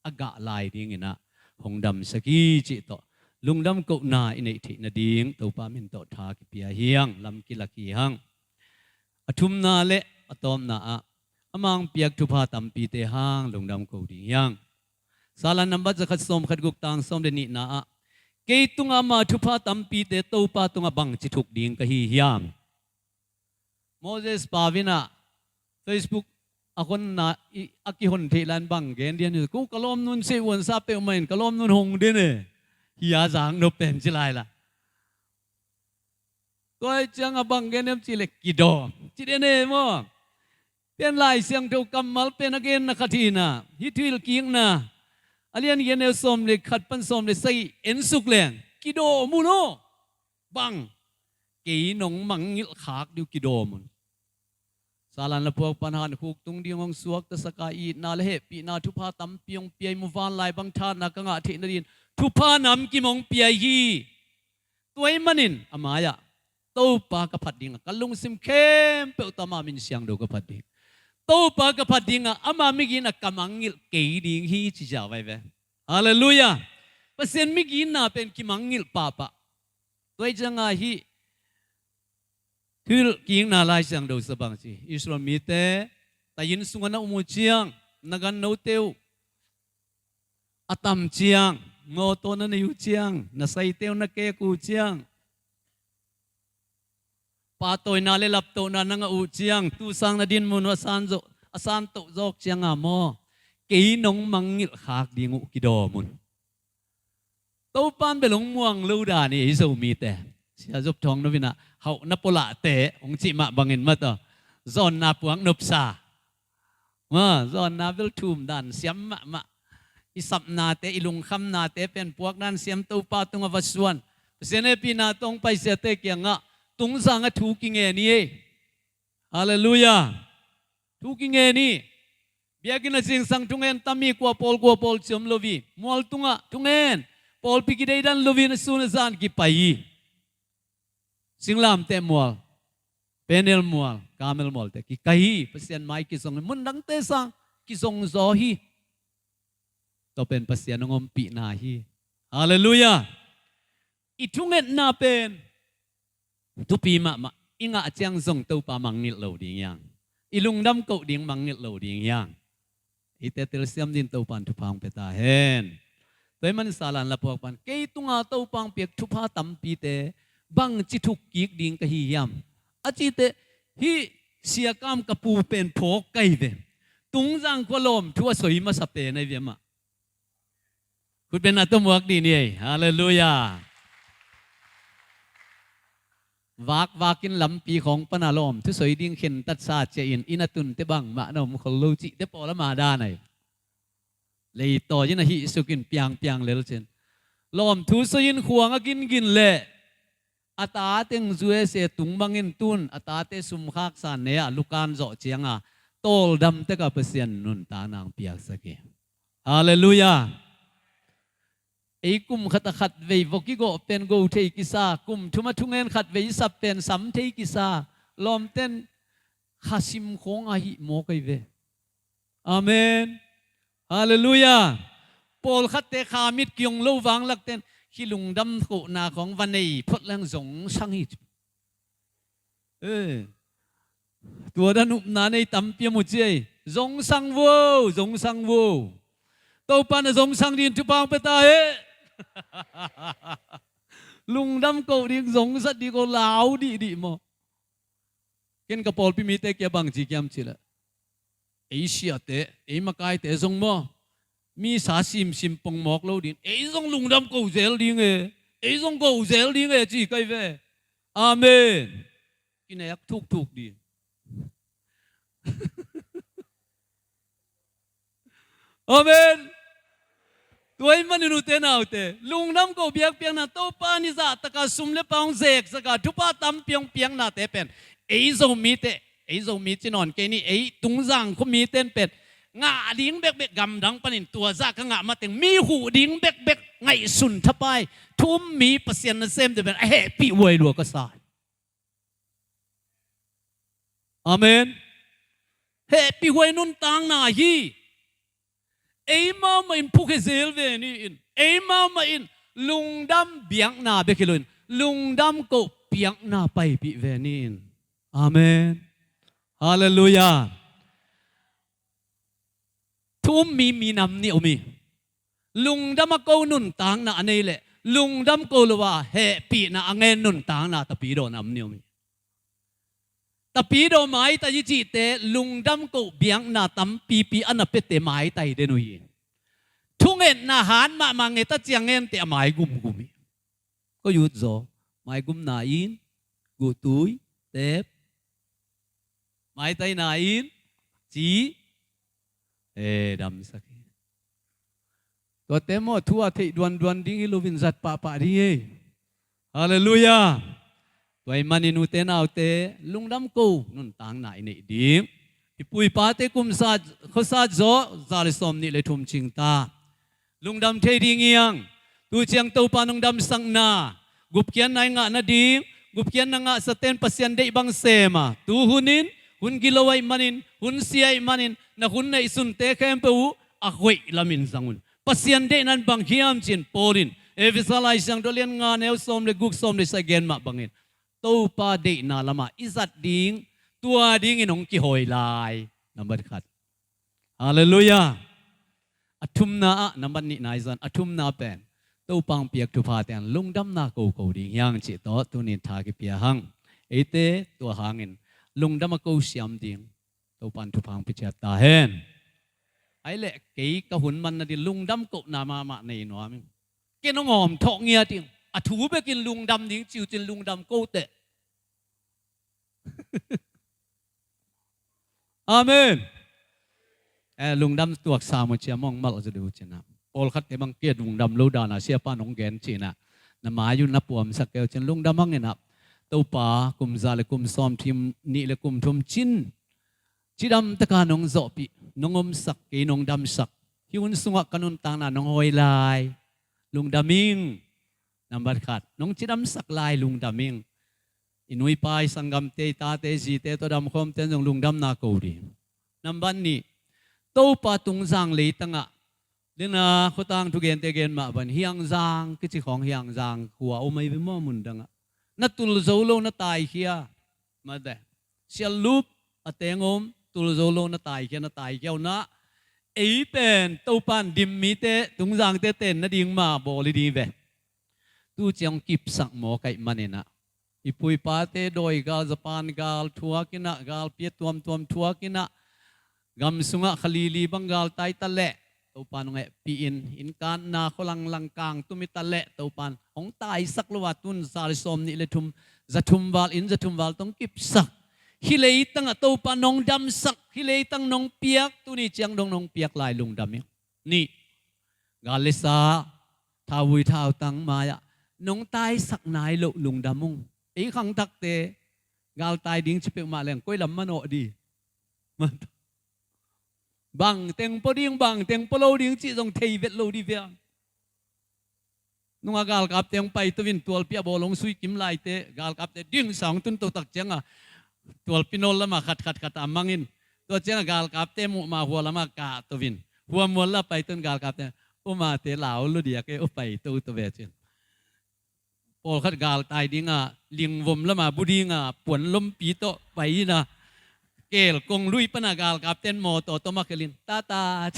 a gah lai dingin ah hong damsak hi cih tawh, lungdam kohna i neih theih nading Topa min tawh tha kipia hi hang, lam kilak hi hang. A thumna le a tawpna ah, amah hong piak thupha tampite hang lungdam ko ding hi hang. Salan nambat zakhat sawmkhat guk, tang sawm le nihna ah, kei tungah ama thupha tampite Topa tungah bangci thuk ding ka hi hiam? Moses Pau in ah Facebook a honna i, a kihon theih lai-in bang gen diam, ko ka lawmnu'n sei uansa peuhmah in ka lawmnu'n hong den e, hi a zang nop pen ci lai la. Tua ahih ciangah bang gen diam cih leh kidawm ci den e maw. Pen Lai Siangtho kammal pen a genna khat hi in ah, hih Thuhilhkikna a lian giat, a neu sawm le khat pan sawm le sagih en suk leng, kidawm un aw. Bang, kei nong mangngilh khak ding uh, kidawm un. Salan la phuak pan hankhuk tung ding hong suaktasak a, itna le hehpihna thupha tampi hong pia, i muvanlai bang thahatna ka ngah theih nadingin thupha namkim hong pia hi. Tua ahih manin a mai-ah, Topa ka phat ding a, ka lungsim khempeuh tawh ama min siangtho ka phat ding. Topa ka phat dingah ama migitna ka mangngilh kei ding hi ci ziau vai ve. Halleluiah. Pasian migitna pen kimangngilh pahpah. Tua hi ciangah hih thuhilhkikna Lai Siangtho sung bang ci, Israel mite, tayin sungah na um uh ciang, na gannote uh a tam ciang, mawtaw na nei uh ciang, na saite uh na kek uh ciang, pahtawina le laptohna na ngah uh ciang, tu sang na dinmun uh a san zawh, a san toh zawk ciangah maw, kei nong mangngilh khak ding uh kidawm un. Topan bel hong muang lo dan hi ei Zomite. Sia Zop Thawng Nop in ah, hauh na pulahte hong cih mah bangin mah tawh, zawnna puak nopsa. Ma, zawnna bel thum dan siam mahmah. I sapnate, i lungkhamnate pen puak dan siam Topa tungah va suan. Pasian hehpihna tawh hong paisiate kiangah Tungzang ah thu kingen hi ei. Halleluiah. Thu kingen hi. Biakinn a zingsang thungen tam hi, kua pawl kua pawl ci om lo hi. Mual tungah thungen. Pawlpi kideidan lo hi, na sun a zan kipai hi. Singlamteh mual, Peniel mual, Karmel mualte kikai hi. Pasian mai kizong hi. Mun dangte sang kizong zaw hi. Tua pen Pasian hong ompihna hi. Halleluiah. I thungetna pen thupi mahmah. I ngah ciang zong Topa mangngilh lo ding hi hang. I lungdam koh ding mangngilh lo ding hi hang. Eite telsiam dingin Topan thupha hong pia ta hen. Tua ahih manin Salan lapuak pan, kei tunga Topa hong piak thupha tampite bangci thukkik ding ka hi hiam, a cite, hih Sia Kam ka pu pen phawk ka hi ve. Tungzang khua lawmthu a soi masa pen ahi ve amah. Khutbetna tawh muak dih ni ei. Halleluiah. Vakvakin lampi khawng pana lawmthu soi ding khentatsa ciahin inn a tunte bangmah na om khol lo cihte pawl ama dan ahi. Leitawi in a hihsukin piangpiang lel cin, lawmthu soi-in khuang a gingin leh a ta teng U S A tung bangin tun a tate sumkhaksa ne-ah lukan zawh cianga tawldam tekah Pasian nuntakna hong piaksak hi. Halleluiah. Ei kum khat a khat vei vok i gawh pen go thei kisa, kum thum a thungen khat vei i sap pen sam thei kisa. Lawmten khasim khawng ahi mawk ahi ve. Amen. Halleluiah. Pawlkhatte kha mit kiong lo vanglakten hih lungdam kohna khawng va nei phot leng zongsang hi. Eh. Tua dan upna nei tampi a mu ci ei. Zongsang vo, zongsang vo. Topa na zongsang dingin thupha hong pia ta hen. Lungdam koh ding, zongsat ding, ko lau dihdih maw. Ken ka pawlpi mite kia bang ci kiam cih leh, ei siate, ei makaite zong maw, mi sa simsim pong mawk lo ding, ei zong lungdam ko zel ding e, ei zong ko zel ding e ci kai ve. Amen. Kinek thukthuk ding. Amen. Tua ahih manin ute naute, lungdam ko biakpiakna, Topa in i zahtaka sum le pai hong zeksaka thupha tampi hong piaknate pen ei Zomite, ei Zomi ci nawn kei ni, ei Tungzang khua mite in pen ngah ding bekbek, gamdang panin tua zah ka ngah mateng mi huh ding bekbek ngaihsun thapai thu um mi Pasian nasemte pen a hehpih huai lua ka sa hi. Amen. Hehpih huai nuntakna hi. Eimau mah in phukhia zel ve ni in, eimau mah in lungdam biakna bek hi loin lungdam koh piakna paipih ve ni in. Amen. Halleluiah. Thu um mi minam nih om hi. Lungdam a ko nuntakna a nei leh lungdam ko lo a hehpihna a ngen nuntakna tapidaw nam nih om hi. Tapidaw maitai i cihte lungdam ko biakna tampipi a na piate maitai den uh hi. Thungetna hat mahmah nget a ciang ngente a mai gumgum hi. Ko yut zaw, maigumna in, guhtui, tep, maitaina in, ci, e, damsak hi. Tuate maw thu a theih duanduan ding hi loin zat pahpah ding hi. Halleluiah. Tua ahih manin ute naute lungdam ko nuntakna i neih ding. I pu i pate kum sa, khuasa zaw za le sawm nih le thum cing ta. Lungdam thei ding hi hang. Tu ciang Topa nong damsakna, gupkhiatna i ngah nading, gupkhiatna ngahsate'n Pasian deih bang sem a, tu hunin hun gilo ahih manin, hun sia ahih manin, na hun neihsunte khempeuh uh a hoih lamin zang un. Pasian deihna in bang hiam ci-in Paul in Efesa Lai Siangtho lian nga neu sawm le guk, sawm le sagih gen mah bangin Topa deihna lamah i zat ding, tua dingin hong kihawi lai. Nambat khat. Halleluiah. A thumna ah, nambat nihna i zat, a thumna pen Topa hong piak thuphate ah lungdamna koko ding hi hang cih tawh tuni in tha kipia hang. Eite tua hangin lungdam a ko siam ding Topa in thupha hong pia ciat ta hen. Ahih leh kei ka hun man nading lungdam kohna mahmah nei nuam ing. Ken hong awm thawh ngiat ing. A thu bekin lungdam ding ci uh cin lungdam ko teh. Amen. Eh, lungdam tuak sam uh ci a, mong malh zaw ding uh cin a. Pawlkhatte bang kei lungdam lo dan a siapa in hong gen cin a, na mai uh na puamsak kei uh cin lungdam hang in a. Topa kum za le kum sawmthum nih le kum thum cin cidam taka nong zawhpih, nong omsak, kei nong damsak. Hih hun sungah ka nuntakna nong hawi lai. Lungdam ing. Nambat khat, nong cidamsak lai lungdam ing. I nu i pa, i sanggamte, i tate, i zite tawh damkhawmte in zong lungdamna ko ding. Nambat nih, Topa tungzang leitangah, dena khotang thugente gen mah bang, Hiangzang kici khawng, Hiangzang khua om ahi ve maw, mundangah. Na tul zo lo na taikhia. Mate. Siallup a teng om, tul zo lo na taikhia, na taikhia uh na. Ei pen Topa in dim mite, tungzangte ten nading ma bawl hi ding ve. Tu ciang kipsak mawk ahih manin ah, i pu i pate dawi gal, Japan gal thuak in ah, galpi a tuamtuam thuak in ah, gam sungah kha lili bang galtai ta leh, Topa in hong hehpih in, inn kanna khualang langkang tum hi ta leh, Topa in hong taisak lo a, tun za le sawmnih le thum, za thum val, inn za thum val tawh hong kipsak. Hih leitangah Topa in hong damsak, hih leitang in hong piak, tuni ciang dong in hong piak lai lungdam ing. Nih, gal le sa, thauvui thautang mai-ah nong taisak nai loh lungdam ung. Ei khangthakte galtai ding ci peuhmah leng koi lam manawh ding? Bangteng pua ding, bangteng pua lo ding cih zong thei vet lo ding ve. Nungah galkapte hong paito in, tualpi a bawl hong suikim laite, galkapte dingsa hong tunto tak ciangah, tualpi nawl lamah khat khat khat a mang in. Tua ciangah galkapte muh ma hua lamah kahto in, hua mual lah paito in, galkapte, "U mate lau lo dia, kei u paito to ve," ci-in. Pawlkhat galtai dingah lingvom lamah bu dingah puan lompi tawh pai in ah, kelkong lui panah galkapte in mawtaw tawh makhel in, "Tata."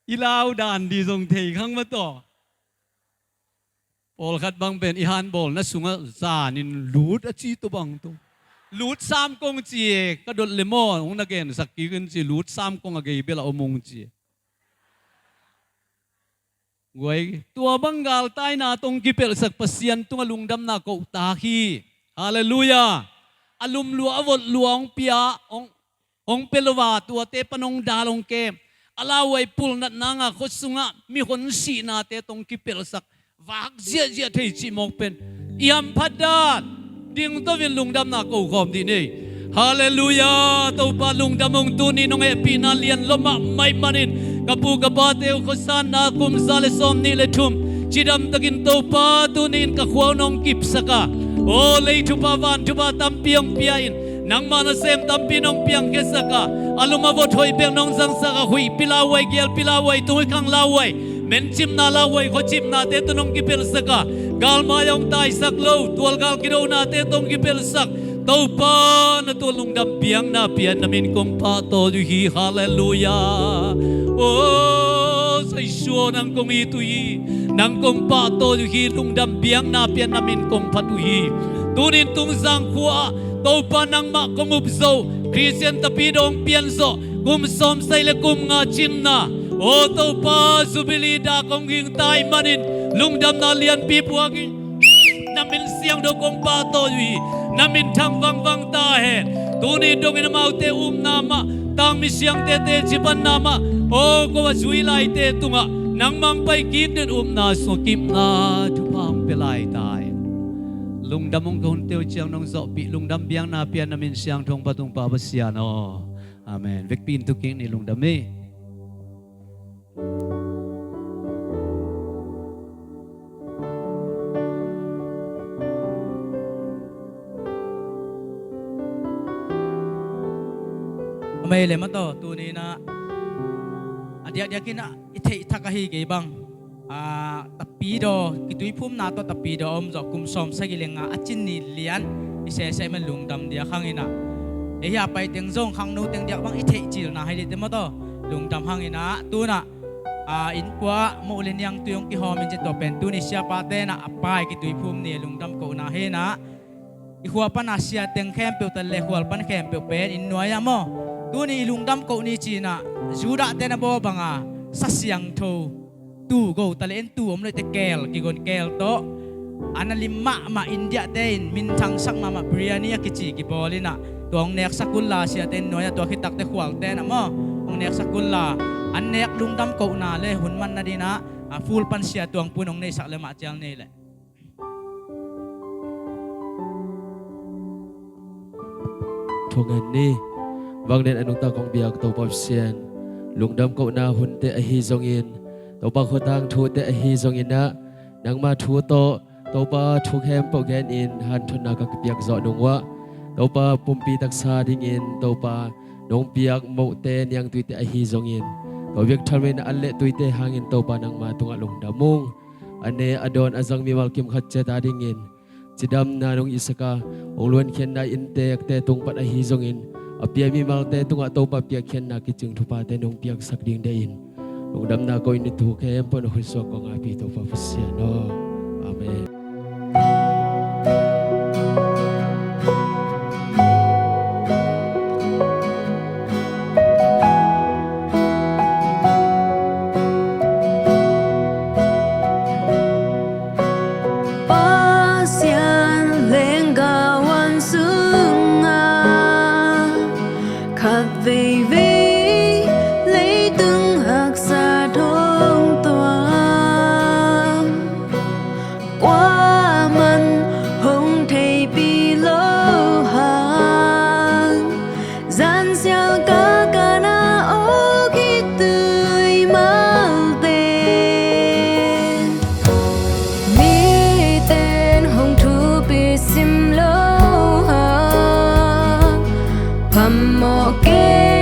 I lau dan ding zong thei khang mah tawh. Pawlkhat bang pen i hanbawlna sungah zanin lut a ci tawh bang tawh. Lut samkong ci e, ka dot le maw, hong na gensak kik in ci, lut samkong a gei bel a om ung ci. Guai, tua bang galtaina tawh hong kipelhsak Pasian tungah lungdamna kohtak hi. Halleluiah. A lum lua, a vot lua hong pia, hong hong pia lo a, tuate pan hong dal hong kem. A lauhuai pulnatna ngah khua sungah mihon sihnate tawh hong kipelhsak vak ziahziah thei cih mawk pen i hamphat dan ding tawh in lungdamna ko khawm dih ni. Halleluiah. Topa lungdam ung, tuni nong hehpihna lian lua mahmah ahih manin, ka pu ka pate uh khuasanna kum za le sawmnih le thum cidam takin Topa tuni in ka khua uh nong kipsak a, aw lei thupha van thupha tampi hong pia in, nangmah nasem tampi nong piangkhiasak a, a lum a vot hoih bek nong zangsak a, huihpi lauhuai, gialpi lauhuai, tungkhang lauhuai, mencipna lauhuai, khuacipnate tawh nong kipelhsak a, galmai hong taisak lo tualgal kidonate tawh hong kipelhsak Topa, na tua lungdam biakna pian na min kong pahtawi uh hi. Halleluiah. Aw Jesu aw, nang kong it uh hi, nang kong pahtawi uh hi, lungdam biakna pian na min kong phat uh hi. Tunin Tungzang khua ah Topa nangmah kong up zo, Khristian tapidaw hong pian zawh kum sawmsagih le kum nga cinna, aw Topa, Jubilee dak hong ging ta ahih manin lungdamna lianpi phuak ing. Na min siangtho kong pahtawi uh hi, na min thang vangvang ta hen. Tuni dongin amaute upna mah, tangmi siangte teci panna mah, aw ko a zui laite tungah nangmah hong pai kik den, upna sungah kipna thupha hong pia lai ta hen. Lungdam ung, ka hunte uh ciang nong zawhpih, lungdam biakna pian na min siangtho hong phat ung Pa Pasian aw. Amen. Vekpi in tu kik ni, lungdam hi. Mei le mataw, tuni inah a diakdiakin ah i theih thak ahi kei bang, a, tapidaw, kituiphumna tawh tapidaw a om zawh kum sawm sagih le nga a cin ni lian i seseh man lungdam diak hanginah, ei hia pai teng zong khangno teng diak bang i theih cilna hi dihte mataw, lungdam hanginah tunah, a, innkuah moh le niangtui hong kihawmin ci tua pen tuni siapa tenah a pai kituiphum ni lungdam kohna hinah, i khua pana sia teng khempeuh ta le khual pan khempeuh pen inn nuai ah maw? Tuni i lungdam koh ni cinah Judah te na bawl banga sa siangtho tu go ta le en tu om loite keel kigon keel tawh a na lim mahmah India te in minthangsak mahmah biryani a kici kibawl inah tua hong neksak unla sia te inn nuai ah tua khitakte khual tenah maw? Hong neksak unla an nek lungdam kohna le hun man nadinah a ful pan sia tuangpun hong neisak le mah cial nei leh. Thungen ni. Vangden a nungta kong biak Topa Pasian, lungdam kohna hunte ahi zongin, Topa khuatang thute ahi zonginah nangma thu tawh Topa thu khempeuh genin hanthotna ka kipiak zawh nung uah Topa pumpi taksa dingin Topa nong piak mohte niangtuite ahi zongin tua biak thamin an le tuite hangin Topa nangma tungah lungdam ung. A ne a dawn a zang mimal kimkhat ciat a dingin cidamna nong itsak a, hong luankhiatna inntekte tung pan ahi zongin a pia mimalte tungah Topa piakkhiatna kicing thuphate nong piaksak ding dehin lungdamna ko in i thu khempeuh na khutsuak kong api Topa Pasian aw. Amen. Pasian lenggawan sungah khat veivei leitung haksa thong tuang kuaman hong theipi lo hang, zan sial kaka na aw khitui malte. Miten hong thupi sim lo hang, phamawh kei